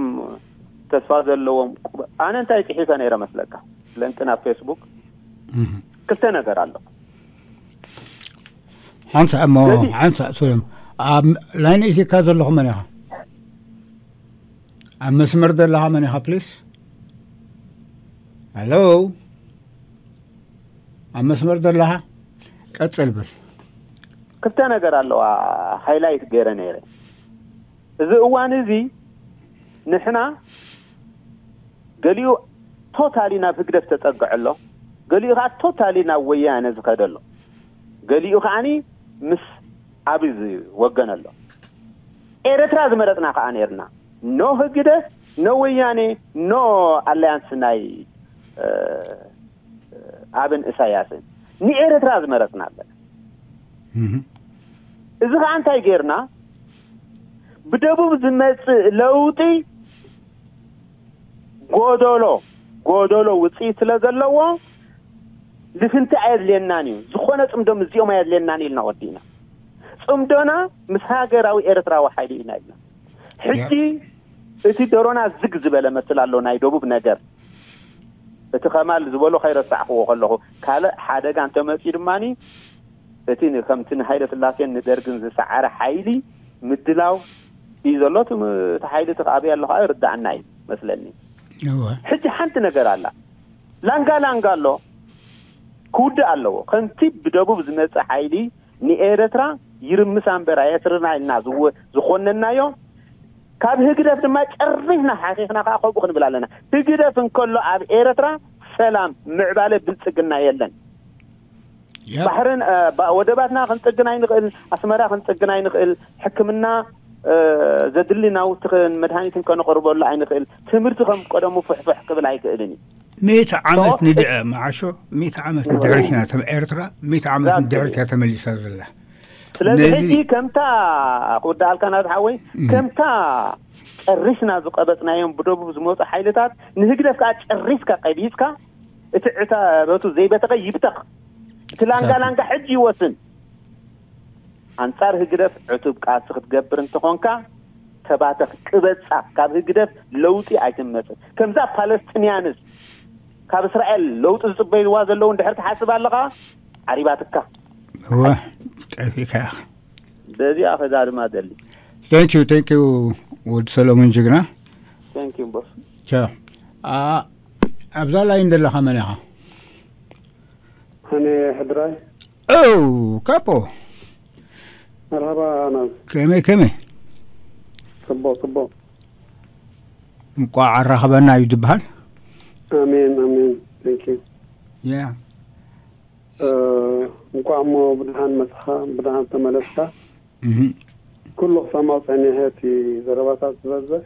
ተስፋ ዘለዎም ቁ-፣ ኣነ እንታይ ጽሒፈ ነይረ መስለካ? ለንቅን ኣብ ፌስቡክ እህ። ክልተ ነገር ኣሎ። ሓንሳእ እሞ፣ ስለዚ ሓንሳእ ስለም። ኣብ ላይን ኢትዮጵያ ዘለኹ መን ኢኻ? ኣብ መስመር ዘለኻ መን ኢኻ፣ ፕሊስ? ሄሎ፣ ኣብ መስመር ዘለኻ ቀጽል ብል። ክልተ ነገር ኣለዋ ሃይላይት ገይረ ነይረ። እዚ እዋን እዚ ንሕና ገሊኡ ቶታሊ ናብ ህግደፍ ተጸግዐ ኣሎ፣ ገሊኡ ከዓ ቶታሊ ናብ ወያነ ዝኸደ ኣሎ፣ ገሊኡ ከዓኒ ምስ ኣብይ ዝወገነ ኣሎ። ኤርትራ ዝመረጽና ከዓ ነይርና። ኖ ህግደፍ፣ ኖ ወያኔ፣ ኖ ኣላያንስ ናይ ኣብን እሳያስን ንኤርትራ ዝመረጽና ኣለና። እዚ ከዓ እንታይ ጌርና? ብደቡብ ዝመጽእ ለውጢ ጎደሎ ጎደሎ ውፅኢት ስለ ዘለዎ ልፍንቲ ኣየድልየናን እዩ። ዝኾነ ፅምዶ ምስዚኦም ኣየድልየናን ኢልና ወዲእና። ፅምዶና ምስ ሃገራዊ ኤርትራዊ ሓይሊ ኢና ኢልና። ሕጂ እቲ ደሮና ዝግ ዝበለ መስል ኣሎ ናይ ደቡብ ነገር። እቲ ከማል ዝበሎ ከይረሳዕክዎ ከለኹ፣ ካልእ ሓደጋ እንተመፅኡ ድማኒ እቲ ን- ከምቲ ንሃይለ ስላሴን ንደርግን ዝሰዓረ ሓይሊ ምድላው እዩ ዘሎ። እቲ ም- እቲ ሓይሊ እቲ ከኣበይ ኣሎ ከዓ ይርዳእና እዩ መስለኒ። ሕጂ ሓንቲ ነገር ኣላ። ላንጋ ላንጋ ኣሎ፣ ክውድእ ኣለዎ። ከምቲ ብደቡብ ዝመፀ ሓይሊ ንኤረትራ ይርምሳ እምበር ኣየስርና ኢልና ዝወ- ዝኾነናዮ፣ ካብ ህግደፍ ድማ ጨሪስና ሓኺኽና ከዓ ከምኡ ክንብል ኣለና። ህግደፍ እንከሎ ኣብ ኤረትራ ሰላም፣ ምዕባለ፣ ብልጽግና የለን። ባሕርን ወደባትና ክንጽግን ኣይንኽእል፣ ኣስመራ ክንጽግን ኣይንኽእል፣ ሕክምና ዘድሊ ናውቲ መድሃኒትን ከነቕርበሉ ኣይንኽእል። ትምህርቲ ከም ቀደሙ ፍሕፍሕ ክብል ኣይክእልን እዩ። ሚእቲ ዓመት ንድዐ መዓሾ፣ ሚእቲ ዓመት ንድሕሪት ኢና ተም- ኤርትራ ሚእቲ ዓመት ንድሕሪት እያ ተመሊሳ ዘላ። ስለዚ ነዚ ሕጂ ከምታ ክወዳኣልካ ናት ሓወይ፣ ከምታ ጨሪስና ዝቀበጽናዮም ብደቡብ ዝመፁ ሓይልታት ንህግደፍ ከዓ ጨሪስካ ቀቢጽካ፣ እቲ ዕታበቱ ዘይበተኸ ይብተኽ፣ እቲ ላንጋ ላንጋ ሕጂ ይወስን። ኣንጻር ህግደፍ ዕቱብ ቃልሲ ክትገብር እንተኾንካ፣ ተባተኽ፣ ቅበጻ። ካብ ህግደፍ ለውጢ ኣይትመጽእ። ከምዛ ፓለስቲንያንስ ካብ እስራኤል ለውጢ ዝጽበይዋ ዘለዉ እንድሕር ትሓስብ ኣለኻ፣ ዓሪባትካ። እወ፣ ጠፊእካ ኢኻ። በዚኣ ከዛ ድማ ደሊ። Thank you, thank you፣ ወዲ ሰለሙን ጅግና። Thank you፣ ቦስ። ቻው። ኣ- ኣብዛ ላይን ዘለኻ መን ኢኻ? ኣነ ሕድራይ። ኦ፣ ካፖ። መርሃባ ናዝ። ከመይ፣ ከመይ? ጽቡቕ፣ ጽቡቕ። እንቋዕ ኣራኸበና እዩ ዝበሃል። ኣሜን፣ ኣሜን። Thank you። ያ። እ፣ እንቋዕ እሞ ብድሓን መጽኻ፣ ብድሓን ተመለስካ። እህ። ኩሉ ክሰምዖ ጸኒሐ እቲ ዘረባታት ዝበዝሕ።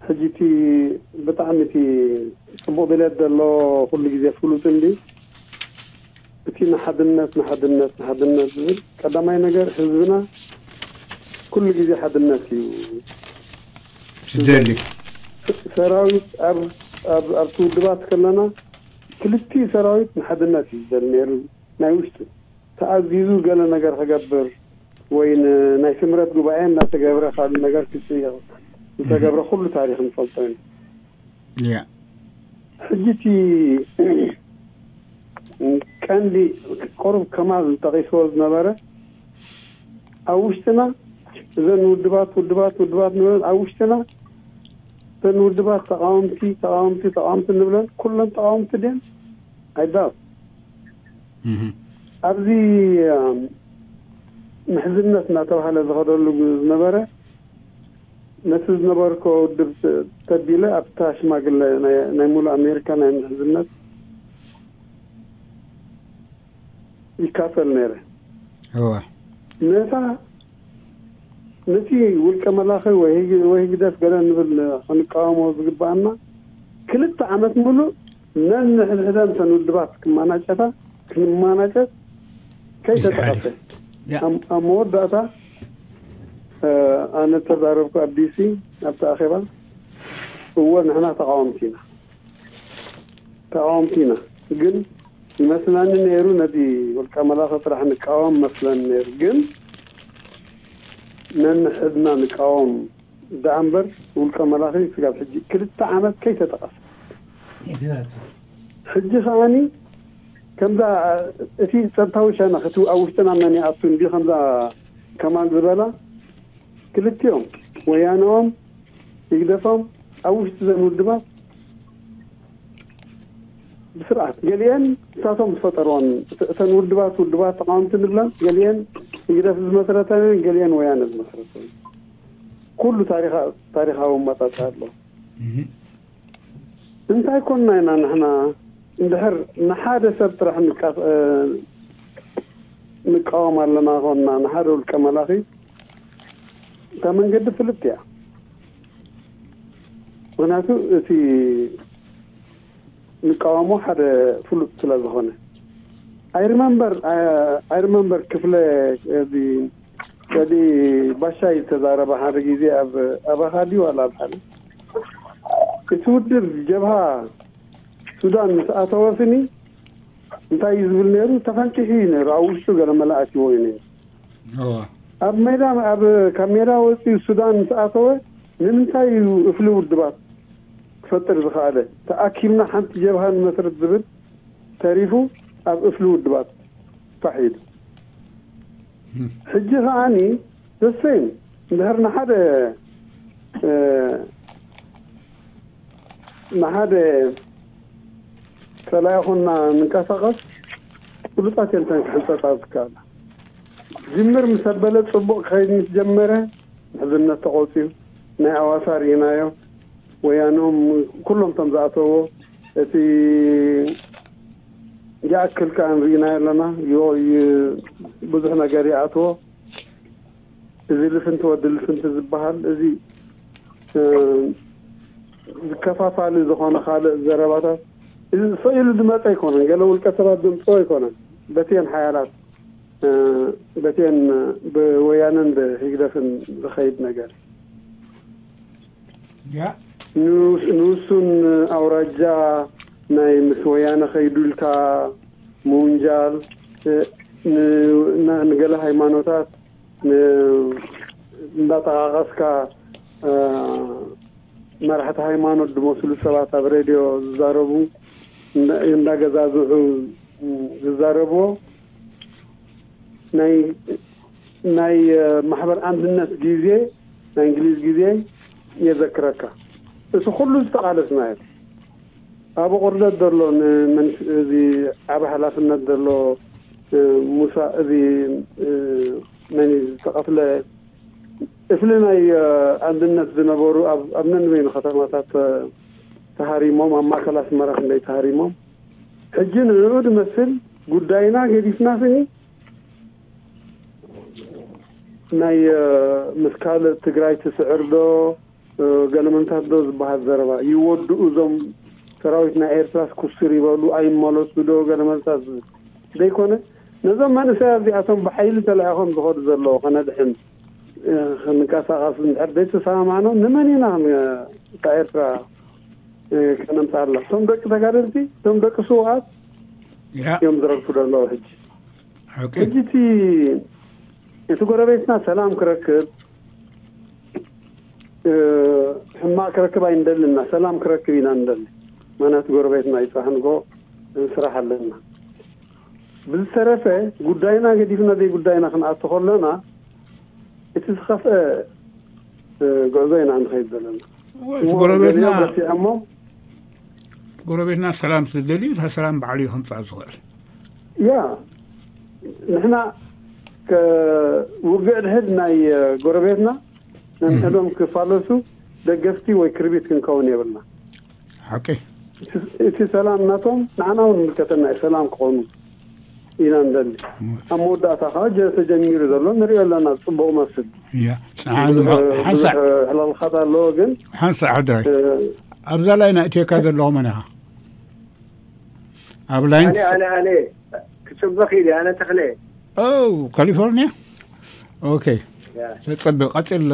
ሕጂ እቲ ብጣዕሚ እቲ ጽቡቕ ድሌት ዘሎ ኩሉ ግዜ ፍሉጥ እንዲ። እቲ ንሓድነት፣ ንሓድነት፣ ንሓድነት ዝብል ቀዳማይ ነገር ህዝብና ኩሉ ግዜ ሓድነት እዩ ዝደሊ። ሰራዊት ኣብ፣ ኣብ፣ ኣብቲ ውድባት ከለና ክልቲኡ ሰራዊት ንሓድነት እዩ ዝደሊ ነይሩ። ናይ ውሽጢ ተኣዚዙ ገለ ነገር ክገብር ወይ ን-፣ ናይ ስምረት ጉባኤ እናተገብረ ካልእ ነገር ክጽየቕ ዝተገብረ ኩሉ ታሪኽ ንፈልጦ ኢና። ያ። ሕጂ እቲ ቀንዲ ቁሩብ ከማል ጠቒስዎ ዝነበረ ኣብ ውሽጥና እዘን ውድባት፣ ውድባት፣ ውድባት ንብለን ኣብ ውሽጥና እተን ውድባት ተቓወምቲ፣ ተቓወምቲ፣ ተቓወምቲ ንብለን ኩለን ተቓወምቲ ድየን? ኣይዳር። እህ። ኣብዚ፣ እም፣ ምሕዝነት እናተባህለ ዝኸደሉ ዝነበረ፣ ነቲ ዝነበርኮ ውድብ ተ-፣ ተቢለ ኣብታ ሽማግለ ናይ፣ ናይ ሙሉእ ኣሜሪካ ናይ ምሕዝነት ይካፈል ነይረ። እወ። ነታ፣ ነቲ ውልቀ መላኺ ወይ ህግ-፣ ወይ ህግደፍ ገለ ንብል ክንቃወሞ ዝግብኣና፣ ክልተ ዓመት ሙሉእ ነንሕድሕደን እተን ውድባት ክማናጨታ፣ ክንማናጨት ከይተጠቐሰ። ያ። ኣብ፣ ኣብ መወዳእታ፣ እ፣ ኣነ ተዛረብኩ ኣብ ዲ ሲ፣ ኣብቲ ኣኼባ፣ እወ፣ ንሕና ተቃወምቲ ኢና። ተቃወምቲ ኢና። ግን ይመስለኒ ነይሩ፣ ነቲ ውልቀ መላኺ ጥራሕ ንቃወም መስለኒ ነይሩ። ግን ነንሕድና ንቃወም ደኣ እምበር፣ ውልቀ መላኺ ስጋብ ሕጂ ክልተ ዓመት ከይተጠቐሰ። ሕጂ ከዓኒ ከምዛ እቲ ጸጥታዊ ሸነኽ እቲ ኣብ ውሽጥና መን ይኣቱ እንዲ ከምዛ ከማል ዝበላ ክልቲኦም ወያነኦም ይግደፎም ኣብ ውሽጢ ዘን ውድባት ብስርዓት ገሊአን እሳቶም ዝፈጠርዎን፣ እተ- እተን ውድባት ውድባት ተቃወምቲ ንብለን፣ ገሊአን ህግደፍ ዝመስረተን፣ ገሊአን ወያነ ዝመስረተን። ኩሉ ታሪኻ- ታሪኻዊ ኣመጣጣ ኣሎ። እንታይ ኮንና ኢና ንሕና? እንድሕር ንሓደ ሰብ ጥራሕ ንቃ- ንቃወም ኣለና ኮንና፣ ንሓደ ውልቀ መላኺ፣ እታ መንገዲ ፍልጥ እያ። ምክንያቱ እቲ ንቃወሞ ሓደ ፍሉጥ ስለ ዝኾነ። I remember I remember ክፍለ እዚ ወዲ ባሻይ ዝተዛረበ ሓደ ግዜ ኣብ ኣባኻ ድዩ ዋላ ኣብ ሓደ እቲ ውድብ ጀብሃ ሱዳን ምስ ኣተወ ስኒ እንታይ እዩ ዝብል ነይሩ? ተፈንቂሑ እዩ ነይሩ። ኣብ ውሽጡ ገለ መላእትዎ እዩ ነይሩ። ኣብ ሜዳ ኣብ ካብ ሜዳ ወፂኡ ሱዳን ምስ ኣተወ ንምንታይ እዩ እፍሊ ውድባት ክፈጥር ዝኸኣለ? ተኣኪብና ሓንቲ ጀብሃ ንመስረት ዝብል ተሪፉ ኣብ እፍሊ ውድባት ፋሕ ኢሉ። ሕጂ ከዓኒ ዘሰይም እንድሕር ንሓደ ንሓደ ጸላኢ ኹና ንንቀሳቐስ ፍሉጣት የልተን ክሕንጸጻ ዝከኣል። ጅምር ምስ ኣበለ ጽቡቕ ክኸይድ ምስ ጀመረ ምሕዝነት ተቖጽዩ ናይ ኣዋሳ ርኢናዮ። ወያኖም ኩሎም ቶም ዝኣተዎ እቲ ይኣክል ከኣ ንርኢናዮ ኣለና። ዮ- ይ- ብዙሕ ነገር ይኣትዎ። እዚ ልፍንቲ ወዲ ልፍንቲ ዝበሃል እዚ ዝከፋፋሊ ዝኾነ ካልእ ዘረባታት እዚ ስቕ ኢሉ ዝመፀ ኣይኮነን። ገለ ውልቀ ሰባት ዘምፅኦ ኣይኮነን። በቲየን ሓያላት በቲየን ብወያነን ብህግደፍን ዝኸይድ ነገር ንውሱን ኣውራጃ ናይ ምስ ወያነ ከይዱ ኢልካ ምውንጃል፣ ንገለ ሃይማኖታት እንዳጠቃቀስካ መራሕቲ ሃይማኖት ዝመስሉ ሰባት ኣብ ሬድዮ ዝዛረቡ እንዳገዛዝዑ ዝዛረብዎ ናይ ናይ ማሕበር ኣንድነት ግዜ ናይ እንግሊዝ ግዜ የዘክረካ። እቲ ኩሉ ዝተቃለስናዮ ኣብ ቁርደት ዘሎ እዚ ዓብ ሓላፍነት ዘሎ ሙሳ እዚ መን ዝተቀትለ እፍሊ ናይ ኣንድነት ዝነበሩ ኣብ ነንበይኑ ከተማታት ተሃሪሞም ኣብ ማእከል ኣስመራ ክንደይ ተሃሪሞም ሕጂ ንዕኡ ዝመስል ጉዳይና ገዲፍና ስኒ ናይ ምስ ካልእ ትግራይ ትስዕር ዶ ገለመንታት ዶ ዝበሃል ዘረባ ይወድኡ እዞም ሰራዊት ናይ ኤርትራስ ኩስር ይበሉ ኣይመለሱ ዶ ገለመንታት ዝብል ዘይኮነ ነዞም መንእሰያት እዚኣቶም ብሓይሊ ተላኢኾም ዝኸዱ ዘለዉ ከነድሕን ክንቀሳቐስ እንድሕር ዘይተሰማማዕና ንመን ኢና ካብ ኤርትራ ከነምፅኣላ እቶም ደቂ ተጋደልቲ እቶም ደቂ ስውኣት እዮም ዝረግፉ ዘለዉ ሕጂ ሕጂ እቲ እቲ ጎረቤትና ሰላም ክረክብ ሕማቅ ክረክብ ኣይንደልና ሰላም ክረክብ ኢና ንደሊ ምክንያቱ ጎረቤትና ይፅባሕ ንጎ ስራሕ ኣለና ብዝተረፈ ጉዳይና ገዲፍና ዘይጉዳይና ክንኣቱ ከለና እቲ ዝኸፍአ ጉዕዞ ኢና ንኸይድ ዘለና ጎረቤትና ጎረቤትና ሰላም ስደልዩ እታ ሰላም ባዕሉ እዩ ከምፅኣ ዝኽእል ያ ንሕና ውግዕ ድሕድ ናይ ጎረቤትና ነንሕዶም ክፋለሱ ደገፍቲ ወይ ክርቢት ክንከውን የብልና ሓቂ እቲ ሰላም ናቶም ንዓና እውን ምልከተና እዩ ሰላም ክኾኑ ኢና ንደሊ ኣብ መወዳእታ ከዓ ተጀሚሩ ዘሎ ንሪኦ ኣለና ፅቡቅ መስል ሓንሳእ ሕላልኻት ኣለዎ ግን ሓንሳእ ሕድራይ ኣብዛ ላይ ናእትዮካ ዘለኹ መን ኢኻ ኣብ ላይን ኣነ ኣነ ኣነ ክፅበኽ ኢለ ኣነ ተኽለ ካሊፎርኒያ ኦኬ ተፀበ ቀፅል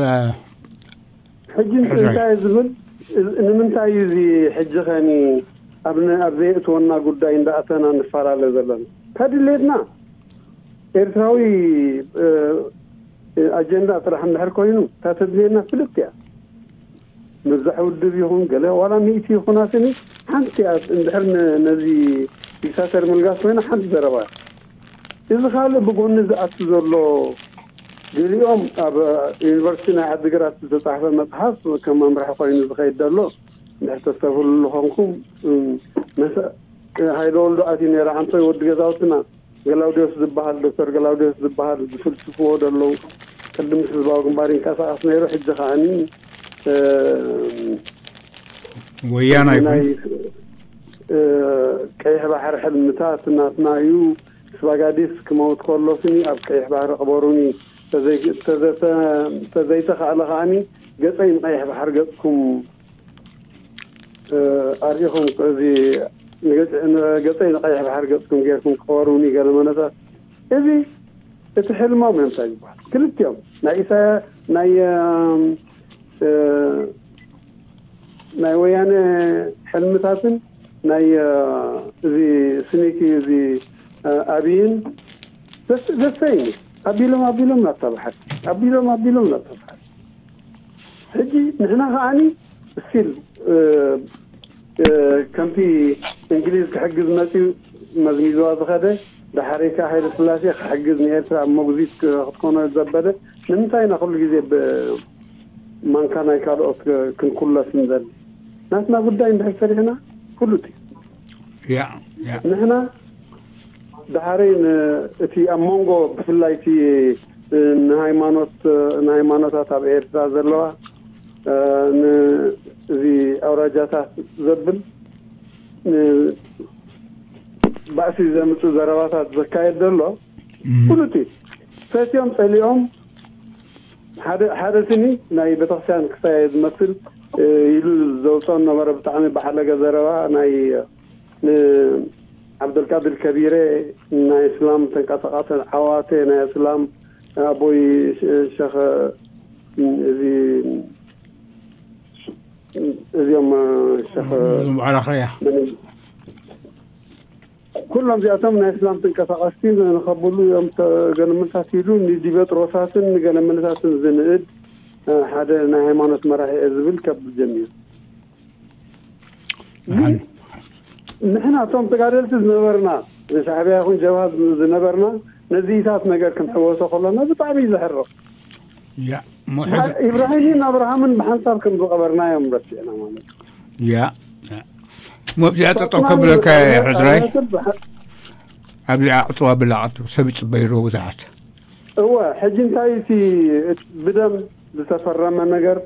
ሕጂ እንታይ ዝብል ንምንታይ እዩ እዚ ሕጂ ከኒ ኣብ ኣብ ዘየእትወና ጉዳይ እንዳኣተና ንፈላለ ዘለና ከድሌትና ኤርትራዊ ኣጀንዳ ጥራሕ እንድሕር ኮይኑ እታ ተድልየና ፍልጥ እያ ምብዛሕ ውድብ ይኹን ገለ ዋላ ሚእቲ ይኹን ኣስኒ ሓንቲ እያ እንድሕር ነዚ ዲክታተር ምልጋስ ኮይና ሓንቲ ዘረባ እዚ ካልእ ብጎኒ ዝኣቱ ዘሎ ገሊኦም ኣብ ዩኒቨርሲቲ ናይ ዓዲግራት ዝተፃሕፈ መፅሓፍ ከም መምርሒ ኮይኑ ዝኸይድ ዘሎ እንድሕር ተስተብህሉ ዝኾንኩም መሰ ሃይለ ወልዱ ኣትዩ ነይረ። ዓንቶይ ወዲ ገዛውትና፣ ገላውዴዎስ ዝበሃል፣ ዶክተር ገላውዴዎስ ዝበሃል ዝፍልስፍዎ ዘለዉ፣ ቅድም ምስ ህዝባዊ ግንባር ይንቀሳቐስ ነይሩ። ሕጂ ከዓኒ ወያናይ ናይ ቀይሕ ባሕሪ ሕልምታት ናትና እዩ። ስባጋዲስ ክመውት ከሎ ስኒ ኣብ ቀይሕ ባሕሪ ቅበሩኒ፣ ተዘይተኻእለ ከዓኒ ገፀይ ንቀይሕ ባሕሪ ገፅኩም ኣርኢኹም፣ እዚ ገፀይ ንቀይሕ ባሕሪ ገፅኩም ገይርኩም ክበሩኒ ገለ መነታት። እዚ እቲ ሕልሞም እዮም እንታይ ዝበሃል ክልቲኦም ናይ ኢሳያ ናይ ናይ ወያነ ሕልምታትን ናይ እዚ ስኒኪ እዚ ኣብይን ዘሰይ ኣቢሎም ኣቢሎም ናብታ ባሕሪ ኣቢሎም ኣቢሎም ናብታ ባሕሪ። ሕጂ ንሕና ከዓኒ እስቲል ከምቲ እንግሊዝ ክሕግዝ መፅዩ መዝሚዝዋ ዝኸደ፣ ዳሕረይ ከዓ ሃይለ ስላሴ ክሕግዝ ንኤርትራ ኣብ መጉዚት ክትኮኖ ዘበለ። ንምንታይ ኢና ኩሉ ግዜ ብማንካ ናይ ካልኦት ክንኩለስ ንደሊ? ናትና ጉዳይ እንድሕር ሰሪሕና ፍሉጥ እዩ። ንሕና ዳሕረይ እቲ ኣብ መንጎ ብፍላይ እቲ ንሃይማኖት ንሃይማኖታት ኣብ ኤርትራ ዘለዋ እዚ ኣውራጃታት ዘብል ባእሲ ዘምፅእ ዘረባታት ዘካየድ ዘሎ ፍሉጥ እዩ። ፈትዮም ፀሊኦም ሓደ ስኒ ናይ ቤተክርስትያን ክሳየ ዝመስል ኢሉ ዘውፅኦ ነበረ። ብጣዕሚ ባሓለገ ዘረባ ናይ ንዓብደልቃድር ከቢረ ናይ እስላም ተንቀሳቃሰ ዓዋተ ናይ እስላም ኣቦይ ሸኸ እዚ እዚኦም ሸኸ እዞም በዓል ኣኽርያ ኩሎም እዚኣቶም ናይ እስላም ተንቀሳቀስቲ ንኸብሉ እዮም ገለመልታት ኢሉ ንዲበጥሮሳትን ንገለመልታትን ዝንእድ ሓደ ናይ ሃይማኖት መራሒ እየ ዝብል ከብል ጀሚሩ። ንሕና እቶም ተጋደልቲ ዝነበርና ንሻዕብያ ይኹን ጀብሃ ዝነበርና ነዚታት ነገር ክንሕወሶ ከሎና ብጣዕሚ እዩ ዘሕርቕ። ኢብራሂምን ኣብርሃምን ብሓንሳብ ከም ዝቐበርናዮም ረሲዕና ማለት እዩ። ያ ሞብዚኣ ጠጠው ከብለካ ሕድራይ ኣብዚኣ ዕፅዋ ብላዕቱ ሰብ ይፅበይሮ ብዙሓት እወ ሕጂ እንታይ እቲ ብደም ዝተፈረመ ነገር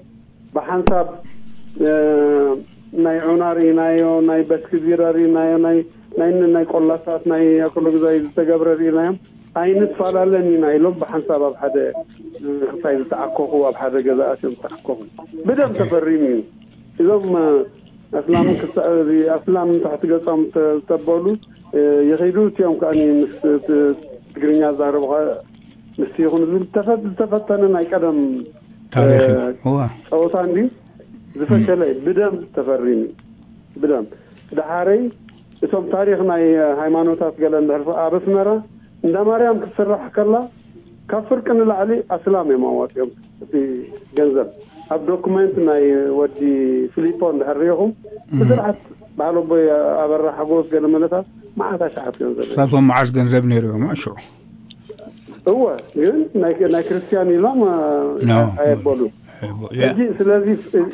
ብሓንሳብ ናይ ዑና ርኢናዮ፣ ናይ በስክዚራ ርኢናዮ፣ ናይ ናይ ናይ ቆላሳት ናይ ኣኮሎ ግዛይ ዝተገብረ ርኢናዮም። ኣይንፈላለን ኢና ኢሎም ብሓንሳብ ኣብ ሓደ ክሳይ ዝተዓኮኹ ኣብ ሓደ ገዛ ኣትዮም ዝተዓኮኹ ብደም ተፈሪሙ እዩ። እዞም ኣስላምን ክሳ- ኣስላምን ታሕቲ ገጾም ዝተበሉ ይኸይዱ። እቲኦም ከዓ ምስ ትግርኛ ዛረቡ ምስ ይኹን ዝብል ዝተፈተነ ናይ ቀደም ታሪክ እዩ። እዋ ፀወታ እንዲ ዝፈሸለ እዩ። ብደም ተፈሪሙ እዩ። ብደም ደሓረይ እቶም ታሪክ ናይ ሃይማኖታት ገለ እንድሕር ኣብ ኣስመራ እንዳ ማርያም ክትስራሕ ከላ ካብ ፍርቂ ንላዕሊ ኣስላም እዮም ኣዋፂኦም እቲ ገንዘብ ኣብ ዶኩመንት ናይ ወዲ ፊሊፖ እንድሕር ሪኢኹም ብስርዓት በዓል ኣቦይ ኣበራ ሓጎስ ገለ መለታት መዓት ኣሽሓት ገንዘብ እዮም። ሳቶም መዓት ገንዘብ ነይሩ እዮም ሽዑ እወ ግን ናይ ናይ ክርስቲያን ኢሎም No. ኣየበሉ ሕጂ ስለዚ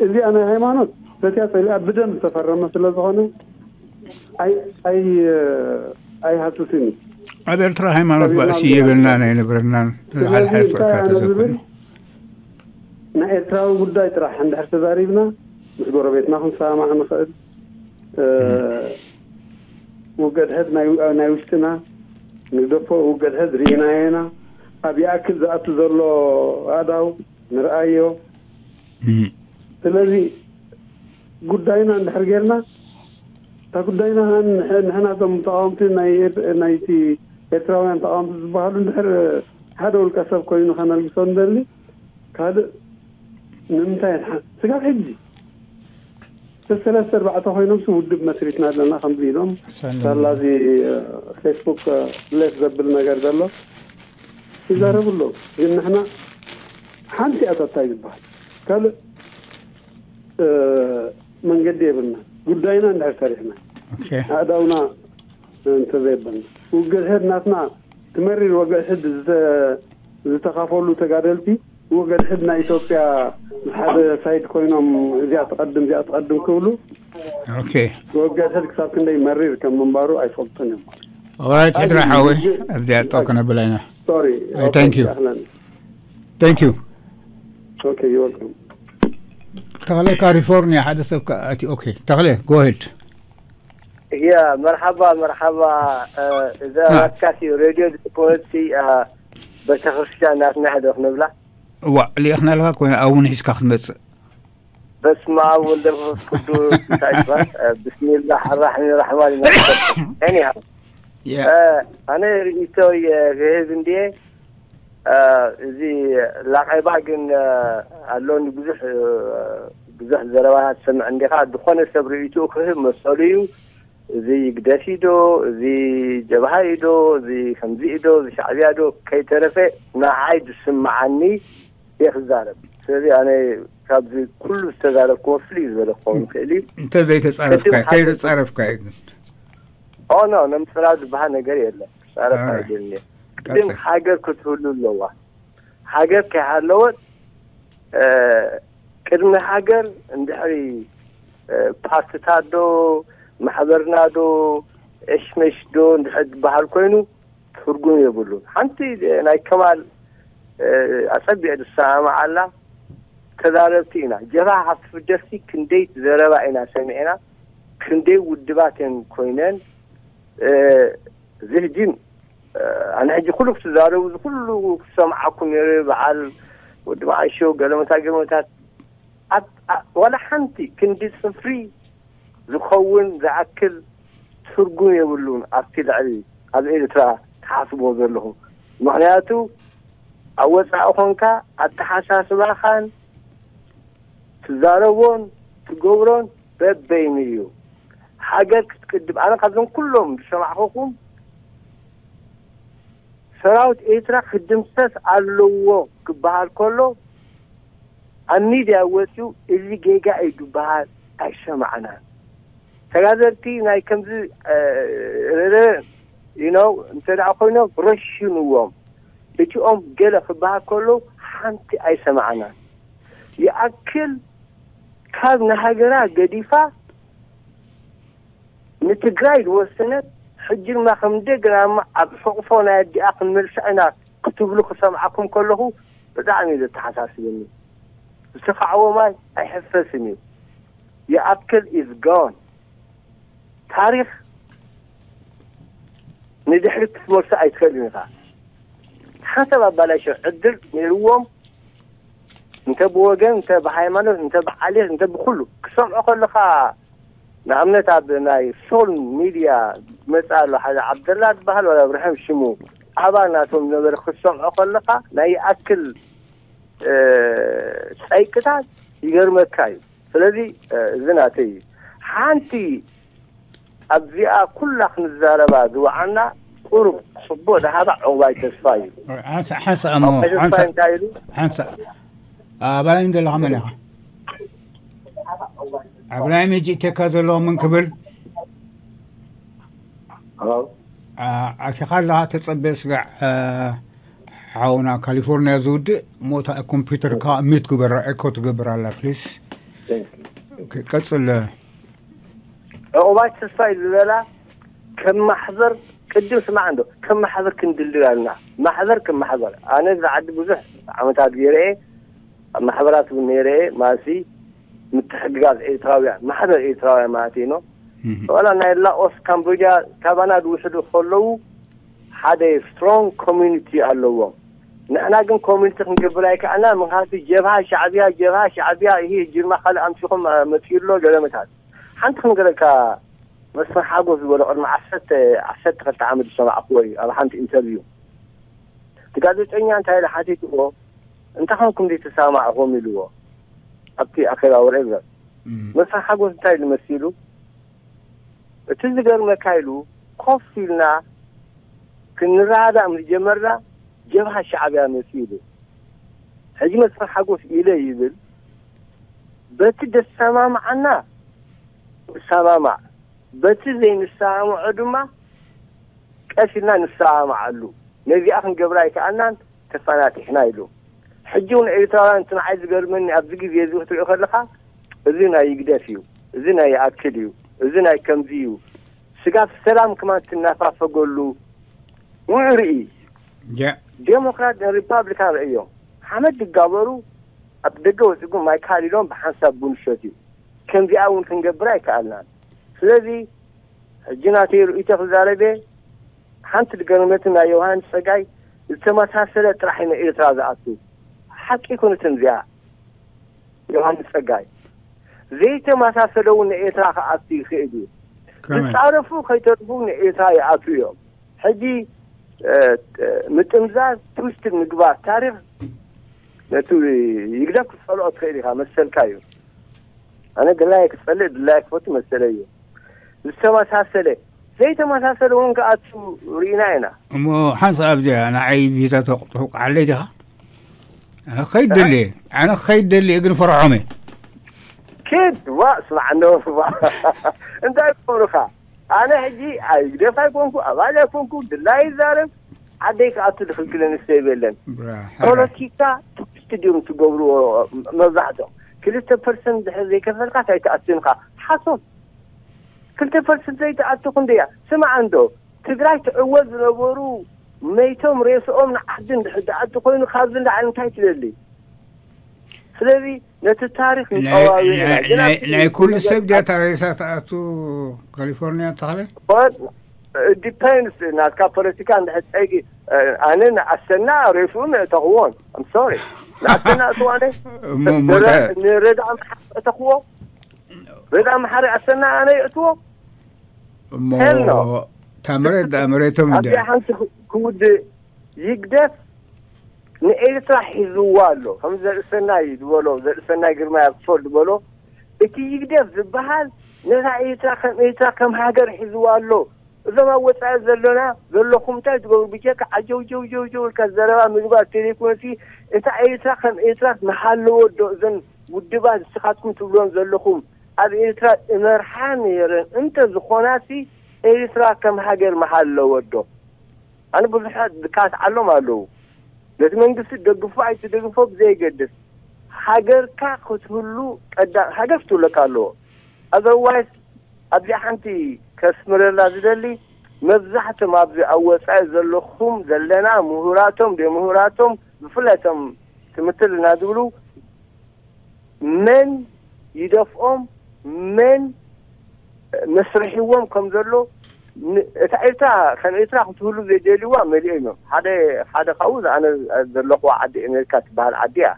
እዚኣ ናይ ሃይማኖት በቲያ ፀሊኣ ብደም ዝተፈረመ ስለ ዝኾነ ኣይ ኣይ ኣይሃስስን እዩ ኣብ ኤርትራ ሃይማኖት ባእሲ የብልናን ኣይነበረናን ዝሓልሓ ስለዚ እንታይ ፍርታት ኣነ ዝብል ተዘኮነ ናይ ኤርትራዊ ጉዳይ ጥራሕ እንድሕር ተዛሪብና ምስ ጎረቤትና ክንሰማማዕ ንኽእል ውገድ ሕድ ናይ ውሽጥና ንግደፎ ውገድ ሕድ ርኢናዮ ኢና ኣብ ይኣክል ዝኣቱ ዘሎ ኣእዳው ንርኣዮ ስለዚ ጉዳይና እንድሕር ጌርና እታ ጉዳይና ንሕና እቶም ተቃወምቲ ናይቲ ኤርትራውያን ተቃወምቲ ዝበሃሉ እንድሕር ሓደ ውልቀ ሰብ ኮይኑ ከነልግሶ ንደሊ ካልእ ንምንታይ ስጋብ ሕጂ ሰለስተ ኣርባዕተ ኮይኖም ውድብ መስሪትና ኣለና ከም ኢሎም ሳላ እዚ ፌስቡክ ሌፍ ዘብል ነገር ዘሎ ይዛረቡ ኣለዉ ግን ንሕና ሓንቲ ኣታታይ ዝበሃል ካልእ መንገዲ የብልና ጉዳይና እንድሕር ሰሪሕና ኣእዳውና እንተዘየበልና ውግእ ሕድ ናትና ትመሪር ወግእ ሕድ ዝተኻፈሉ ተጋደልቲ ወገድ ሕድ ናይ ኢትዮጵያ ሓደ ሳይድ ኮይኖም እዚኣ ትቐድም እዚኣ ትቐድም ክብሉ Okay. ወጋሰል ክሳብ ክንደይ መሪር ከም ምንባሩ ኣይፈልጡን እዮም። Alright, ሕድራ ሓወይ፣ ኣብዚኣ ጠው ከነብላ ኢና። Sorry. I thank you. Thank you. Okay, you're welcome. ተኽለ ካሊፎርኒያ ሓደ ሰብ ከ-፣ ኣቲ-፣ okay፣ ተኽለ፣ go ahead. ያ መርሓባ መርሓባ። እዛ ናትካሲ ሬድዮ ዝኮነሲ ቤተክርስትያን ናትና ሕደ ክንብላ። ዋ፣ ልኢኽናልካ ኮይና ኣብውን ሒዝካ ክትመጽእ። በስመ ኣብ ወልደ መንፈስ ቅዱስ እንታይ ይባል? ብስሚላህ ኣራሕሚን ራሕማን ይመስል። Anyhow፣ ኣነ ርእይቶ ክህብ እንድየ። እዚ ላቀባ ግን ኣሎኒ ብዙሕ ብዙሕ ዘረባታት ትሰምዕ እንዲኻ። ዝኾነ ሰብ ርእይትኡ ክህብ መሰሉ እዩ። እዚ ግደፊ ዶ፣ እዚ ጀብሃ እዩ ዶ፣ እዚ ከምዚ እዩ ዶ፣ እዚ ሻዕብያ ዶ ከይተረፈ ንዓይ ዝስምዓኒ እየ ክዛረብ። ስለዚ ኣነ ካብዚ ኩሉ ዝተዛረብክዎ ፍልይ ዝበለ ክኸውን ይኽእል እዩ። እንተ ዘይተጻረፍካ፣ ከይተጻረፍካ እዩ ግን። ኦ ኖ፣ ንምጽራፍ ዝበሃል ነገር የለን። ክጻረፍ ኣይደልን እየ። ግን ሃገር ክትህሉ ኣለዋ። ሃገር ከይሃለወት ቅድሚ ሃገር እንድሕሪ ፓርትታት ዶ ማሕበርና ዶ እሽመሽ ዶ እንድሕር ዝበሃል ኮይኑ ትርጉም የብሉን። ሓንቲ ናይ ከማል ኣጸቢቐ ዝሰማማዓላ ተዛረብቲ ኢና። ጀብሃ ካብ ትፍደሲ ክንደይ ዘረባ ኢና ሰሚዕና፣ ክንደይ ውድባት እየን ኮይነን። እዚ ሕጂ ኣነ ሕጂ ኩሉ ክትዛረቡ እዚ ኩሉ ክሰምዓኩም ነይረ። በዓል ወዲ መዓሾ ገለመታት ገለመታት ዋላ ሓንቲ ክንዲ ጽፍሪ ዝኸውን ዝኣክል ትርጉም የብሉን ኣብቲ ልዕሊ ኣብ ኤርትራ ትሓስቦ ዘለኹም። ምኽንያቱ ኣብ ወጻኢ ኾንካ ኣተሓሳስባኻን ትዛረቦን ትገብሮን በበይኑ እዩ። ሃገር ክትቅድም ኣነ ካብዞም ኩሎም ዝሰማዕኹኹም ሰራዊት ኤርትራ ክድምሰስ ኣለዎ ክበሃል ከሎ ኣብ ሚድያ ወፂኡ እዚ ጌጋ እዩ ዝበሃል ኣይሰማዕናን። ተጋደልቲ ናይ ከምዚ ረረ ነው እንተ ደኣ ኮይኖም ረሽንዎም እቲኦም ገለ ክበሃል ከሎ ሓንቲ ኣይሰማዕናን። ይኣክል ካብ ንሃገራ ገዲፋ ንትግራይ ዝወሰነት ሕጂ ድማ ከም እንደገና ኣብ ሕቕፎ ናይ ኣዲኣ ክንመልሳ ኢና ክትብሉ ክሰምዓኩም ከለኹ ብጣዕሚ እዩ ዘተሓሳስበኒ። ዝተኻዕወ ማይ ኣይሕፈስን እዩ። ይኣክል is gone። ታሪኽ ንድሕሪት ክትመልሶ ኣይትኽእልን ኢኻ። ሓንሳብ ኣባላሽዮ ዕድል ነይርዎም እንተ ብወገን እንተ ብሃይማኖት እንተ ብዓሌት እንተ ብኩሉ ክሰምዖ ከለኻ ንኣብነት ኣብ ናይ ሶል ሚድያ መጽእ ኣሎ ሓደ ዓብደላ ዝበሃል ወላ እብራሂም ሽሙ ኣባል ናቶም ነበረ ክትሰምዖ ከለኻ ናይ ይኣክል ጸይቅታት ይገርመካ እዩ። ስለዚ እዚ ናተይ እዩ። ሓንቲ ኣብዚኣ ኩላ ክንዛረባ ዝወዓልና ቁሩብ ጽቡቕ ደሃባ ዕቑባይ ተስፋ እዩ። ሓንሳ ሓንሳ እሞ ዕቑባይ ተስፋ ሓንሳ እንታይ ኢሉ ሓንሳ ኣባይ እንደለኻ መን ኢኻ? ኣብራሂም ሕጂ እቴካ ዘለዎ ምን ክብል ኣቲኻ ኣለኻ ተጸበ ስጋዕ ሓውና ካሊፎርኒያ ዝውድእ ሞታ ኮምፒውተርካ ሚት ግበራ ኤኮ ትገብር ኣላ ፕሊስ። ቀጽል። ዕቑባት ተስፋ እዩ ዝበላ ከም ማሕበር ቅድም ስማዕ እንዶ ከም ማሕበር ክንድልድል ኣለና። ማሕበር ከም ማሕበር ኣነ እዚ ዓዲ ብዙሕ ዓመታት ገይረ እየ። ኣብ ማሕበራት እውን ነይረ እየ። ማሲ ምትሕግጋዝ ኤርትራውያን ማሕበር ኤርትራውያን ማለት እዩ። ዋላ ናይ ላኦስ ካምቦድያ ካባና ዝውሕዱ ከለዉ ሓደ ስትሮንግ ኮሚኒቲ ኣለዎም። ንሕና ግን ኮሚኒቲ ክንገብር ኣይከኣልና። ምክንያቱ ጀብሃ ሻዕብያ ጀብሃ ሻዕብያ ይሄ ጅርማ ካልእ ኣምሲኹም መፅኡ ኣሎ ገለመታት ሓንቲ ክንገረካ መስፍን ሓጎስ ዝበሎ ቅድሚ ዓሰርተ ዓሰርተ ክልተ ዓመት ዝሰማዕክዎ እዩ ኣብ ሓንቲ ኢንተርቪው እቲ ጋዜጠኛ እንታይ ኢለ ሓቲትዎ እንታይ ኮንኩም ዘይተሰማማዕኹም ኢልዎ ኣብቲ ኣኼባ ወሬቨር መስፍን ሓጎስ እንታይ ኢሉ መሲሉ እቲ ዝገርመካ ኢሉ ኮፍ ኢልና ክንረዳዳእ ምስ ጀመርና ጀብሃ ሻዕብያ መፅኡ ኢሉ ሕጂ መስፍን ሓጎስ ኢለ ይብል በቲ ደሰማምዓና ንሰማማዕ በቲ ዘይንሰማምዖ ድማ ቀስ ኢልና ንሰማምዓሉ ነዚኣ ክንገብራ ኣይከኣልናን ተፈናጢሕና ኢሉ ሕጂ እውን ኤርትራውያን እቲ ንዓይ ዝገርመኒ ኣብዚ ግዜ እዚ ክትሪኦ ከለኻ እዚ ናይ ይግደፍ እዩ እዚ ናይ ይኣክል እዩ፣ እዚ ናይ ከምዚ እዩ። ስጋብ ሰላም ከማን ትናፋፈገሉ ውዕሪ እዩ። ያ ዴሞክራት ሪፓብሊካን ርእዮም ሓመድ ዝጋበሩ ኣብ ደገ ወፂጉ ማይ ካሊሎም ብሓንሳብ ቡን ሸትዩ። ከምዚኣ እውን ክንገብር ኣይከኣልናን። ስለዚ ሕጂ ናተይ ርእይቶ ክዛረበ ሓንቲ ድገርመትን ናይ ዮሃንስ ፀጋይ ዝተመሳሰለ ጥራሕ እዩ ንኤርትራ ዝኣቱ። ሓቂ ይኩንትን እዚኣ ዮሃንስ ፀጋይ ዘይተመሳሰለ እውን ንኤርትራ ክኣቱ ይኽእል እዩ። ከመይ ዝፃረፉ ከይተርፉ ንኤርትራ ይኣቱ እዮም። ሕጂ ምጥምዛዝ ትዊስት ምግባር ታሪክ ነቲ ይግደፍ ክትፀልኦ ትኽእል ኢኻ መሰልካ እዩ። ኣነ ድላየ ክፀልእ ድላየ ክፈቱ መሰለ እዩ። ዝተመሳሰለ ዘይተመሳሰለ እውን ክኣቱ ርኢና ኢና። እሞ ሓንሳብ ኣብዚኣ ንዓይ ቪዛ ተውቃዓለይ ዲኻ? ኣነ ክኸይድ ደልየ ኣነ ክኸይድ ደልየ ግን ፈርሖም እየ። ኪድ ዋ ስማዕ እንዶ ዋ እንታይ ክብሉኻ? ኣነ ሕጂ ኣይግደፍ ኣይኮንኩ ኣባል ኣይኮንኩ ድላይ ይዛረብ። ዓደይ ክኣቱ ዝኽልክለኒ ሰብ የለን። ፖለቲካ ትዕግስቲ ድዮም ትገብርዎ? መብዛሕቶም ክልተ ፐርሰንት ድሕር ዘይከፈልካ ኣይትኣቱን ኢኻ። ሓሶት። ክልተ ፐርሰንት ዘይትኣቱ ክንደያ? ስማዕ እንዶ ትግራይ ትዕወት ዝነበሩ መይቶም ሬስኦም ንዓዲ እንድሕር ዝኣቱ ኮይኑ ካብዚ ንላዕሊ እንታይ ትደሊ? ስለዚ ነቲ ታሪክ ንጠዋዊ ኢና። ግን ኣብቲ ናይ ኩሉ ሰብ ድያ እታ ሬሳ ትኣቱ? ካሊፎርኒያ ተኸለ ዲፔንስ ናትካ ፖለቲካ እንድሕር ፀይቂ ኣነ ንኣሰና ሬስኡ ነእተኽዎን ሶሪ ንኣሰና እትዋነ እሞ እሞ እታ- ንረዳ መሓር እተኽዎ ረዳ መሓሪ ኣሰና ኣነ ይእትዎ እሞ ሄል ነው። እታ መሬት መሬቶም እንደ ኣብዚኣ ሓንቲ ክውድእ ይግደፍ ንኤርትራ ሒዝዋ ኣሎ ከም ዘርእሰናይ ዝበሎ ዘርእሰናይ ግርማ ያብሶል ዝበሎ እቲ ይግደፍ ዝበሃል ነዛ ኤርትራ ከም ኤርትራ ከም ሃገር ሒዝዋ ኣሎ። እዞም ኣብ ወፃኢ ዘለና ዘለኹም እንታይ ትገብሩ ብጀካ ዓጀው ጀው ጀው ጀው ኢልካ ዘረባ ምግባር ቴሌኮንሲ እታ ኤርትራ ከም ኤርትራ መሃለወ ዶ እዘን ውድባት ንስኻትኩም ትብሎም ዘለኹም ኣብ ኤርትራ እመርሓ ነይረን እንተ ዝኾናሲ ኤርትራ ከም ሃገር መሃለወ ዶ? ኣነ ብዙሓት ዝካትዓሎም ኣለዉ። ነቲ መንግስቲ ደግፎ ኣይትደግፎ ብዘይገድስ ሃገርካ ክትህሉ ቀዳ ሃገር ክትህለካ ኣለዎ። ኣዘርዋይስ ኣብዚኣ ሓንቲ ከስምረላ ዝደሊ መብዛሕቶም ኣብዚ ኣብ ወፃኢ ዘለኹም ዘለና ምሁራቶም ደምሁራቶም ብፍላይ ቶም ትምህርቲ ኣለና ዝብሉ መን ይደፍኦም መን መስርሕዎም ከም ዘሎ እታ ኤርትራ ከም ኤርትራ ክትህሉ ዘይደልዋ መሊኦም እዮም። ሓደ ሓደ ካብኡ ኣነ ዘለኹዋ ዓዲ ኣሜሪካ ትበሃል ዓዲ እያ።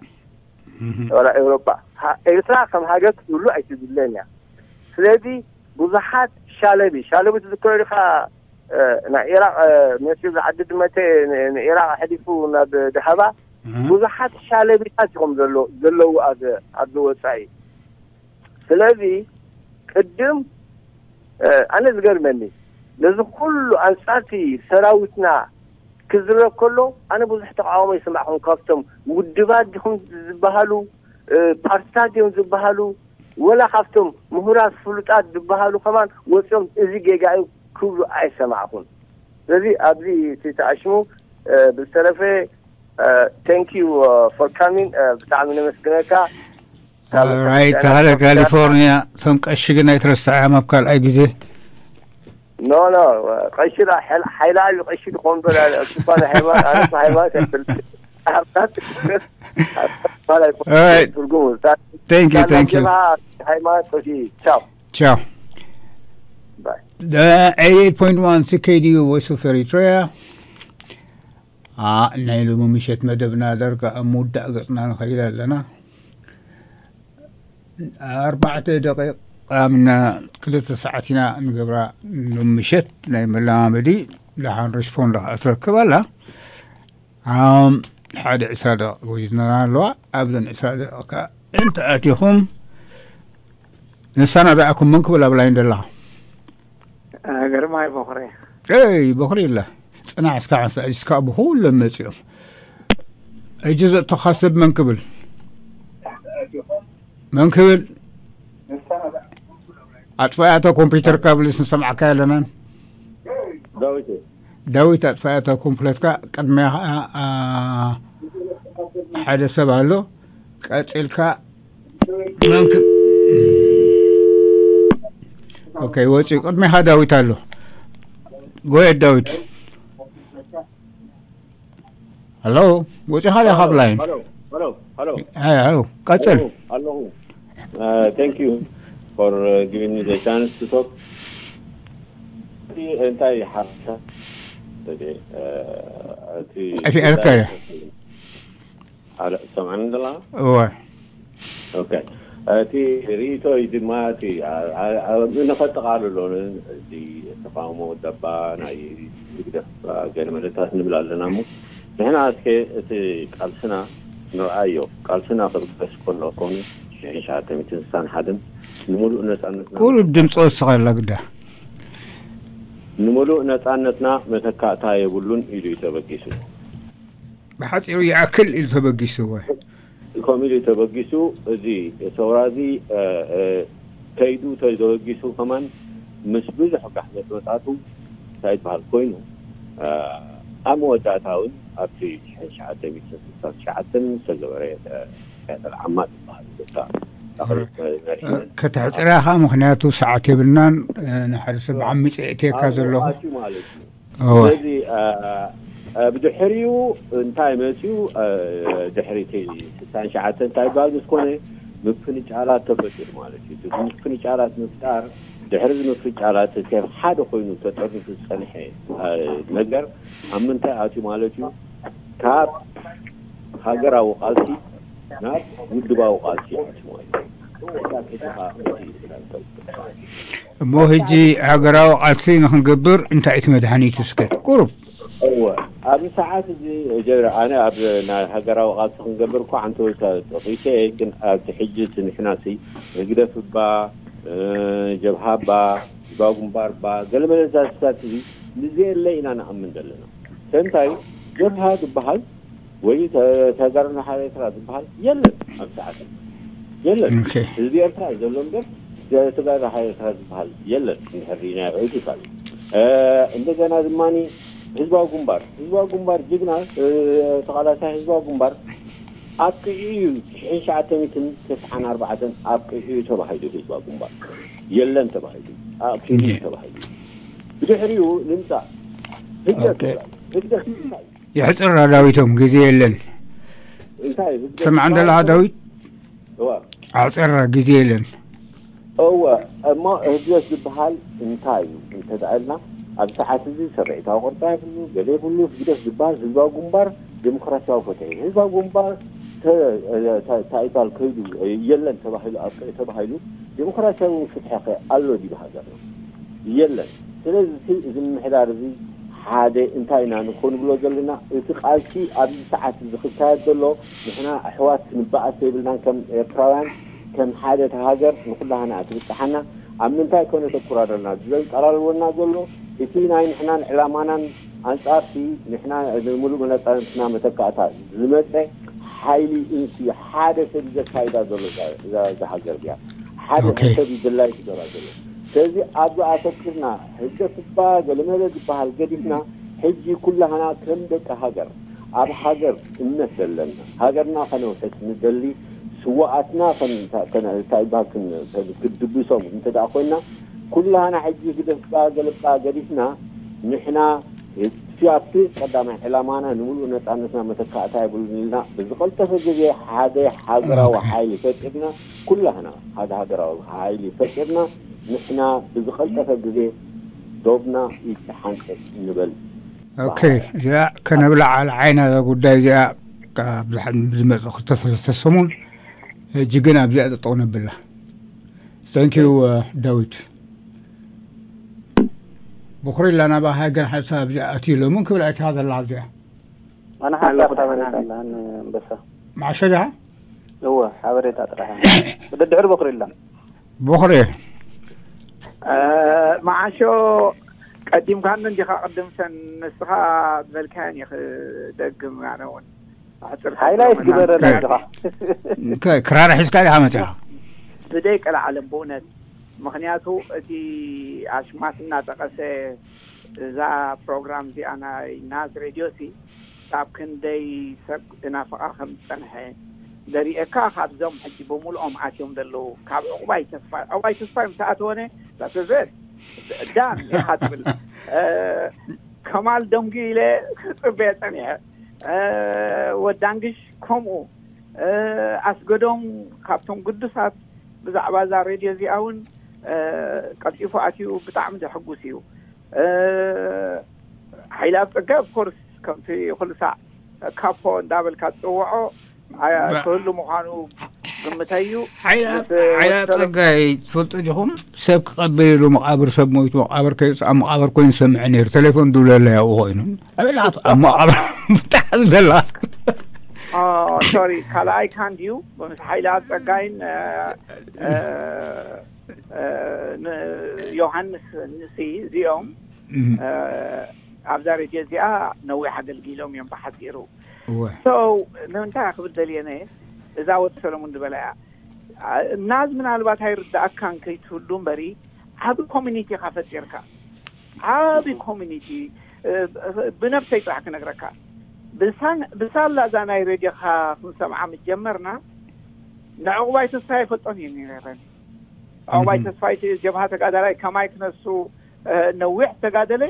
ወላ ኤውሮጳ ኤርትራ ከም ሃገር ክትህሉ ኣይትድለን እያ። ስለዚ ብዙሓት ሻለቢ ሻለቢ ትዝክሮ ኢኻ? ናይ ኢራቅ መሲሉ ዝዓዲ ድመተ ንኢራቅ ኣሕሊፉ ናብ ድሃባ ብዙሓት ሻለቢታት ኢኹም ዘለዉ ኣብዚ ወፃኢ። ስለዚ ቅድም ኣነ ዝገርመኒ ነዚ ኩሉ ኣንፃርቲ ሰራዊትና ክዝረብ ከሎ ኣነ ብዙሕ ተቃውሞ ይስማዕኹም ካብቶም ውድባት ዲኹም ዝበሃሉ ፓርትታት እዮም ዝበሃሉ ወላ ካብቶም ምሁራት ፍሉጣት ዝበሃሉ ከማን ወፂኦም እዚ ጌጋ እዩ ክብሉ ኣይሰማዕኹን። ስለዚ ኣብዚ እቲ ተኣሽሙ ብዝተረፈ thank you for coming ብጣዕሚ ነመስግነካ። ራይት ተኸለ ካሊፎርኒያ እቶም ቀሺ ግን ኣይትረስዐም ኣብ ካልኣይ ግዜ ኖ ኖ ቀሺ ሓይላ እዩ ቀሺ ክኾን በላ እኳ ናይ ሃይማኖት ኣነ ሃይማኖት ኣይፈልጥ Alright. Thank you, thank you. ሃይማኖት ቀሺ ቻው Ciao. ባይ The eighty-eight point one C K D U Voice of Eritrea. ናይ ሎሚ ምሸት መደብና ደርጋ ኣብ ምውዳእ ገፅና ንኸይድ ኣለና። ኣርባዕተ ደቂቃ ምና ክልተ ሰዓት ኢና ንገብራ። ሎሚ ምሸት ናይ መለማመዲ ደሓን ሪስፖንድ ክትረክብ ኣላ። ሓደ ዕስራ ደቂቕ ወዲድና ኣለዋ። ኣብዘን ዕስራ ደቂቕ ከዓ እንተ ኣቲኹም ነሳናዳእኩም መን ክብል ኣብ ላይን ደላ ግርማይ ቦኽረ ይ ቦኽሪ ኢላ ፅናሕ እስካ ዓንሳ እዚስካ ብኩሎም መፂኦም። እጂ ዘእተኻ ሰብ መን ክብል መን ክብል ኣጥፋያተ ኮምፒውተር ካብልስ ንሰምዓካ ኣለናን። ዳዊት ዳዊት ኣጥፋያተ ኮምፕለትካ ቅድሚያ ከዓ ሓደ ሰብ ኣሎ። ቀፂልካ መን ክ- ኦኬ፣ ወፂኡ። ቅድሚኻ ዳዊት ኣሎ። ጎየ ዳዊት። ሄሎ፣ ወፂኻ ዲኻ ካብ ላይን? Hello, hello, hello. ኣይ፣ ኣይ፣ ቀፅል። ኣለኹ፣ ኣለኹ። Uh, thank you for uh, giving me the chance to talk. እቲ እንታይ ሓሳብ እቲ ጠፊኣልካ እያ። ኣለ ሰማዕኒ ደላ እወ። ኦኬ። እቲ ርእይቶ እዩ ድማ እቲ ኣ- ኣ- ኣ- ንኸጠቓልሎ ን- እዚ ተቃውሞ ደባ ናይ ህግደፍ ገለ መለታት ንብል ኣለና እሞ ንሕና እስከ እቲ ቃልስና ንርኣዮ። ቃልስና ክብገስ ከሎ ኮኑ ሽሕን ሸዓተ ሚእትን ስሳን ሓደን ንምሉእ ነፃነትና ቁሩብ ድምፂ ወስኸላ ግዳ። ንምሉእ ነፃነትና መተካእታ የብሉን ኢሉ እዩ ተበጊሱ። ብሓፂሩ ይኣክል ኢሉ ተበጊሱ። እወ። ከምኡ ኢሉ ተበጊሱ። እዚ ሰውራ እዚ እ፣ እ፣ ከይዱ ተበጊሱ ከማን ምስ ብዙሕ ጋሕለት መፃቱ እንታይ ይበሃል ኮይኑ እ፣ ኣብ መወዳእታ እውን ኣብቲ ሽሕን ሸዓተ ሚእትን ስሳን ትሽዓተን ዝተገበረ እ፣ ቅያደል ዓማ ዝበሃል ቦታ ኣቕሪብ መሪሕነት ከተሕፅርያ ከዓ ምክንያቱ ሰዓት የብልናን። ንሓደ ሰብ ዓሚፀ እትየካ ዘለኹ። ኣትዩ ማለት እዩ። እወ። ስለዚ አ፣ አ፣ ብድሕሪኡ እንታይ መፅዩ? አ፣ ድሕሪ እቲ ስሳን ሸዓተን እንታይ ይበሃል ምስ ኮነ ምፍንጫላት ተፈጢሩ ማለት እዩ። እቲ ምፍንጫላት ምፍጣር ድሕሪ እዚ ምፍንጫላት እቲ ሓደ ኮይኑ ተጠርኒፉ ዝፀንሐ አ፣ ነገር ኣብ ምንታይ ኣትዩ ማለት እዩ? ካብ ሃገራዊ ቃልሲ ናብ ውድባዊ ቃልሲ ኣትዩ ማለት እዩ። እሞ ሕጂ ሃገራዊ ቃልሲ ንክንገብር እንታይ እቲ መድሓኒቱ እስከ ቁሩብ? እወ ኣብዚ ሰዓት እዚ ጀ- ኣነ ኣብ ናይ ሃገራዊ ቃልሲ ክንገብር እኳ ሓንቲ ወይ ጠቂሰ እየ። ግን ኣብዚ ሕጂ እቲ ንሕና ሲ ህግደፍ እባ እ፣ ጀብሃ እባ ህዝባዊ ግንባር እባ ገለመለ ዛዝታት እዚ ንዘየለ ኢና ንኣምን ዘለና። ሰንታይ ጀብሃ ዝበሃል ወይ ተ- ተጋሩ ናይ ሓርነት ኤርትራ ዝበሃል የለን ኣብ ሰዓት የለን። ኦኬ። ህዝቢ ኤርትራ ዘሎ እምበር ተጋሩ ናይ ሓርነት ኤርትራ ዝበሃል የለን። እንድሕር ርኢና ርኢት ይካል እ፣ እንደገና ድማ ህዝባዊ ግንባር ህዝባዊ ግንባር ጅግና እ፣ ተቓላሳይ ህዝባዊ ግንባር ኣብቂዑ እዩ። ሽሕን ሸዓተ ሚእትን ተስዓን ኣርባዕተን ኣብቂዑ እዩ ተባሂሉ ህዝባዊ ግንባር የለን ተባሂሉ ኣብቂዑ እዩ ተባሂሉ። ብድሕሪኡ ንምፃእ ህግደፍ ኦኬ። ይበሃል። ህግደፍ እንታይ እዩ? የሕፅራ ዳዊቶም ግዜ የለን። እንታይ ህግደፍ ሰምዓ ይበሃል? እንደለኻ ዳዊት እዋ ኣሕፅራ ግዜ የለን። እወ እሞ ህግደፍ ዝበሃል እንታይ እዩ እንተደኣልና ኣብ ሰዓት እዚ ሰብዒታዊ ቅርፃ የብሉ ገለ የብሉ። ህግደፍ ዝበሃል ህዝባዊ ግንባር ዴሞክራሲያዊ ፍትሒ ህዝባዊ ግንባር ተ- ተ- ታይቷል ከይዱ የለን ተባሂሉ ኣብ ተባሂሉ ዴሞክራሲያዊ ፍትሒ ከ ኣሎ ድዩ ሃገርና? የለን። ስለዚ እቲ እዚ ምምሕዳር እዚ ሓደ እንታይ ኢና ንኮ ንብሎ ዘለና እቲ ቃልሲ ኣብዚ ሰዓት እዚ ክካየድ ዘሎ ንሕና ኣሕዋት ክንበኣስ የብልናን ከም ኤርትራውያን ከም ሓደ እቲ ሃገር ንኩላህና ትብፅሓና ኣብ ምንታይ ኮነ ተኩራረና ዘንጠላልወና ዘሎ እቲ ናይ ንሕናን ዕላማናን ኣንፃርቲ ንሕና ንምሉእ መነፃነትና መተካእታ ዝመፀ ሓይሊ እንሲ ሓደ ሰብ ዘካይዳ ዘሎ እዛ ሃገር እዚኣ ሓደ ኦኬ። ሰብ ይድላይ ይገራ ዘሎ ስለዚ ኣብዚ ኣተኩርና ህገ ፍባ ገለመለ ዝበሃል ገዲፍና ሕጂ ኩላህና ከም ደቂ ሃገር ኣብ ሃገር እምነት ዘለና ሃገርና ከነውሕስ ንደሊ ስዋኣትና እንታይ ይበሃል ክድብሶም እንተ ኮይና ኩላህና ሕጂ ግደፍባ ገለባ ገዲፍና ንሕና ኣብቲ ቀዳማይ ዕላማና ንምሉእ ነፃነትና መተካእታ የብሉን ኢልና ብዝቐልጠፈ ግዜ ሓደ ሃገራዊ ሓይሊ ፈጢርና ኩላህና ሓደ ሃገራዊ ሓይሊ ፈጢርና ንሕና ብዝቐልጠፈ ግዜ ዶብና ይተሓንፀፅ ንበል። ኦኬ፣ እዚኣ ከነብላ ዓል ዓይና እዛ ጉዳይ እዚኣ ካብ ዝሓ- ዝመፁ ክልተ ሰለስተ ሰሙን ሕጂ ግን ኣብዚኣ ጠጠው ነብላ። Thank you ዳዊት። ብኩሪላ ናባኻ ግን ሓሳብ ኣብዚኣ ኣትዩ ሎምን ክብል ኣይትኻ ዘላ ኣብዚኣ ኣነ ሓሳብ ሓበሬታ ኣላን ኣንበሳ ማዕሾ ዲኻ? እወ ሓበሬታ ጥራሕ ደድሕሪ በኩሪላ ቦኽሪ መዓሾ ቀዲምካኒ እንዲኻ ቅድም ሰን ንስኻ ዝበልካየን እየ ክደግም ኣነ እውን ኣሕፅር ሃይላይት ግበረና ከብሎ እንዲኻ ከ- ክራር ሒዝካ ዲኻ መፅኻ? ብደይ ቀልዓለም ብእውነት ምክንያቱ እቲ ኣሽማት እናጠቀሰ እዛ ፕሮግራም እዚኣ ናይ ናዝ ሬድዮ ሲ ካብ ክንደይ ሰብ እናፈቃ ከም ዝፀንሐ ዘርእየካ ካብዞም ሕጂ ብምልኦም ኣትዮም ዘለዉ ካብ ዕቑባይ ተስፋ ዕቑባይ ተስፋ ምስ ኣተወነ ዳን ኢኻ ትብል። ከማል ደንጉ ኢለ ክፅበየ ፀኒሐ። ወዳንግሽ ከምኡ። ኣስገዶም ካብቶም ግዱሳት ብዛዕባ እዛ ሬድዮ እዚኣ እውን ቀልጢፉ ኣትዩ ብጣዕሚ ዘሕጉስ እዩ። ሓይላት ጸጋይ ኦፍኮርስ ከምቲ ኩሉ ሳዕ ካፖ እንዳበልካ ትጽውዖ ክህሉ ምዃኑ ግምተይ እዩ። ሓይላ ጸጋይ ትፈልጡ ዲኹም? ሰብ ክቐብል ኢሉ መቓብር ሰብ ሞይቱ መቓብር ከይወፅእ ኣብ መቓብር ኮይኑ ዝሰምዐ ነይሩ። ቴሌፎን ድውለለይ ኣብኡ ኮይኑ ኣበላቱ ኣብ መቓብር ብጣዕሚ ዘላ ሶሪ ካልኣይ ካንድዩ ምስ ሓይላ ጸጋይን ዮሃንስ ንሲ እዚኦም ኣብዛ ሬድዮ እዚኣ ነዊሕ ኣገልጊሎም እዮም ብሓፂሩ። ንምንታይ ክብል ደልየነ እዛ ወዲ ሰለሙን ዝበላ እያ። ናዝ ምናልባት ኣይርዳእካን ከይትህሉ እምበሪ ዓብ ኮሚኒቲ ኢኻ ፈጢርካ። ዓብ ኮሚኒቲ ብነብሰይ ጥራሕ ክነግረካ ብሳላ እዛ ናይ ሬድዮኻ ክንሰምዓ ምስ ጀመርና ንዕቑባይ ተስፋ ይፈልጦን እዩ ነረን። ዕቑባይ ተስፋይ እቲ ጀብሃ ተጋዳላይ ከማይ ክነሱ ነዊሕ ተጋደለ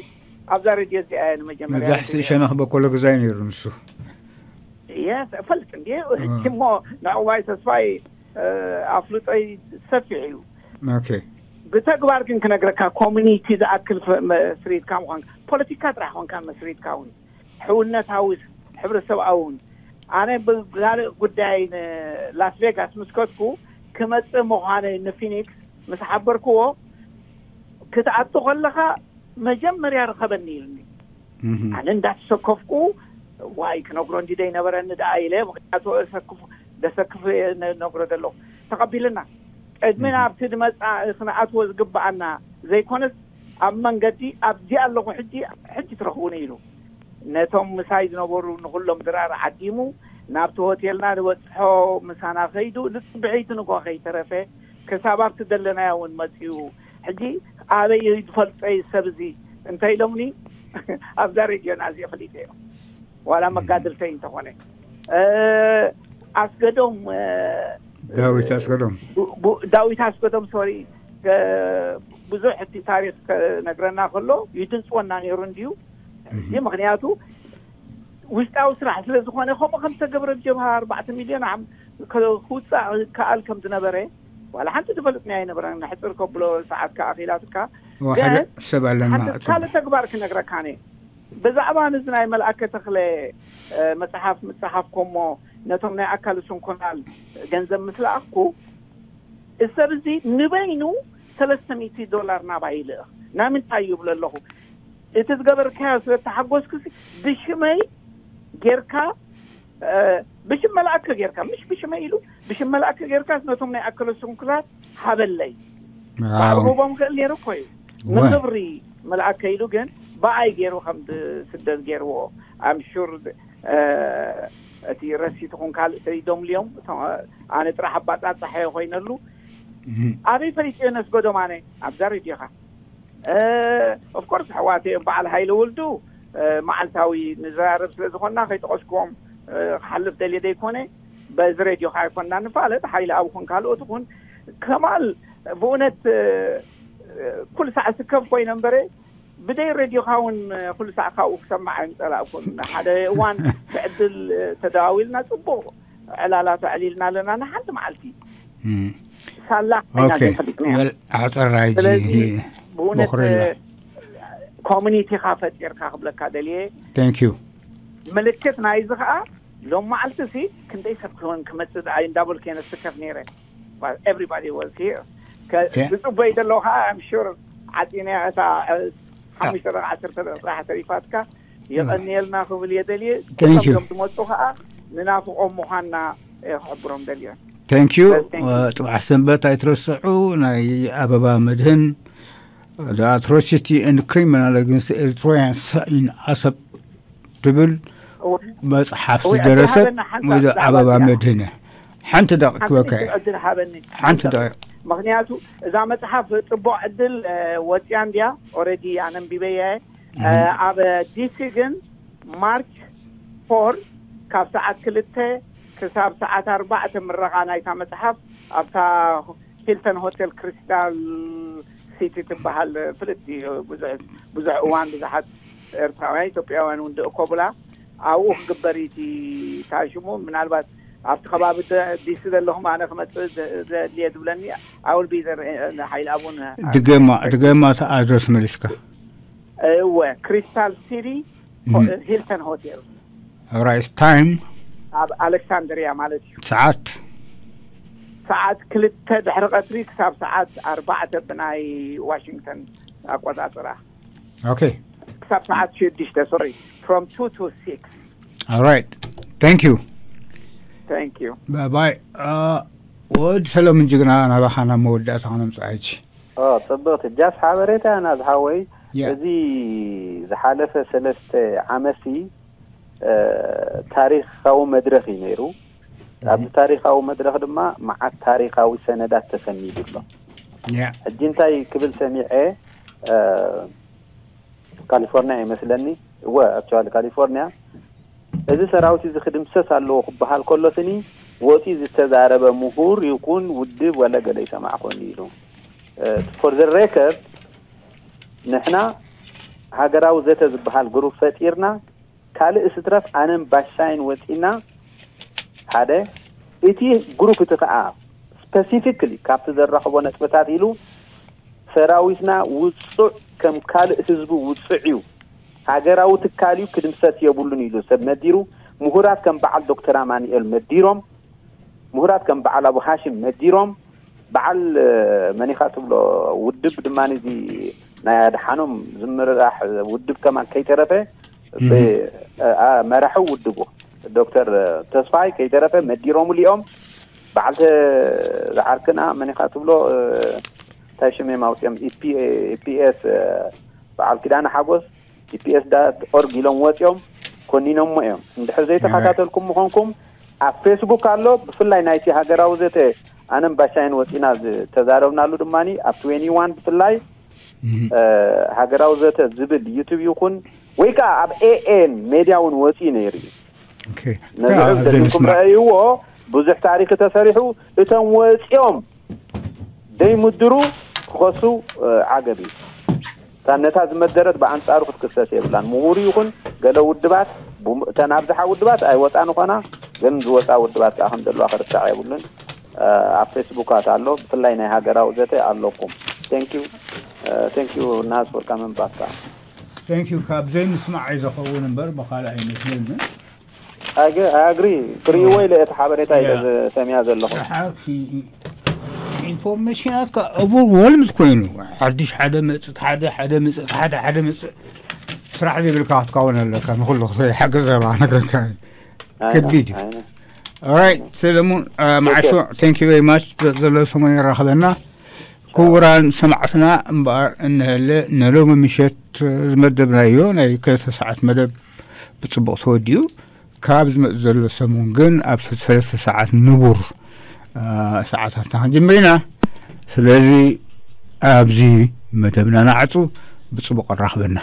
ኣብዛ ሬድዮ እዚኣ እየ ንመጀመርያ መብዛሕትኡ ሸነኽ በኮሎ ግዛይ ነይሩ ንሱ። የስ እፈልጥ እንዲ እሞ ንዕቑባይ ተስፋይ ኣፍልጦይ ሰፊሕ እዩ። ኦኬ ብተግባር ግን ክነግረካ ኮሚኒቲ ዝኣክል መስሪትካ ምኳንካ ፖለቲካ ጥራሕ ኮንካ መስሪትካ እውን ሕውነታዊ ሕብረተሰብኣዊ እውን ኣነ ብጋልእ ጉዳይ ንላስ ቬጋስ ምስ ከድኩ ክመፅእ ምዃነይ ንፊኒክስ ምስ ሓበርክዎ ክትኣቱ ከለኻ መጀመርያ ርኸበኒ ኢሉኒ። ኣነ እንዳተሰከፍኩ ዋይ ክነግሮ እንዲ ዘይነበረኒ ደኣ ኢለ ምክንያቱ ደሰክፍ ነግሮ ዘለኹ ተቐቢልና ቅድሚ ናብቲ ድመፃ ክንኣትዎ ዝግብኣና ዘይኮነስ ኣብ መንገዲ ኣብዚ ኣለኹ ሕጂ ሕጂ ትረኽቡኒ ኢሉ ነቶም ምሳይ ዝነበሩ ንኹሎም ድራር ዓዲሙ ናብቲ ሆቴልና ዝበፅሖ ምሳና ከይዱ ንፅብሒቲ ንጎ ከይተረፈ ክሳብ ኣብቲ ዘለናዮ እውን መፅኡ። ሕጂ ኣበይ ዝፈልጦ እዩ ሰብ እዚ እንተ ኢሎምኒ ኣብዛ ሬድዮና እዚ ፈሊጠ እዮም ዋላ መጋድልተይ እንተኾነ ኣስገዶም ዳዊት ኣስገዶም ዳዊት ኣስገዶም ሶሪ ብዙሕ እቲ ታሪክ ከነግረና ከሎ ይድንፅወና ነይሩ እንድዩ እዚ ምክንያቱ ውሽጣዊ ስራሕ ስለ ዝኾነ ከምኡ ከም ዝተገብረ ብጀብሃ ኣርባዕተ ሚልዮን ዓም ክውፃእ ከኣል ከም ዝነበረ ዋላ ሓንቲ ዝፈልጥኒ ኣይነበረን ሕፅር ከብሎ ሰዓትካ ኣኺላትካ ሓደ ሰብ ኣለና ካልእ ተግባር ክነግረካነ ብዛዕባ ንዚ ናይ መልኣከ ተኽለ መፅሓፍ ምፅሓፍኮሞ ነቶም ናይ ኣካል ስንኩላን ገንዘብ ምስ ለኣኽኩ እዚ ሰብ እዚ ንበይኑ ሰለስተ ሚእቲ ዶላር ናባይ ይልእኽ ናይ ምንታይ ይብሎ ኣለኹ እቲ ዝገበርካዮ ስለ ተሓጎስኩ ብሽመይ ጌርካ ብሽም መልኣከ ጌርካ ምሽ ብሽመይ ኢሉ ብሽም መልኣከ ጌርካ ነቶም ናይ ኣካል ስንኩላን ሃበለይ ክህቦም ክእል ነይሩ እኮ እዩ ንክብሪ መልኣከ ኢሉ ግን ብኣይ ገይሩ ከም ዝስደድ ገይርዎ ኣምሹር እቲ ረሲትኹም ካልእ ሰይዶምልዮም ኣነ ጥራሕ ኣባፃፃሐዮ ኮይነሉ ኣበይ ፈሊጥዮ ነስገዶም ኣነ ኣብዛ ሬድዮኻ ኦፍኮርስ ኣሕዋተይ እዮም በዓል ሃይለ ወልዱ መዓልታዊ ንዘራረብ ስለ ዝኾንና ከይጠቐስክዎም ክሓልፍ ደልየ ዘይኮነ በዚ ሬድዮ ከዓ ይኮንና ንፋለጥ ሓይለ ኣብኹን ካልኦት ኹን ከማል ብእውነት ኩሉ ሳዕ ስከፍ ኮይነ እምበረ ብደይ ሬድዮኻ እውን ኩሉ ሳዕ ካብኡ ክሰማዕ ኣይምፀላእኩን ሓደ እዋን ብዕድል ተደዋዊልና ፅቡቅ ዕላላት ኣዕሊልና ኣለና ንሓንቲ መዓልቲ ሳላ ኢና ዘይፈሊጥና ኣፀራጂ ስለዚ ብእውነት ኮሚኒቲኻ ፈጢርካ ክብለካ ደልየ thank you ምልክት ናይዚ ከዓ ሎም መዓልቲ ሲ ክንደይ ሰብ ክህወን ክመፅእ ደኣ እንዳበልኩ እየ ነስከፍ ነይረ everybody was here ዝፅበይ ዘለዉ ከዓ I'm sure ዓፂነ እታ ሓሙሽተ ደቂ ዓሰርተ ደቂ ጥራሕ ተሪፋትካ የቐንየልና ክብል እየ ደልየ እቶም ዝመፁ ከዓ ንናፍቖም ምዃንና ክሕብሮም ደልዮ thank you ፅባሕ ሰንበት ኣይትረስዑ ናይ ኣበባ መድህን the atrocity and criminal against Eritreans in Assab ትብል መፅሓፍ ዝደረሰት ወይዘ ኣበባ መድህነ ሓንቲ ደቂ ክበካ ሓንቲ ደቂ ምክንያቱ እዛ መፅሓፍ ፅቡቅ ዕድል ወፅያ እንድያ already ኣነንቢበያ ኣብ ዲሲ ግን ማርች ፎር ካብ ሰዓት ክልተ ክሳብ ሰዓት ኣርባዕተ ምረቓ ናይታ መጽሓፍ ኣብታ ሂልተን ሆቴል ክሪስታል ሲቲ ትበሃል ፍልጥ ብዙሕ ብዙሕ እዋን ብዙሓት ኤርትራውያን ኢትዮጵያውያን እውን ድእኮቡላ ኣብኡ ክግበር እዩ። ታሽሙ ምናልባት ኣብቲ ከባቢ ዲሲ ዘለኹም ኣነ ክመፅእ ዘድልየ ዝብለኒ ኣውል ቢዘር ሓይል ኣቡን ድገማ ድገማ። ኣድረስ መሊስካ? እወ፣ ክሪስታል ሲቲ ሂልተን ሆቴል። ራይት ታይም? ኣብ ኣሌክሳንድሪያ ማለት እዩ። ሰዓት? ሰዓት ክልተ ድሕሪ ቀትሪ ክሳብ ሰዓት ኣርባዕተ ብናይ ዋሽንግተን ኣቆጻጽራ። ኦኬ። ክሳብ ሰዓት ሽዱሽተ፣ ሶሪ፣ from two to six. Alright. Thank you. Thank you. Bye bye. ወድ ሰለሙን ጅግና፣ ናባኻ ናብ መወዳእታ ክነምጽኣች። ጽብቕቲ ጃስ ሓበሬታ እያ ናዝሓወይ። እዚ ዝሓለፈ ሰለስተ ዓመትሲ ታሪኻዊ መድረኽ እዩ ነይሩ። ኣብዚ ታሪኻዊ መድረኽ ድማ መዓት ታሪኻዊ ሰነዳት ተሰኒዱ ኣሎ። ሕጂ እንታይ ክብል ሰሚዐ፣ ካሊፎርኒያ ይመስለኒ፣ እወ፣ ኣክቹዋሊ ካሊፎርኒያ፣ እዚ ሰራዊት እዚ ክድምሰስ ኣለዎ ክበሃል ከሎ ስኒ ወፂ ዝተዛረበ ምሁር ይኹን ውድብ ወለ ገለ ይሰማዕኮኒ ኢሉ። ፎር ዘ ሬከርድ፣ ንሕና ሃገራዊ ዘተ ዝበሃል ግሩፕ ፈጢርና፣ ካልእ ስትረፍ ኣነን ባሻይን ወፂና፣ ሓደ እቲ ግሩፕ እቲ ከዓ ስፐሲፊክሊ ካብቲ ዘራኽቦ ነጥብታት ኢሉ ሰራዊትና ውፁዕ ከም ካልእ ህዝቢ ውፁዕ እዩ። ሃገራዊ ትካል እዩ፣ ክድምሰስ የብሉን ኢሉ ሰብ መዲሩ። ምሁራት ከም በዓል ዶክተር ኣማኑኤል መዲሮም፣ ምሁራት ከም በዓል ኣቡ ሃሽም መዲሮም፣ በዓል መኒኻ ትብሎ ውድብ ድማ እዚ ናይ ኣድሓኖም ዝምራሕ ውድብ ከማን ከይተረፈ መራሒ ውድቡ ዶክተር ተስፋይ ከይተረፈ መዲሮምሉ እዮም። በዓል ዝዓርክና መኒኻ ትብሎ እንታይ ሽም እዮም ኣውፅኦም? ኢፒኤስ በዓል ኪዳነ ሓጎስ ኢፒኤስ ዳት ኦርግ ኢሎም ወፂኦም ኮኒኖሞ እዮም። እንድሕር ዘይተኸታተልኩም ምኾንኩም ኣብ ፌስቡክ ኣሎ። ብፍላይ ናይቲ ሃገራዊ ዘተ ኣነን ባሻይን ወፂና ዝተዛረብናሉ ድማ ኣብ ትዌንቲ ዋን ብፍላይ ሃገራዊ ዘተ ዝብል ዩቱብ ይኹን ወይ ከዓ ኣብ ኤኤን ሜድያ እውን ወፂኡ ነይሩ እዩ። ነዚ ደልኩም ረኣይዎ። ብዙሕ ታሪክ ተሰሪሑ። እቶም ወፂኦም ደይምድሩ ክኸሱ ዓገብ እዩ። እታ ነታ ዝመደረት ብኣንጻሩ ክትክሰስ የብላን። ምሁር ይኹን ገለ ውድባት፣ እተን ኣብዝሓ ውድባት ኣይወፃን ኾና፣ ግን ዝወፃ ውድባት ከዓ ከም ዘለዋ ክርሳዕ የብሉን። ኣብ ፌስቡካት ኣሎ፣ ብፍላይ ናይ ሃገራዊ ዘተ ኣለኩም። ቴንኪዩ። ቴንኪዩ ናስ ወልካ መንባትካ። ቴንኪዩ። ካብ ዘይምስማዕ እዩ ዝኸውን እምበር ብኻልእ ኣይመስለንን። ኣግሪ ክርእይዎ ኢለ እቲ ሓበሬታ ኢለ ሰሚያ ዘለኹ። ኢንፎርሜሽናትካ ኦቨርወልምድ ኮይኑ፣ ሓድሽ ሓደ መፅእ ሓደ ሓደ መፅእ ሓደ ሓደ መፅእ ስራሕ ዘይብልካ ክትከውን ኣለካ። ንኩሉ ክትርኢ ሓገዝ ረባ ነግረካ። ከቢድ እዩ። ኦራይት ሰለሙን፣ ማዓሾ፣ ቴንክ ዩ ቨሪ ማች። ዘሎ ሰሙን ይራኸበና። ክቡራን ሰማዕትና እምበኣር እንሀለ፣ ነሎሚ ምሸት ዝመደብናዮ ናይ ክልተ ሰዓት መደብ ብጽቡቕ ተወዲኡ። ካብ ዝመጽእ ዘሎ ሰሙን ግን ኣብ ሰለስተ ሰዓት ንቡር ሰዓታትና ክንጅምር ኢና። ስለዚ ኣብዚ መደብና ንዓጹ። ብጽቡቕ ኣራኽበና።